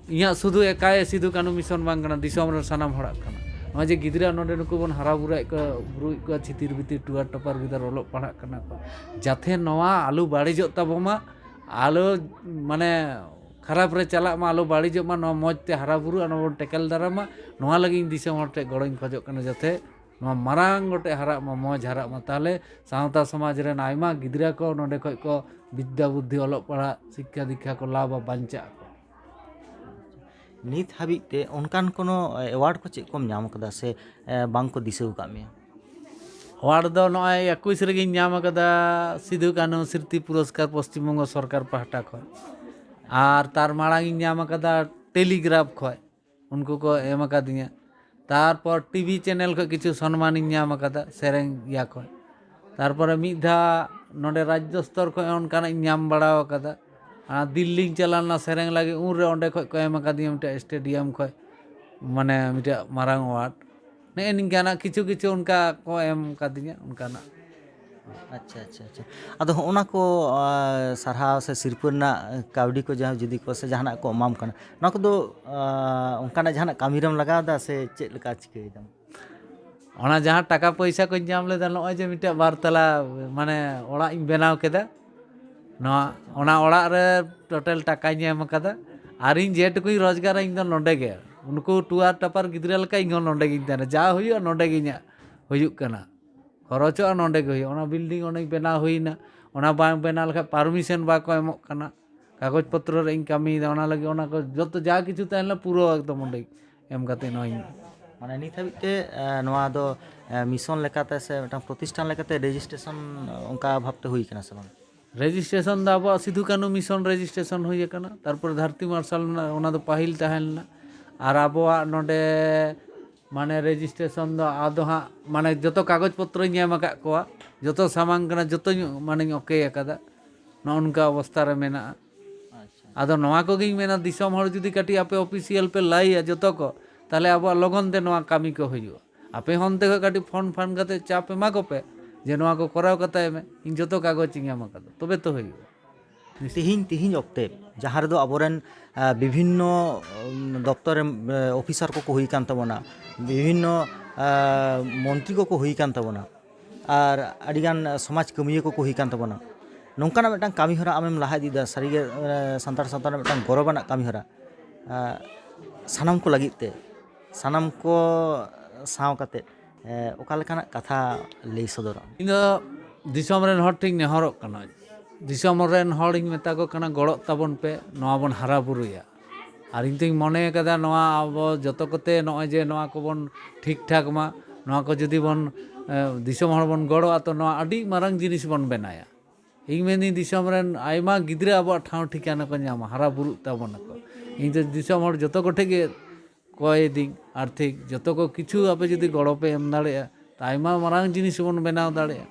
ᱤᱧᱟᱹᱜ ᱥᱩᱫᱷᱩ ᱮᱠᱟᱭ ᱥᱤᱫᱷᱩ ᱠᱟᱹᱱᱦᱩ ᱢᱤᱥᱚᱱ ᱵᱟᱝ ᱠᱟᱱᱟ, ᱫᱤᱥᱚᱢ ᱨᱮᱱ ᱥᱟᱱᱟᱢ ᱦᱚᱲᱟᱜ ᱠᱟᱱᱟ᱾ ᱱᱚᱜᱼᱚᱭ ᱡᱮ ᱜᱤᱫᱽᱨᱟᱹ ᱱᱚᱰᱮ ᱱᱩᱠᱩ ᱵᱚᱱ ᱦᱟᱨᱟ ᱵᱩᱨᱩᱭᱮᱫ ᱠᱚᱣᱟ, ᱵᱩᱨᱩᱭᱮᱫ ᱠᱚᱣᱟ, ᱪᱷᱤᱛᱤᱨ ᱵᱤᱛᱤᱨ ᱴᱩᱣᱟᱹᱨ ᱴᱚᱯᱟᱨ ᱜᱤᱫᱟᱹᱨ ᱚᱞᱚᱜ ᱯᱟᱲᱦᱟᱜ ᱠᱟᱱᱟ ᱠᱚ, ᱡᱟᱛᱮ ᱱᱚᱣᱟ ᱟᱞᱚ ᱵᱟᱹᱲᱤᱡᱚᱜ ᱛᱟᱵᱚ ᱢᱟ, ᱟᱞᱚ ᱢᱟᱱᱮ ᱠᱷᱟᱨᱟᱯ ᱨᱮ ᱪᱟᱞᱟᱜ ᱢᱟ, ᱟᱞᱚ ᱵᱟᱹᱲᱤᱡᱚᱜ ᱢᱟ, ᱱᱚᱣᱟ ᱢᱚᱡᱽ ᱛᱮ ᱦᱟᱨᱟ ᱵᱩᱨᱩᱜᱼᱟ, ᱱᱚᱣᱟ ᱵᱚᱱ ᱴᱮᱠᱮᱞ ᱫᱟᱨᱟᱢᱟ᱾ ᱱᱚᱣᱟ ᱞᱟᱹᱜᱤᱫ ᱤᱧ ᱫᱤᱥᱚᱢ ᱦᱚᱲ ᱴᱷᱮᱱ ᱜᱚᱲᱚᱧ ᱠᱷᱚᱡᱚᱜ ᱠᱟᱱᱟ, ᱡᱟᱛᱮ ᱱᱚᱣᱟ ᱢᱟᱨᱟᱝ ᱜᱚᱴᱮᱡ ᱦᱟᱨᱟᱜ ᱢᱟ, ᱢᱚᱡᱽ ᱦᱟᱨᱟᱜ ᱢᱟ᱾ ᱛᱟᱦᱚᱞᱮ ᱥᱟᱶᱛᱟ ᱥᱚᱢᱟᱡᱽ ᱨᱮᱱ ᱟᱭᱢᱟ ᱜᱤᱫᱽᱨᱟᱹ ᱠᱚ ᱱᱚᱰᱮ ᱠᱷᱚᱡ ᱠᱚ ᱵᱤᱫᱽᱫᱟ ᱵᱩᱫᱽᱫᱷᱤ, ᱚᱞᱚᱜ ᱯᱟᱲᱦᱟᱜ, ᱥᱤᱠᱠᱷᱟ ᱫᱤᱠᱠᱷᱟ ᱠᱚ ᱞᱟᱵᱟ, ᱵᱟᱧᱪᱟᱜ ᱟᱠᱚ᱾ ᱱᱤᱛ ᱦᱟᱹᱵᱤᱡ ᱛᱮ ᱚᱱᱠᱟᱱ ᱠᱳᱱᱳ ᱮᱣᱟᱨᱰ ᱠᱚ ᱪᱮᱫ ᱠᱚᱢ ᱧᱟᱢ ᱟᱠᱟᱫᱟ ᱥᱮ, ᱮ, ᱵᱟᱝ ᱠᱚ ᱫᱤᱥᱟᱹ ᱟᱠᱟᱫ ᱢᱮᱭᱟ? ᱮᱣᱟᱨᱰ ᱫᱚ ᱱᱚᱜᱼᱚᱭ ᱮᱠᱩᱥ ᱨᱮᱜᱮᱧ ᱧᱟᱢ ᱟᱠᱟᱫᱟ ᱥᱤᱫᱷᱩ ᱠᱟᱹᱱᱦᱩ ᱥᱨᱤᱛᱤ ᱯᱩᱨᱚᱥᱠᱟᱨ ᱯᱚᱥᱪᱤᱢ ᱵᱚᱝᱜᱚ ᱥᱚᱨᱠᱟᱨ ᱯᱟᱦᱴᱟ ᱠᱷᱚᱱ, ᱟᱨ ᱛᱟᱨ ᱢᱟᱲᱟᱝ ᱤᱧ ᱧᱟᱢ ᱟᱠᱟᱫᱟ ᱴᱮᱞᱤᱜᱨᱟᱯᱷ ᱠᱷᱚᱱ, ᱩᱱᱠᱩ ᱠᱚ ᱮᱢ ᱟᱠᱟᱫᱤᱧᱟ᱾ ᱛᱟᱨᱯᱚᱨ ᱴᱤᱵᱷᱤ ᱪᱮᱱᱮᱞ ᱠᱷᱚᱱ ᱠᱤᱪᱷᱩ ᱥᱚᱱᱢᱟᱱᱤᱧ ᱧᱟᱢ ᱟᱠᱟᱫᱟ ᱥᱮᱨᱮᱧ ᱤᱭᱟᱹ ᱠᱷᱚᱱ᱾ ᱛᱟᱨᱯᱚᱨᱮ ᱢᱤᱫ ᱫᱷᱟᱣ ᱱᱚᱰᱮ ᱨᱟᱡᱽᱡᱚ ᱥᱛᱚᱨ ᱠᱷᱚᱱ ᱚᱱᱠᱟᱱᱟᱜ ᱤᱧ ᱧᱟᱢ ᱵᱟᱲᱟ ᱟᱠᱟᱫᱟ᱾ ᱟᱨ ᱫᱤᱞᱞᱤᱧ ᱪᱟᱞᱟᱣ ᱞᱮᱱᱟ ᱥᱮᱨᱮᱧ ᱞᱟᱹᱜᱤᱫ, ᱩᱱᱨᱮ ᱚᱸᱰᱮ ᱠᱷᱚᱱ ᱠᱚ ᱮᱢ ᱟᱠᱟᱫᱤᱧᱟ ᱢᱤᱫᱴᱮᱱ ᱥᱴᱮᱰᱤᱭᱟᱢ ᱠᱷᱚᱱ, ᱢᱟᱱᱮ ᱢᱤᱫᱴᱮᱱ ᱢᱟᱨᱟᱝ ᱮᱣᱟᱨᱰ᱾ ᱱᱮᱜᱼᱮ ᱱᱤᱝᱠᱟᱱᱟᱜ ᱠᱤᱪᱷᱩ ᱠᱤᱪᱷᱩ ᱚᱱᱠᱟ ᱠᱚ ᱮᱢ ᱠᱟᱫᱤᱧᱟ, ᱚᱱᱠᱟᱱᱟᱜ᱾ ᱟᱪᱪᱷᱟ ᱟᱪᱪᱷᱟ ᱟᱪᱪᱷᱟ᱾ ᱟᱫᱚ ᱦᱚᱸᱜᱼᱚ ᱱᱟ ᱠᱚ ᱟᱨ, ᱥᱟᱨᱦᱟᱣ ᱥᱮ ᱥᱤᱨᱯᱟᱹ ᱨᱮᱱᱟᱜ ᱠᱟᱹᱣᱰᱤ ᱠᱚ ᱡᱟᱦᱟᱸ ᱡᱩᱫᱤ ᱠᱚ ᱥᱮ ᱡᱟᱦᱟᱱᱟᱜ ᱠᱚ ᱮᱢᱟᱢ ᱠᱟᱱᱟ, ᱱᱚᱣᱟ ᱠᱚᱫᱚ ᱟᱨ, ᱚᱱᱠᱟᱱᱟᱜ ᱡᱟᱦᱟᱱᱟᱜ ᱠᱟᱹᱢᱤ ᱨᱮᱢ ᱞᱟᱜᱟᱣ ᱮᱫᱟ ᱥᱮ ᱪᱮᱫ ᱞᱮᱠᱟ ᱪᱤᱠᱟᱹᱭᱮᱫᱟᱢ? ᱚᱱᱟ ᱡᱟᱦᱟᱸ ᱴᱟᱠᱟ ᱯᱚᱭᱥᱟ ᱠᱚᱧ ᱧᱟᱢ ᱞᱮᱫᱟ, ᱱᱚᱜᱼᱚᱭ ᱡᱮ ᱢᱤᱫᱴᱮᱡ ᱵᱟᱨ ᱛᱟᱞᱟ ᱢᱟᱱᱮ ᱚᱲᱟᱜ ᱤᱧ ᱵᱮᱱᱟᱣ ᱠᱮᱫᱟ, ᱱᱚᱣᱟ ᱚᱱᱟ ᱚᱲᱟᱜ ᱨᱮ ᱴᱳᱴᱟᱞ ᱴᱟᱠᱟᱧ ᱮᱢ ᱠᱟᱫᱟ᱾ ᱟᱨ ᱤᱧ ᱡᱮᱴᱩᱠᱩᱧ ᱨᱳᱡᱽᱜᱟᱨᱟ, ᱤᱧ ᱫᱚ ᱱᱚᱰᱮ ᱜᱮ, ᱩᱱᱠᱩ ᱴᱩᱣᱟᱨ ᱴᱟᱯᱟᱨ ᱜᱤᱫᱽᱨᱟᱹ ᱞᱮᱠᱟ ᱤᱧ ᱦᱚᱸ ᱱᱚᱰᱮ ᱜᱤᱧ ᱛᱟᱦᱮᱱᱟ᱾ ᱡᱟ ᱦᱩᱭᱩᱜᱼᱟ, ᱱᱚᱰᱮ ᱜᱮ ᱤᱧᱟᱹᱜ ᱦᱩᱭᱩᱜ ᱠᱟᱱᱟ, ᱠᱷᱚᱨᱚᱪᱚᱜᱼᱟ, ᱱᱚᱰᱮ ᱜᱮ ᱦᱩᱭᱩᱜᱼᱟ᱾ ᱚᱱᱟ ᱵᱤᱞᱰᱤᱝ ᱚᱸᱰᱮᱧ ᱵᱮᱱᱟᱣ ᱦᱩᱭᱱᱟ, ᱚᱱᱟ ᱵᱟᱝ ᱵᱮᱱᱟᱣ ᱞᱮᱠᱷᱟᱡ ᱯᱟᱨᱢᱤᱥᱚᱱ ᱵᱟᱠᱚ ᱮᱢᱚᱜ ᱠᱟᱱᱟ᱾ ᱠᱟᱜᱚᱡᱽ ᱯᱚᱛᱨᱚ ᱨᱮ ᱤᱧ ᱠᱟᱹᱢᱤᱭᱮᱫᱟ, ᱚᱱᱟ ᱞᱟᱹᱜᱤᱫ ᱚᱱᱟ ᱠᱚ ᱡᱚᱛᱚ ᱡᱟ ᱠᱤᱪᱷᱩ ᱛᱟᱦᱮᱸ ᱞᱮᱱᱟ ᱯᱩᱨᱟᱹ ᱮᱠᱫᱚᱢ ᱚᱸᱰᱮ ᱮᱢ ᱠᱟᱛᱮ ᱱᱚᱣᱟᱧ ᱢᱟᱱᱮ ᱱᱤᱛ ᱦᱟᱹᱵᱤᱡ ᱛᱮ ᱟᱨ, ᱱᱚᱣᱟ ᱫᱚ ᱟᱨ, ᱢᱤᱥᱚᱱ ᱞᱮᱠᱟᱛᱮ ᱥᱮ ᱢᱤᱫᱴᱟᱝ ᱯᱨᱚᱛᱤᱥᱴᱷᱟᱱ ᱞᱮᱠᱟᱛᱮ ᱨᱮᱡᱤᱥᱴᱨᱮᱥᱚᱱ ᱚᱱᱠᱟ ᱵᱷᱟᱵᱽᱛᱮ ᱦᱩᱭ ᱠᱟᱱᱟ ᱥᱮ ᱵᱟᱝ? ᱨᱮᱡᱤᱥᱴᱨᱮᱥᱚᱱ ᱫᱚ ᱟᱵᱚᱣᱟᱜ ᱥᱤᱫᱷᱩ ᱠᱟᱹᱱᱦᱩ ᱢᱤᱥᱚᱱ ᱨᱮᱡᱤᱥᱴᱨᱮᱥᱚᱱ ᱦᱩᱭ ᱟᱠᱟᱱᱟ᱾ ᱛᱟᱨᱯᱚᱨᱮ ᱫᱷᱟᱹᱨᱛᱤ ᱢᱟᱨᱥᱟᱞ ᱨᱮᱱᱟᱜ, ᱚᱱᱟ ᱫᱚ ᱯᱟᱹᱦᱤᱞ ᱛᱟᱦᱮᱸ ᱞᱮᱱᱟ᱾ ᱟᱨ ᱟᱵᱚᱣᱟᱜ ᱱᱚᱰᱮ ᱢᱟᱱᱮ ᱨᱮᱡᱤᱥᱴᱨᱮᱥᱚᱱ ᱫᱚ ᱟᱫᱚ ᱦᱟᱸᱜ ᱢᱟᱱᱮ ᱡᱚᱛᱚ ᱠᱟᱜᱚᱡᱽ ᱯᱚᱛᱨᱚᱧ ᱮᱢ ᱟᱠᱟᱫ ᱠᱚᱣᱟ, ᱡᱚᱛᱚ ᱥᱟᱢᱟᱝ ᱠᱟᱱᱟ, ᱡᱚᱛᱚᱧ ᱢᱟᱱᱮᱧ ᱳᱠᱮ ᱟᱠᱟᱫᱟ᱾ ᱱᱚᱜᱼᱚ ᱱᱚᱝᱠᱟ ᱚᱵᱚᱥᱛᱟ ᱨᱮ ᱢᱮᱱᱟᱜᱼᱟ᱾ ᱟᱫᱚ ᱱᱚᱣᱟ ᱠᱚᱜᱮᱧ ᱢᱮᱱᱟ, ᱫᱤᱥᱚᱢ ᱦᱚᱲ ᱡᱩᱫᱤ ᱠᱟᱹᱴᱤᱡ ᱟᱯᱮ ᱚᱯᱷᱤᱥᱤᱭᱟᱞ ᱯᱮ ᱞᱟᱹᱭᱟ ᱡᱚᱛᱚ ᱠᱚ, ᱛᱟᱦᱚᱞᱮ ᱟᱵᱚᱣᱟᱜ ᱞᱚᱜᱚᱱ ᱛᱮ ᱱᱚᱣᱟ ᱠᱟᱹᱢᱤ ᱠᱚ ᱦᱩᱭᱩᱜᱼᱟ᱾ ᱟᱯᱮ ᱦᱚᱸ ᱚᱱᱛᱮ ᱠᱷᱚᱱ ᱠᱟᱹᱴᱤᱡ ᱯᱷᱳᱱ ᱯᱷᱟᱱ ᱠᱟᱛᱮ ᱪᱟᱯ ᱮᱢᱟ ᱠᱚᱯᱮ ᱡᱮ ᱱᱚᱣᱟ ᱠᱚ ᱠᱚᱨᱟᱣ ᱠᱟᱛᱟᱭ ᱢᱮ, ᱤᱧ ᱡᱚᱛᱚ ᱠᱟᱜᱚᱡᱽ ᱤᱧ ᱮᱢ ᱟᱠᱟᱫᱟ, ᱛᱚᱵᱮ ᱛᱚ ᱦᱩᱭᱩᱜᱼᱟ᱾ ᱛᱤᱦᱤᱧ ᱛᱤᱦᱤᱧ ᱚᱠᱛᱮ ᱡᱟᱦᱟᱸ ᱨᱮᱫᱚ ᱟᱵᱚᱨᱮᱱ ᱟᱨ, ᱵᱤᱵᱷᱤᱱᱱᱚ ᱩᱢ, ᱫᱚᱯᱛᱚᱨ ᱨᱮᱱ ᱟᱨ, ᱚᱯᱷᱤᱥᱟᱨ ᱠᱚᱠᱚ ᱦᱩᱭ ᱟᱠᱟᱱ ᱛᱟᱵᱚᱱᱟ, ᱵᱤᱵᱷᱤᱱᱱᱚ ᱟᱨ, ᱢᱚᱱᱛᱨᱤ ᱠᱚᱠᱚ ᱦᱩᱭ ᱟᱠᱟᱱ ᱛᱟᱵᱚᱱᱟ, ᱟᱨ ᱟᱹᱰᱤᱜᱟᱱ ᱥᱚᱢᱟᱡᱽ ᱠᱟᱹᱢᱤᱭᱟᱹ ᱠᱚᱠᱚ ᱦᱩᱭ ᱟᱠᱟᱱ ᱛᱟᱵᱚᱱᱟ᱾ ᱱᱚᱝᱠᱟᱱᱟᱜ ᱢᱤᱫᱴᱟᱝ ᱠᱟᱹᱢᱤ ᱦᱚᱨᱟ ᱟᱢᱮᱢ ᱞᱟᱦᱟ ᱤᱫᱤᱭᱮᱫᱟ, ᱥᱟᱹᱨᱤᱜᱮ ᱟᱨ, ᱥᱟᱱᱛᱟᱲ ᱥᱟᱶᱛᱟ ᱨᱮᱱᱟᱜ ᱢᱤᱫᱴᱟᱝ ᱜᱚᱨᱚᱵᱟᱱᱟᱜ ᱠᱟᱹᱢᱤ ᱦᱚᱨᱟ ᱟᱨ, ᱥᱟᱱᱟᱢ ᱠᱚ ᱞᱟᱹᱜᱤᱫ ᱛᱮ, ᱥᱟᱱᱟᱢ ᱠᱚ ᱥᱟᱶ ᱠᱟᱛᱮ ᱟᱨ, ᱚᱠᱟ ᱞᱮᱠᱟᱱᱟᱜ ᱠᱟᱛᱷᱟ ᱞᱟᱹᱭ ᱥᱚᱫᱚᱨᱚᱜᱼᱟ? ᱤᱧ ᱫᱚ ᱫᱤᱥᱚᱢ ᱨᱮᱱ ᱦᱚᱲ ᱴᱷᱮᱱ ᱱᱮᱦᱚᱨᱚᱜ ᱠᱟᱱᱟ, ᱫᱤᱥᱚᱢ ᱨᱮᱱ ᱦᱚᱲᱤᱧ ᱢᱮᱛᱟ ᱠᱚ ᱠᱟᱱᱟ, ᱜᱚᱲᱚᱜ ᱛᱟᱵᱚᱱ ᱯᱮ, ᱱᱚᱣᱟ ᱵᱚᱱ ᱦᱟᱨᱟ ᱵᱩᱨᱩᱭᱟ᱾ ᱟᱨ ᱤᱧ ᱫᱚᱧ ᱢᱚᱱᱮ ᱠᱟᱫᱟ, ᱱᱚᱣᱟ ᱟᱵᱚ ᱡᱚᱛᱚ ᱠᱚᱛᱮ ᱱᱚᱜᱼᱚᱭ ᱡᱮ ᱱᱚᱣᱟ ᱠᱚᱵᱚᱱ ᱴᱷᱤᱠ ᱴᱷᱟᱠ ᱢᱟ, ᱱᱚᱣᱟ ᱠᱚ ᱡᱩᱫᱤ ᱵᱚᱱ ᱮ, ᱫᱤᱥᱚᱢ ᱦᱚᱲ ᱵᱚᱱ ᱜᱚᱲᱚᱜᱼᱟ, ᱛᱚ ᱱᱚᱣᱟ ᱟᱹᱰᱤ ᱢᱟᱨᱟᱝ ᱡᱤᱱᱤᱥ ᱵᱚᱱ ᱵᱮᱱᱟᱭᱟ᱾ ᱤᱧ ᱢᱮᱱᱫᱟᱹᱧ, ᱫᱤᱥᱚᱢ ᱨᱮᱱ ᱟᱭᱢᱟ ᱜᱤᱫᱽᱨᱟᱹ ᱟᱵᱚᱣᱟᱜ ᱴᱷᱟᱶ ᱴᱷᱤᱠᱟᱹᱱᱟ ᱠᱚ ᱧᱟᱢᱟ, ᱦᱟᱨᱟ ᱵᱩᱨᱩᱜ ᱛᱟᱵᱚᱱᱟᱠᱚ᱾ ᱤᱧ ᱫᱚ ᱫᱤᱥᱚᱢ ᱦᱚᱲ ᱡᱚᱛᱚ ᱠᱚᱴᱷᱮᱱ ᱜᱮ ᱠᱚᱭᱮᱫᱤᱧ, ᱟᱨᱛᱷᱤᱠ ᱡᱚᱛᱚ ᱠᱚ ᱠᱤᱪᱷᱩ ᱟᱯᱮ ᱡᱩᱫᱤ ᱜᱚᱲᱚ ᱯᱮ ᱮᱢ ᱫᱟᱲᱮᱭᱟᱜᱼᱟ, ᱛᱚ ᱟᱭᱢᱟ ᱢᱟᱨᱟᱝ ᱡᱤᱱᱤᱥ ᱵᱚᱱ ᱵᱮᱱᱟᱣ ᱫᱟᱲᱮᱭᱟᱜᱼᱟ᱾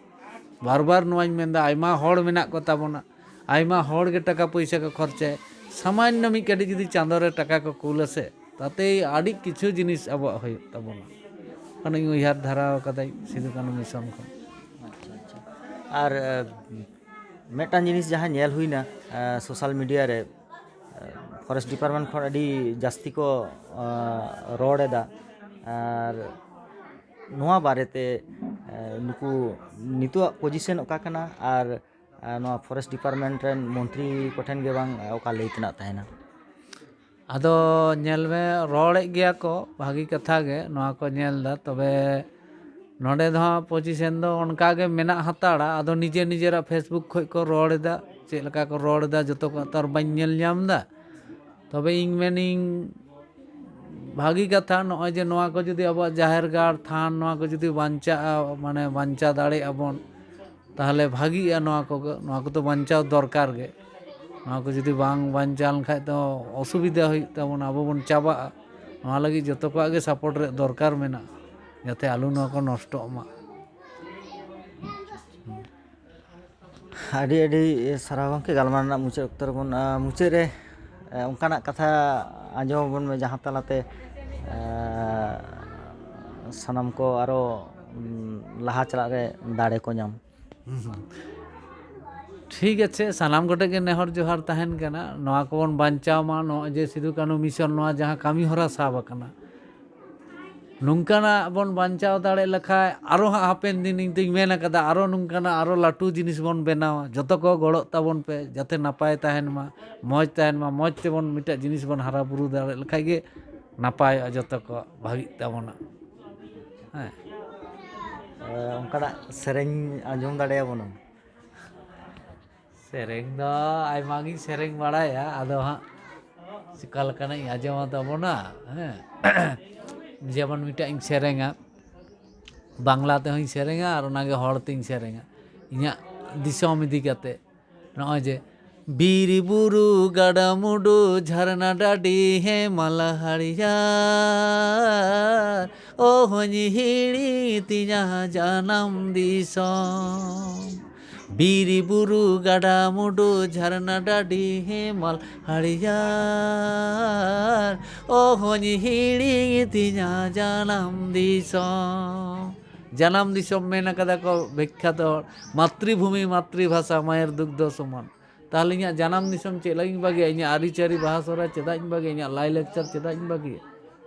ᱵᱟᱨ ᱵᱟᱨ ᱱᱚᱣᱟᱧ ᱢᱮᱱᱫᱟ, ᱟᱭᱢᱟ ᱦᱚᱲ ᱢᱮᱱᱟᱜ ᱠᱚ ᱛᱟᱵᱚᱱᱟ, ᱟᱭᱢᱟ ᱦᱚᱲ ᱜᱮ ᱴᱟᱠᱟ ᱯᱚᱭᱥᱟ ᱠᱚ ᱠᱷᱚᱨᱪᱟᱭᱟ᱾ ᱥᱟᱢᱟᱱᱱᱚ ᱢᱤᱫ ᱠᱟᱹᱴᱤᱡ ᱡᱩᱫᱤ ᱪᱟᱸᱫᱳ ᱨᱮ ᱴᱟᱠᱟ ᱠᱚ ᱠᱩᱞᱟ ᱥᱮ, ᱛᱟᱛᱮ ᱟᱹᱰᱤ ᱠᱤᱪᱷᱩ ᱡᱤᱱᱤᱥ ᱟᱵᱚᱣᱟᱜ ᱦᱩᱭᱩᱜ ᱛᱟᱵᱚᱱᱟ᱾ ᱠᱷᱚᱱᱤᱧ ᱩᱭᱦᱟᱹᱨ ᱫᱷᱟᱨᱟ ᱟᱠᱟᱫᱟᱹᱧ ᱥᱤᱫᱩ ᱠᱟᱹᱱᱦᱩ ᱢᱤᱥᱚᱱ ᱠᱷᱚᱱ᱾ ᱟᱪᱪᱷᱟ, ᱟᱪᱪᱷᱟ᱾ ᱟᱨ ᱢᱤᱫᱴᱟᱝ ᱡᱤᱱᱤᱥ ᱡᱟᱦᱟᱸ ᱧᱮᱞ ᱦᱩᱭᱱᱟ ᱥᱳᱥᱟᱞ ᱢᱤᱰᱤᱭᱟ ᱨᱮ, ᱯᱷᱚᱨᱮᱥᱴ ᱰᱤᱯᱟᱨᱴᱢᱮᱱᱴ ᱠᱷᱚᱱ ᱟᱹᱰᱤ ᱡᱟᱹᱥᱛᱤ ᱠᱚ ᱨᱚᱲ ᱮᱫᱟ᱾ ᱟᱨ ᱱᱚᱣᱟ ᱵᱟᱨᱮᱛᱮ ᱱᱩᱠᱩ ᱱᱤᱛᱚᱜᱟᱜ ᱯᱚᱡᱤᱥᱚᱱ ᱚᱠᱟ ᱠᱟᱱᱟ ᱟᱨ ᱱᱚᱣᱟ ᱯᱷᱚᱨᱮᱥᱴ ᱰᱤᱯᱟᱨᱴᱢᱮᱱᱴ ᱨᱮᱱ ᱢᱚᱱᱛᱨᱤ ᱠᱚᱴᱷᱮᱱ ᱜᱮ ᱵᱟᱝ ᱚᱠᱟ ᱞᱟᱹᱭ ᱛᱮᱱᱟᱜ ᱛᱟᱦᱮᱱᱟ? ᱟᱫᱚ ᱧᱮᱞ ᱢᱮ, ᱨᱚᱲᱮᱫ ᱜᱮᱭᱟ ᱠᱚ, ᱵᱷᱟᱹᱜᱤ ᱠᱟᱛᱷᱟ ᱜᱮ ᱱᱚᱣᱟ ᱠᱚ ᱧᱮᱞ ᱮᱫᱟ᱾ ᱛᱚᱵᱮ ᱱᱚᱰᱮ ᱫᱚ ᱦᱟᱸᱜ ᱯᱚᱡᱤᱥᱚᱱ ᱫᱚ ᱚᱱᱠᱟ ᱜᱮ ᱢᱮᱱᱟᱜ ᱦᱟᱛᱟᱲᱟ᱾ ᱟᱫᱚ ᱱᱤᱡᱮ ᱱᱤᱡᱮᱨᱟᱜ ᱯᱷᱮᱥᱵᱩᱠ ᱠᱷᱚᱱ ᱠᱚ ᱨᱚᱲ ᱮᱫᱟ, ᱪᱮᱫ ᱞᱮᱠᱟ ᱠᱚ ᱨᱚᱲ ᱮᱫᱟ ᱡᱚᱛᱚ ᱠᱚ ᱛᱚ ᱟᱨ ᱵᱟᱹᱧ ᱧᱮᱞ ᱧᱟᱢ ᱮᱫᱟ᱾ ᱛᱚᱵᱮ ᱤᱧ ᱢᱮᱱᱤᱧ ᱵᱷᱟᱹᱜᱤ ᱠᱟᱛᱷᱟ, ᱱᱚᱜᱼᱚᱭ ᱡᱮ ᱱᱚᱣᱟ ᱠᱚ ᱡᱩᱫᱤ ᱟᱵᱚᱣᱟᱜ ᱡᱟᱦᱮᱨ ᱜᱟᱲ ᱛᱷᱟᱱ ᱱᱚᱣᱟ ᱠᱚ ᱡᱩᱫᱤ ᱵᱟᱧᱪᱟᱜᱼᱟ, ᱢᱟᱱᱮ ᱵᱟᱧᱪᱟᱣ ᱫᱟᱲᱮᱭᱟᱜᱼᱟ ᱵᱚᱱ, ᱛᱟᱦᱚᱞᱮ ᱵᱷᱟᱹᱜᱤᱜᱼᱟ᱾ ᱱᱚᱣᱟ ᱠᱚᱜᱮ, ᱱᱚᱣᱟ ᱠᱚᱫᱚ ᱵᱟᱧᱪᱟᱣ ᱫᱚᱨᱠᱟᱨ ᱜᱮ᱾ ᱱᱚᱣᱟ ᱠᱚ ᱡᱩᱫᱤ ᱵᱟᱝ ᱵᱟᱧᱪᱟᱣ ᱞᱮᱱᱠᱷᱟᱡ ᱫᱚ ᱚᱥᱩᱵᱤᱫᱷᱟ ᱦᱩᱭᱩᱜ ᱛᱟᱵᱚᱱᱟ, ᱟᱵᱚ ᱵᱚᱱ ᱪᱟᱵᱟᱜᱼᱟ᱾ ᱱᱚᱣᱟ ᱞᱟᱹᱜᱤᱫ ᱡᱚᱛᱚ ᱠᱚᱣᱟᱜ ᱜᱮ ᱥᱟᱯᱳᱨᱴ ᱨᱮᱭᱟᱜ ᱫᱚᱨᱠᱟᱨ ᱢᱮᱱᱟᱜᱼᱟ, ᱡᱟᱛᱮ ᱟᱞᱚ ᱱᱚᱣᱟ ᱠᱚ ᱱᱚᱥᱴᱚᱜ ᱢᱟ᱾ ᱟᱹᱰᱤ ᱟᱹᱰᱤ ᱥᱟᱨᱦᱟᱣ ᱜᱚᱢᱠᱮ᱾ ᱜᱟᱞᱢᱟᱨᱟᱣ ᱨᱮᱱᱟᱜ ᱢᱩᱪᱟᱹᱫ ᱚᱠᱛᱚ ᱨᱮᱵᱚᱱ, ᱟᱸ, ᱢᱩᱪᱟᱹᱫ ᱨᱮ, ᱟᱸ, ᱚᱱᱠᱟᱱᱟᱜ ᱠᱟᱛᱷᱟ ᱟᱸᱡᱚᱢ ᱟᱵᱚᱱ ᱢᱮ ᱡᱟᱦᱟᱸ ᱛᱟᱞᱟᱛᱮ, ᱟᱸ, ᱥᱟᱱᱟᱢ ᱠᱚ ᱟᱨᱚ, ᱩᱢ, ᱞᱟᱦᱟ ᱪᱟᱞᱟᱜ ᱨᱮ ᱫᱟᱲᱮ ᱠᱚ ᱧᱟᱢ᱾ ᱴᱷᱤᱠ ᱟᱪᱷᱮ, ᱥᱟᱱᱟᱢ ᱠᱚᱴᱷᱮᱱ ᱜᱮ ᱱᱮᱦᱚᱨ ᱡᱚᱦᱟᱨ ᱛᱟᱦᱮᱱ ᱠᱟᱱᱟ, ᱱᱚᱣᱟ ᱠᱚᱵᱚᱱ ᱵᱟᱧᱪᱟᱣ ᱢᱟ᱾ ᱱᱚᱜᱼᱚᱭ ᱡᱮ ᱥᱤᱫᱩ ᱠᱟᱹᱱᱦᱩ ᱢᱤᱥᱚᱱ ᱱᱚᱣᱟ ᱡᱟᱦᱟᱸ ᱠᱟᱹᱢᱤ ᱦᱚᱨᱟ ᱥᱟᱵ ᱟᱠᱟᱱᱟ, ᱱᱚᱝᱠᱟᱱᱟᱜ ᱵᱚᱱ ᱵᱟᱧᱪᱟᱣ ᱫᱟᱲᱮ ᱞᱮᱠᱷᱟᱡ ᱟᱨᱚ ᱦᱟᱸᱜ ᱦᱟᱯᱮᱱ ᱫᱤᱱ ᱤᱧ ᱫᱩᱧ ᱢᱮᱱ ᱟᱠᱟᱫᱟ, ᱟᱨᱚ ᱱᱚᱝᱠᱟᱱᱟᱜ ᱟᱨᱚ ᱞᱟᱹᱴᱩ ᱡᱤᱱᱤᱥ ᱵᱚᱱ ᱵᱮᱱᱟᱣᱟ᱾ ᱡᱚᱛᱚ ᱠᱚ ᱜᱚᱲᱚᱜ ᱛᱟᱵᱚᱱ ᱯᱮ, ᱡᱟᱛᱮ ᱱᱟᱯᱟᱭ ᱛᱟᱦᱮᱱ ᱢᱟ, ᱢᱚᱡᱽ ᱛᱟᱦᱮᱱ ᱢᱟ, ᱢᱚᱡᱽ ᱛᱮᱵᱚᱱ ᱢᱤᱫᱴᱮᱡ ᱡᱤᱱᱤᱥ ᱵᱚᱱ ᱦᱟᱨᱟ ᱵᱩᱨᱩ ᱫᱟᱲᱮ ᱞᱮᱠᱷᱟᱡ ᱜᱮ ᱱᱟᱯᱟᱭᱚᱜᱼᱟ, ᱡᱚᱛᱚ ᱠᱚ ᱵᱷᱟᱹᱜᱤᱜ ᱛᱟᱵᱚᱱᱟ᱾ ᱦᱮᱸ᱾ ᱮ, ᱚᱱᱠᱟᱱᱟᱜ ᱥᱮᱨᱮᱧ ᱟᱸᱡᱚᱢ ᱫᱟᱲᱮᱭᱟᱵᱚᱱᱟᱢ? ᱥᱮᱨᱮᱧ ᱫᱚ ᱟᱭᱢᱟ ᱜᱤᱧ ᱥᱮᱨᱮᱧ ᱵᱟᱲᱟᱭᱟ, ᱟᱫᱚ ᱦᱟᱸᱜ ᱪᱮᱠᱟ ᱞᱮᱠᱟᱱᱟᱜ ᱤᱧ ᱟᱸᱡᱚᱢᱟ ᱛᱟᱵᱚᱱᱟ, ᱦᱮᱸ᱾ ᱡᱮᱢᱚᱱ ᱢᱤᱫᱴᱟᱜ ᱤᱧ ᱥᱮᱨᱮᱧᱟ, ᱵᱟᱝᱞᱟ ᱛᱮᱦᱚᱸᱧ ᱥᱮᱨᱮᱧᱟ ᱟᱨ ᱚᱱᱟᱜᱮ ᱦᱚᱲ ᱛᱮᱧ ᱥᱮᱨᱮᱧᱟ, ᱤᱧᱟᱹᱜ ᱫᱤᱥᱚᱢ ᱤᱫᱤ ᱠᱟᱛᱮ᱾ ᱱᱚᱜᱼᱚᱭ ᱡᱮ ᱵᱤᱨ ᱵᱩᱨᱩ ᱜᱟᱰᱟ ᱢᱩᱰᱩ ᱡᱷᱟᱨᱱᱟ ᱰᱟᱹᱰᱤ ᱦᱮᱢᱟᱞ ᱦᱟᱲᱭᱟᱨ, ᱚᱦᱚᱧ ᱦᱤᱲᱤᱧ ᱛᱤᱧᱟ ᱡᱟᱱᱟᱢ ᱫᱤᱥᱚᱢ᱾ ᱵᱤᱨ ᱵᱩᱨᱩ ᱜᱟᱰᱟ ᱢᱩᱰᱩ ᱡᱷᱟᱨᱱᱟ ᱰᱟᱹᱰᱤ ᱦᱮᱢᱟᱞ ᱦᱟᱹᱨᱭᱟᱹᱲ, ᱚᱦᱚᱧ ᱦᱤᱲᱤᱧ ᱛᱤᱧᱟ ᱡᱟᱱᱟᱢ ᱫᱤᱥᱚᱢ᱾ ᱡᱟᱱᱟᱢ ᱫᱤᱥᱚᱢ ᱢᱮᱱ ᱟᱠᱟᱫᱟ ᱠᱚ ᱵᱤᱠᱠᱷᱟᱛ ᱦᱚᱲ, ᱢᱟᱛᱨᱤᱵᱷᱩᱢᱤ ᱢᱟᱛᱨᱤᱵᱷᱟᱥᱟ ᱢᱟᱭᱮᱨ ᱫᱩᱜᱽᱫᱷᱚ ᱥᱚᱢᱟᱱ᱾ ᱛᱟᱦᱚᱞᱮ ᱤᱧᱟᱹᱜ ᱡᱟᱱᱟᱢ ᱫᱤᱥᱚᱢ ᱪᱮᱫ ᱞᱟᱹᱜᱤᱫ ᱤᱧ ᱵᱟᱹᱜᱤᱭᱟ? ᱤᱧᱟᱹᱜ ᱟᱹᱨᱤᱪᱟᱹᱞᱤ ᱵᱟᱦᱟ ᱥᱚᱦᱨᱟᱭ ᱪᱮᱫᱟᱜ ᱤᱧ ᱵᱟᱹᱜᱤᱭᱟ? ᱤᱧᱟᱹᱜ ᱞᱟᱭᱼᱞᱟᱠᱪᱟᱨ ᱪᱮᱫᱟᱜ ᱤᱧ ᱵᱟᱹᱜᱤᱭᱟ?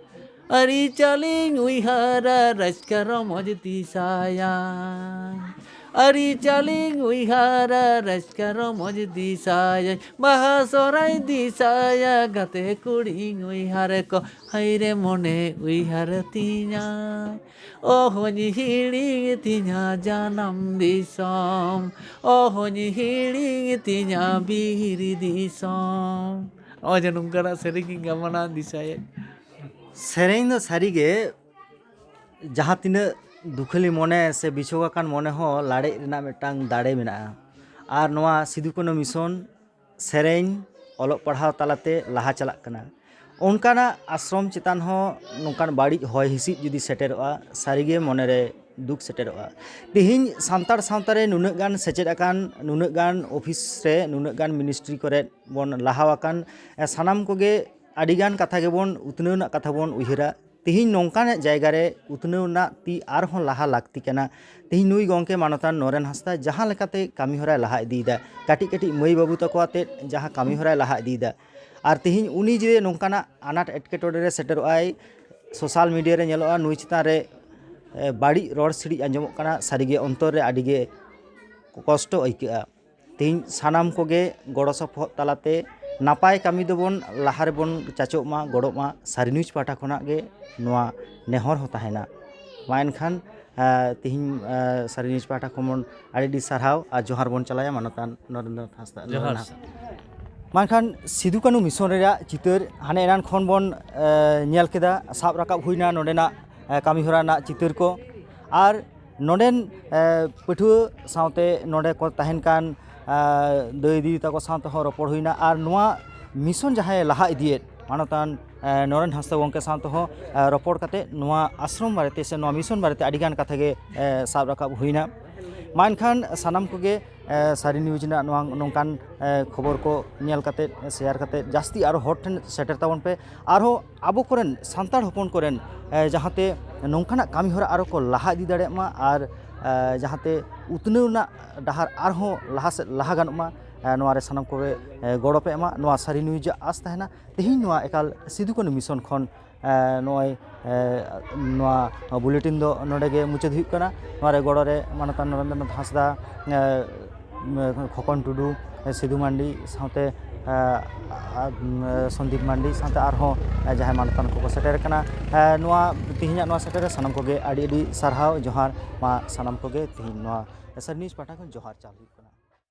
ᱟᱹᱨᱤᱪᱟᱹᱞᱤᱧ ᱩᱭᱦᱟᱹᱨᱟ ᱨᱟᱹᱥᱠᱟᱹ ᱨᱚᱢᱚᱡᱽ ᱫᱤᱥᱟᱹᱭᱟ, ᱟᱹᱨᱤᱪᱟᱹᱞᱤᱧ ᱩᱭᱦᱟᱹᱨᱟ ᱨᱟᱹᱥᱠᱟᱹ ᱨᱚᱢᱚᱡᱽ ᱫᱤᱥᱟᱹᱭᱟ, ᱵᱟᱦᱟ ᱥᱚᱦᱨᱟᱭ ᱫᱤᱥᱟᱹᱭᱟ, ᱜᱟᱛᱮ ᱠᱩᱲᱤᱧ ᱩᱭᱦᱟᱹᱨ ᱠᱚ, ᱦᱟᱭ ᱨᱮ ᱢᱚᱱᱮ ᱩᱭᱦᱟᱹᱨ ᱛᱤᱧᱟᱭ, ᱚᱦᱚᱧ ᱦᱤᱲᱤᱧ ᱛᱤᱧᱟ ᱡᱟᱱᱟᱢ ᱫᱤᱥᱚᱢ, ᱚᱦᱚᱧ ᱦᱤᱲᱤᱧ ᱛᱤᱧᱟ ᱵᱤᱨ ᱫᱤᱥᱚᱢ᱾ ᱱᱚᱜᱼᱚᱭ ᱡᱮ ᱱᱚᱝᱠᱟᱱᱟᱜ ᱥᱮᱨᱮᱧ ᱤᱧ ᱜᱟᱵᱟᱱᱟ ᱫᱤᱥᱟᱹᱭᱮᱫ᱾ ᱥᱮᱨᱮᱧ ᱫᱚ ᱥᱟᱹᱨᱤᱜᱮ ᱡᱟᱦᱟᱸ ᱛᱤᱱᱟᱹᱜ ᱫᱩᱠᱷᱟᱹᱞᱤ ᱢᱚᱱᱮ ᱥᱮ ᱵᱤᱪᱷᱳᱠ ᱟᱠᱟᱱ ᱢᱚᱱᱮ ᱦᱚᱸ ᱞᱟᱲᱮᱡ ᱨᱮᱱᱟᱜ ᱢᱤᱫᱴᱟᱝ ᱫᱟᱲᱮ ᱢᱮᱱᱟᱜᱼᱟ᱾ ᱟᱨ ᱱᱚᱣᱟ ᱥᱤᱫᱩ ᱠᱟᱹᱱᱦᱩ ᱢᱤᱥᱚᱱ ᱥᱮᱨᱮᱧ, ᱚᱞᱚᱜ ᱯᱟᱲᱦᱟᱣ ᱛᱟᱞᱟᱛᱮ ᱞᱟᱦᱟ ᱪᱟᱞᱟᱜ ᱠᱟᱱᱟ᱾ ᱚᱱᱠᱟᱱᱟᱜ ᱟᱥᱨᱚᱢ ᱪᱮᱛᱟᱱ ᱦᱚᱸ ᱱᱚᱝᱠᱟᱱ ᱵᱟᱹᱲᱤᱡ ᱦᱚᱭ ᱦᱤᱸᱥᱤᱫ ᱡᱩᱫᱤ ᱥᱮᱴᱮᱨᱚᱜᱼᱟ, ᱥᱟᱹᱨᱤᱜᱮ ᱢᱚᱱᱮᱨᱮ ᱫᱩᱠ ᱥᱮᱴᱮᱨᱚᱜᱼᱟ᱾ ᱛᱮᱦᱮᱧ ᱥᱟᱱᱛᱟᱲ ᱥᱟᱶᱛᱟ ᱨᱮ ᱱᱩᱱᱟᱹᱜ ᱜᱟᱱ ᱥᱮᱪᱮᱫ ᱟᱠᱟᱱ, ᱱᱩᱱᱟᱹᱜ ᱜᱟᱱ ᱚᱯᱷᱤᱥ ᱨᱮ, ᱱᱩᱱᱟᱹᱜ ᱜᱟᱱ ᱢᱤᱱᱤᱥᱴᱨᱤ ᱠᱚᱨᱮ ᱵᱚᱱ ᱞᱟᱦᱟ ᱟᱠᱟᱱ, ᱥᱟᱱᱟᱢ ᱠᱚᱜᱮ ᱟᱹᱰᱤᱜᱟᱱ ᱠᱟᱛᱷᱟ ᱜᱮᱵᱚᱱ ᱩᱛᱱᱟᱹᱣ ᱨᱮᱱᱟᱜ ᱠᱟᱛᱷᱟ ᱵᱚᱱ ᱩᱭᱦᱟᱹᱨᱟ᱾ ᱛᱮᱦᱮᱧ ᱱᱚᱝᱠᱟᱱᱟᱜ ᱡᱟᱭᱜᱟ ᱨᱮ ᱩᱛᱱᱟᱹᱣ ᱨᱮᱱᱟᱜ ᱛᱤ ᱟᱨᱦᱚᱸ ᱞᱟᱦᱟ ᱞᱟᱹᱠᱛᱤ ᱠᱟᱱᱟ᱾ ᱛᱮᱦᱮᱧ ᱱᱩᱭ ᱜᱚᱢᱠᱮ ᱢᱟᱱᱚᱛᱟᱱ ᱱᱚᱨᱮᱱ ᱦᱟᱸᱥᱫᱟ ᱡᱟᱦᱟᱸ ᱞᱮᱠᱟᱛᱮ ᱠᱟᱹᱢᱤ ᱦᱚᱨᱟᱭ ᱞᱟᱦᱟ ᱤᱫᱤᱭᱮᱫᱟ, ᱠᱟᱹᱴᱤᱡ ᱠᱟᱹᱴᱤᱡ ᱢᱟᱹᱭ ᱵᱟᱹᱵᱩ ᱛᱟᱠᱚ ᱟᱛᱮᱫ ᱡᱟᱦᱟᱸ ᱠᱟᱹᱢᱤ ᱦᱚᱨᱟᱭ ᱞᱟᱦᱟ ᱤᱫᱤᱭᱮᱫᱟ, ᱟᱨ ᱛᱮᱦᱮᱧ ᱩᱱᱤ ᱡᱮ ᱱᱚᱝᱠᱟᱱᱟᱜ ᱟᱱᱟᱴ ᱮᱴᱠᱮᱴᱚᱬᱮ ᱨᱮ ᱥᱮᱴᱮᱨᱚᱜ ᱟᱭ, ᱥᱳᱥᱟᱞ ᱢᱤᱰᱤᱭᱟ ᱨᱮ ᱧᱮᱞᱚᱜᱼᱟ, ᱱᱩᱭ ᱪᱮᱛᱟᱱ ᱨᱮ, ᱮ, ᱵᱟᱹᱲᱤᱡ ᱨᱚᱲ ᱥᱤᱲᱤᱡ ᱟᱸᱡᱚᱢᱚᱜ ᱠᱟᱱᱟ, ᱥᱟᱹᱨᱤᱜᱮ ᱚᱱᱛᱚᱨ ᱨᱮ ᱟᱹᱰᱤᱜᱮ ᱠᱚᱥᱴᱚ ᱟᱹᱭᱠᱟᱹᱜᱼᱟ᱾ ᱛᱮᱦᱮᱧ ᱥᱟᱱᱟᱢ ᱠᱚᱜᱮ ᱜᱚᱲᱚ ᱥᱚᱯᱚᱦᱚᱫ ᱛᱟᱞᱟᱛᱮ ᱱᱟᱯᱟᱭ ᱠᱟᱹᱢᱤ ᱫᱚᱵᱚᱱ ᱞᱟᱦᱟ ᱨᱮᱵᱚᱱ ᱪᱟᱪᱚᱜ ᱢᱟ, ᱜᱚᱲᱚᱜ ᱢᱟ᱾ ᱥᱟᱹᱨᱤ ᱱᱤᱭᱩᱡᱽ ᱯᱟᱦᱴᱟ ᱠᱷᱚᱱᱟᱜ ᱜᱮ ᱱᱚᱣᱟ ᱱᱮᱦᱚᱨ ᱦᱚᱸ ᱛᱟᱦᱮᱱᱟ᱾ ᱢᱟ ᱮᱱᱠᱷᱟᱱ, ᱮ, ᱛᱮᱦᱮᱧ, ᱮ, ᱥᱟᱹᱨᱤ ᱱᱤᱭᱩᱡᱽ ᱯᱟᱦᱴᱟ ᱠᱷᱚᱱ ᱵᱚᱱ ᱟᱹᱰᱤ ᱟᱹᱰᱤ ᱥᱟᱨᱦᱟᱣ ᱟᱨ ᱡᱚᱦᱟᱨ ᱵᱚᱱ ᱪᱟᱞᱟᱭᱟ ᱢᱟᱱᱚᱛᱟᱱ ᱱᱚᱨᱮᱱᱫᱨᱚᱱᱟᱛᱷ ᱦᱟᱸᱥᱫᱟ᱾ ᱡᱚᱦᱟᱨ ᱱᱚᱨᱮᱱᱟᱜ᱾ ᱥᱟᱨ᱾ ᱢᱟ ᱮᱱᱠᱷᱟᱱ ᱥᱤᱫᱩ ᱠᱟᱹᱱᱦᱩ ᱢᱤᱥᱚᱱ ᱨᱮᱭᱟᱜ ᱪᱤᱛᱟᱹᱨ ᱦᱟᱱᱮ ᱮᱱᱟᱱ ᱠᱷᱚᱱ ᱵᱚᱱ, ᱮ, ᱧᱮᱞ ᱠᱮᱫᱟ, ᱥᱟᱵ ᱨᱟᱠᱟᱵ ᱦᱩᱭᱱᱟ ᱱᱚᱰᱮᱱᱟᱜ, ᱮ, ᱠᱟᱹᱢᱤ ᱦᱚᱨᱟ ᱨᱮᱱᱟᱜ ᱪᱤᱛᱟᱹᱨ ᱠᱚ᱾ ᱟᱨ ᱱᱚᱰᱮᱱ, ᱮ, ᱯᱟᱹᱴᱷᱩᱣᱟᱹ ᱥᱟᱶᱛᱮ ᱱᱚᱰᱮ ᱠᱚ ᱛᱟᱦᱮᱱ ᱠᱟᱱ, ᱮ, ᱫᱟᱹᱭ ᱫᱤᱫᱤ ᱛᱟᱠᱚ ᱥᱟᱶ ᱛᱮᱦᱚᱸ ᱨᱚᱯᱚᱲ ᱦᱩᱭᱱᱟ᱾ ᱟᱨ ᱱᱚᱣᱟ ᱢᱤᱥᱚᱱ ᱡᱟᱦᱟᱸᱭ ᱞᱟᱦᱟ ᱤᱫᱤᱭᱮᱫ ᱢᱟᱱᱚᱛᱟᱱ, ᱮ, ᱱᱚᱨᱮᱱ ᱦᱟᱸᱥᱫᱟ ᱜᱚᱢᱠᱮ ᱥᱟᱶ ᱛᱮᱦᱚᱸ, ᱮ, ᱨᱚᱯᱚᱲ ᱠᱟᱛᱮ ᱱᱚᱣᱟ ᱟᱥᱨᱚᱢ ᱵᱟᱨᱮᱛᱮ ᱥᱮ ᱱᱚᱣᱟ ᱢᱤᱥᱚᱱ ᱵᱟᱨᱮᱛᱮ ᱟᱹᱰᱤᱜᱟᱱ ᱠᱟᱛᱷᱟ ᱜᱮ, ᱮ, ᱥᱟᱵ ᱨᱟᱠᱟᱵ ᱦᱩᱭᱱᱟ᱾ ᱢᱟ ᱮᱱᱠᱷᱟᱱ ᱥᱟᱱᱟᱢ ᱠᱚᱜᱮ ᱥᱟᱹᱨᱤ ᱱᱤᱭᱩᱡᱽ ᱨᱮᱱᱟᱜ ᱱᱚᱣᱟ ᱱᱚᱝᱠᱟᱱ ᱠᱷᱚᱵᱚᱨ ᱠᱚ ᱧᱮᱞ ᱠᱟᱛᱮ, ᱥᱮᱭᱟᱨ ᱠᱟᱛᱮ ᱡᱟᱹᱥᱛᱤ ᱟᱨᱚ ᱦᱚᱲ ᱴᱷᱮᱱ ᱥᱮᱴᱮᱨ ᱛᱟᱵᱚᱱ ᱯᱮ᱾ ᱟᱨᱦᱚᱸ ᱟᱵᱚ ᱠᱚᱨᱮᱱ ᱥᱟᱱᱛᱟᱲ ᱦᱚᱯᱚᱱ ᱠᱚᱨᱮᱱ ᱡᱟᱦᱟᱸᱛᱮ ᱱᱚᱝᱠᱟᱱᱟᱜ ᱠᱟᱹᱢᱤ ᱦᱚᱨᱟ ᱟᱨᱚ ᱠᱚ ᱞᱟᱦᱟ ᱤᱫᱤ ᱫᱟᱲᱮᱭᱟᱜ ᱢᱟ ᱟᱨ ᱡᱟᱦᱟᱸᱛᱮ ᱩᱛᱱᱟᱹᱣ ᱨᱮᱱᱟᱜ ᱰᱟᱦᱟᱨ ᱟᱨᱦᱚᱸ ᱞᱟᱦᱟ ᱥᱮᱫ ᱞᱟᱦᱟ ᱜᱟᱱᱚᱜ ᱢᱟ, ᱱᱚᱣᱟ ᱨᱮ ᱥᱟᱱᱟᱢ ᱠᱚᱜᱮ ᱜᱚᱲᱚ ᱯᱮ ᱮᱢᱟ, ᱱᱚᱣᱟ ᱥᱟᱹᱨᱤ ᱱᱤᱭᱩᱡᱽ ᱟᱜ ᱟᱥ ᱛᱟᱦᱮᱱᱟ᱾ ᱛᱮᱦᱮᱧ ᱱᱚᱣᱟ ᱮᱠᱟᱞ ᱥᱤᱫᱩ ᱠᱟᱹᱱᱩ ᱢᱤᱥᱚᱱ ᱠᱷᱚᱱ ᱱᱚᱜᱼᱚᱭ ᱱᱚᱣᱟ ᱵᱩᱞᱮᱴᱤᱱ ᱫᱚ ᱱᱚᱰᱮ ᱜᱮ ᱢᱩᱪᱟᱹᱫ ᱦᱩᱭᱩᱜ ᱠᱟᱱᱟ᱾ ᱱᱚᱣᱟ ᱨᱮ ᱜᱚᱲᱚ ᱨᱮ ᱢᱟᱱᱚᱛᱟᱱ ᱱᱚᱨᱮᱱᱫᱨᱚᱱᱟᱛᱷ ᱦᱟᱸᱥᱫᱟ, ᱠᱷᱚᱠᱚᱱ ᱴᱩᱰᱩ, ᱥᱤᱫᱷᱩ ᱢᱟᱱᱰᱤ ᱥᱟᱶᱛᱮ ᱥᱚᱱᱫᱤᱯ ᱢᱟᱱᱰᱤ ᱥᱟᱶᱛᱮ ᱟᱨᱦᱚᱸ ᱡᱟᱦᱟᱸᱭ ᱢᱟᱱᱚᱛᱟᱱ ᱠᱚᱠᱚ ᱥᱮᱴᱮᱨ ᱟᱠᱟᱱᱟ᱾ ᱱᱚᱣᱟ ᱛᱮᱦᱮᱧᱟᱜ ᱱᱚᱣᱟ ᱥᱮᱴᱮᱨ ᱨᱮ ᱥᱟᱱᱟᱢ ᱠᱚᱜᱮ ᱟᱹᱰᱤ ᱟᱹᱰᱤ ᱥᱟᱨᱦᱟᱣ, ᱡᱚᱦᱟᱨ᱾ ᱢᱟ ᱥᱟᱱᱟᱢ ᱠᱚᱜᱮ ᱛᱮᱦᱮᱧ ᱱᱚᱣᱟ ᱥᱟᱹᱨᱤ ᱱᱤᱭᱩᱡᱽ ᱯᱟᱦᱴᱟ ᱠᱷᱚᱱ ᱡᱚᱦᱟᱨ ᱪᱟᱞ ᱦᱩᱭᱩᱜ ᱠᱟᱱᱟ᱾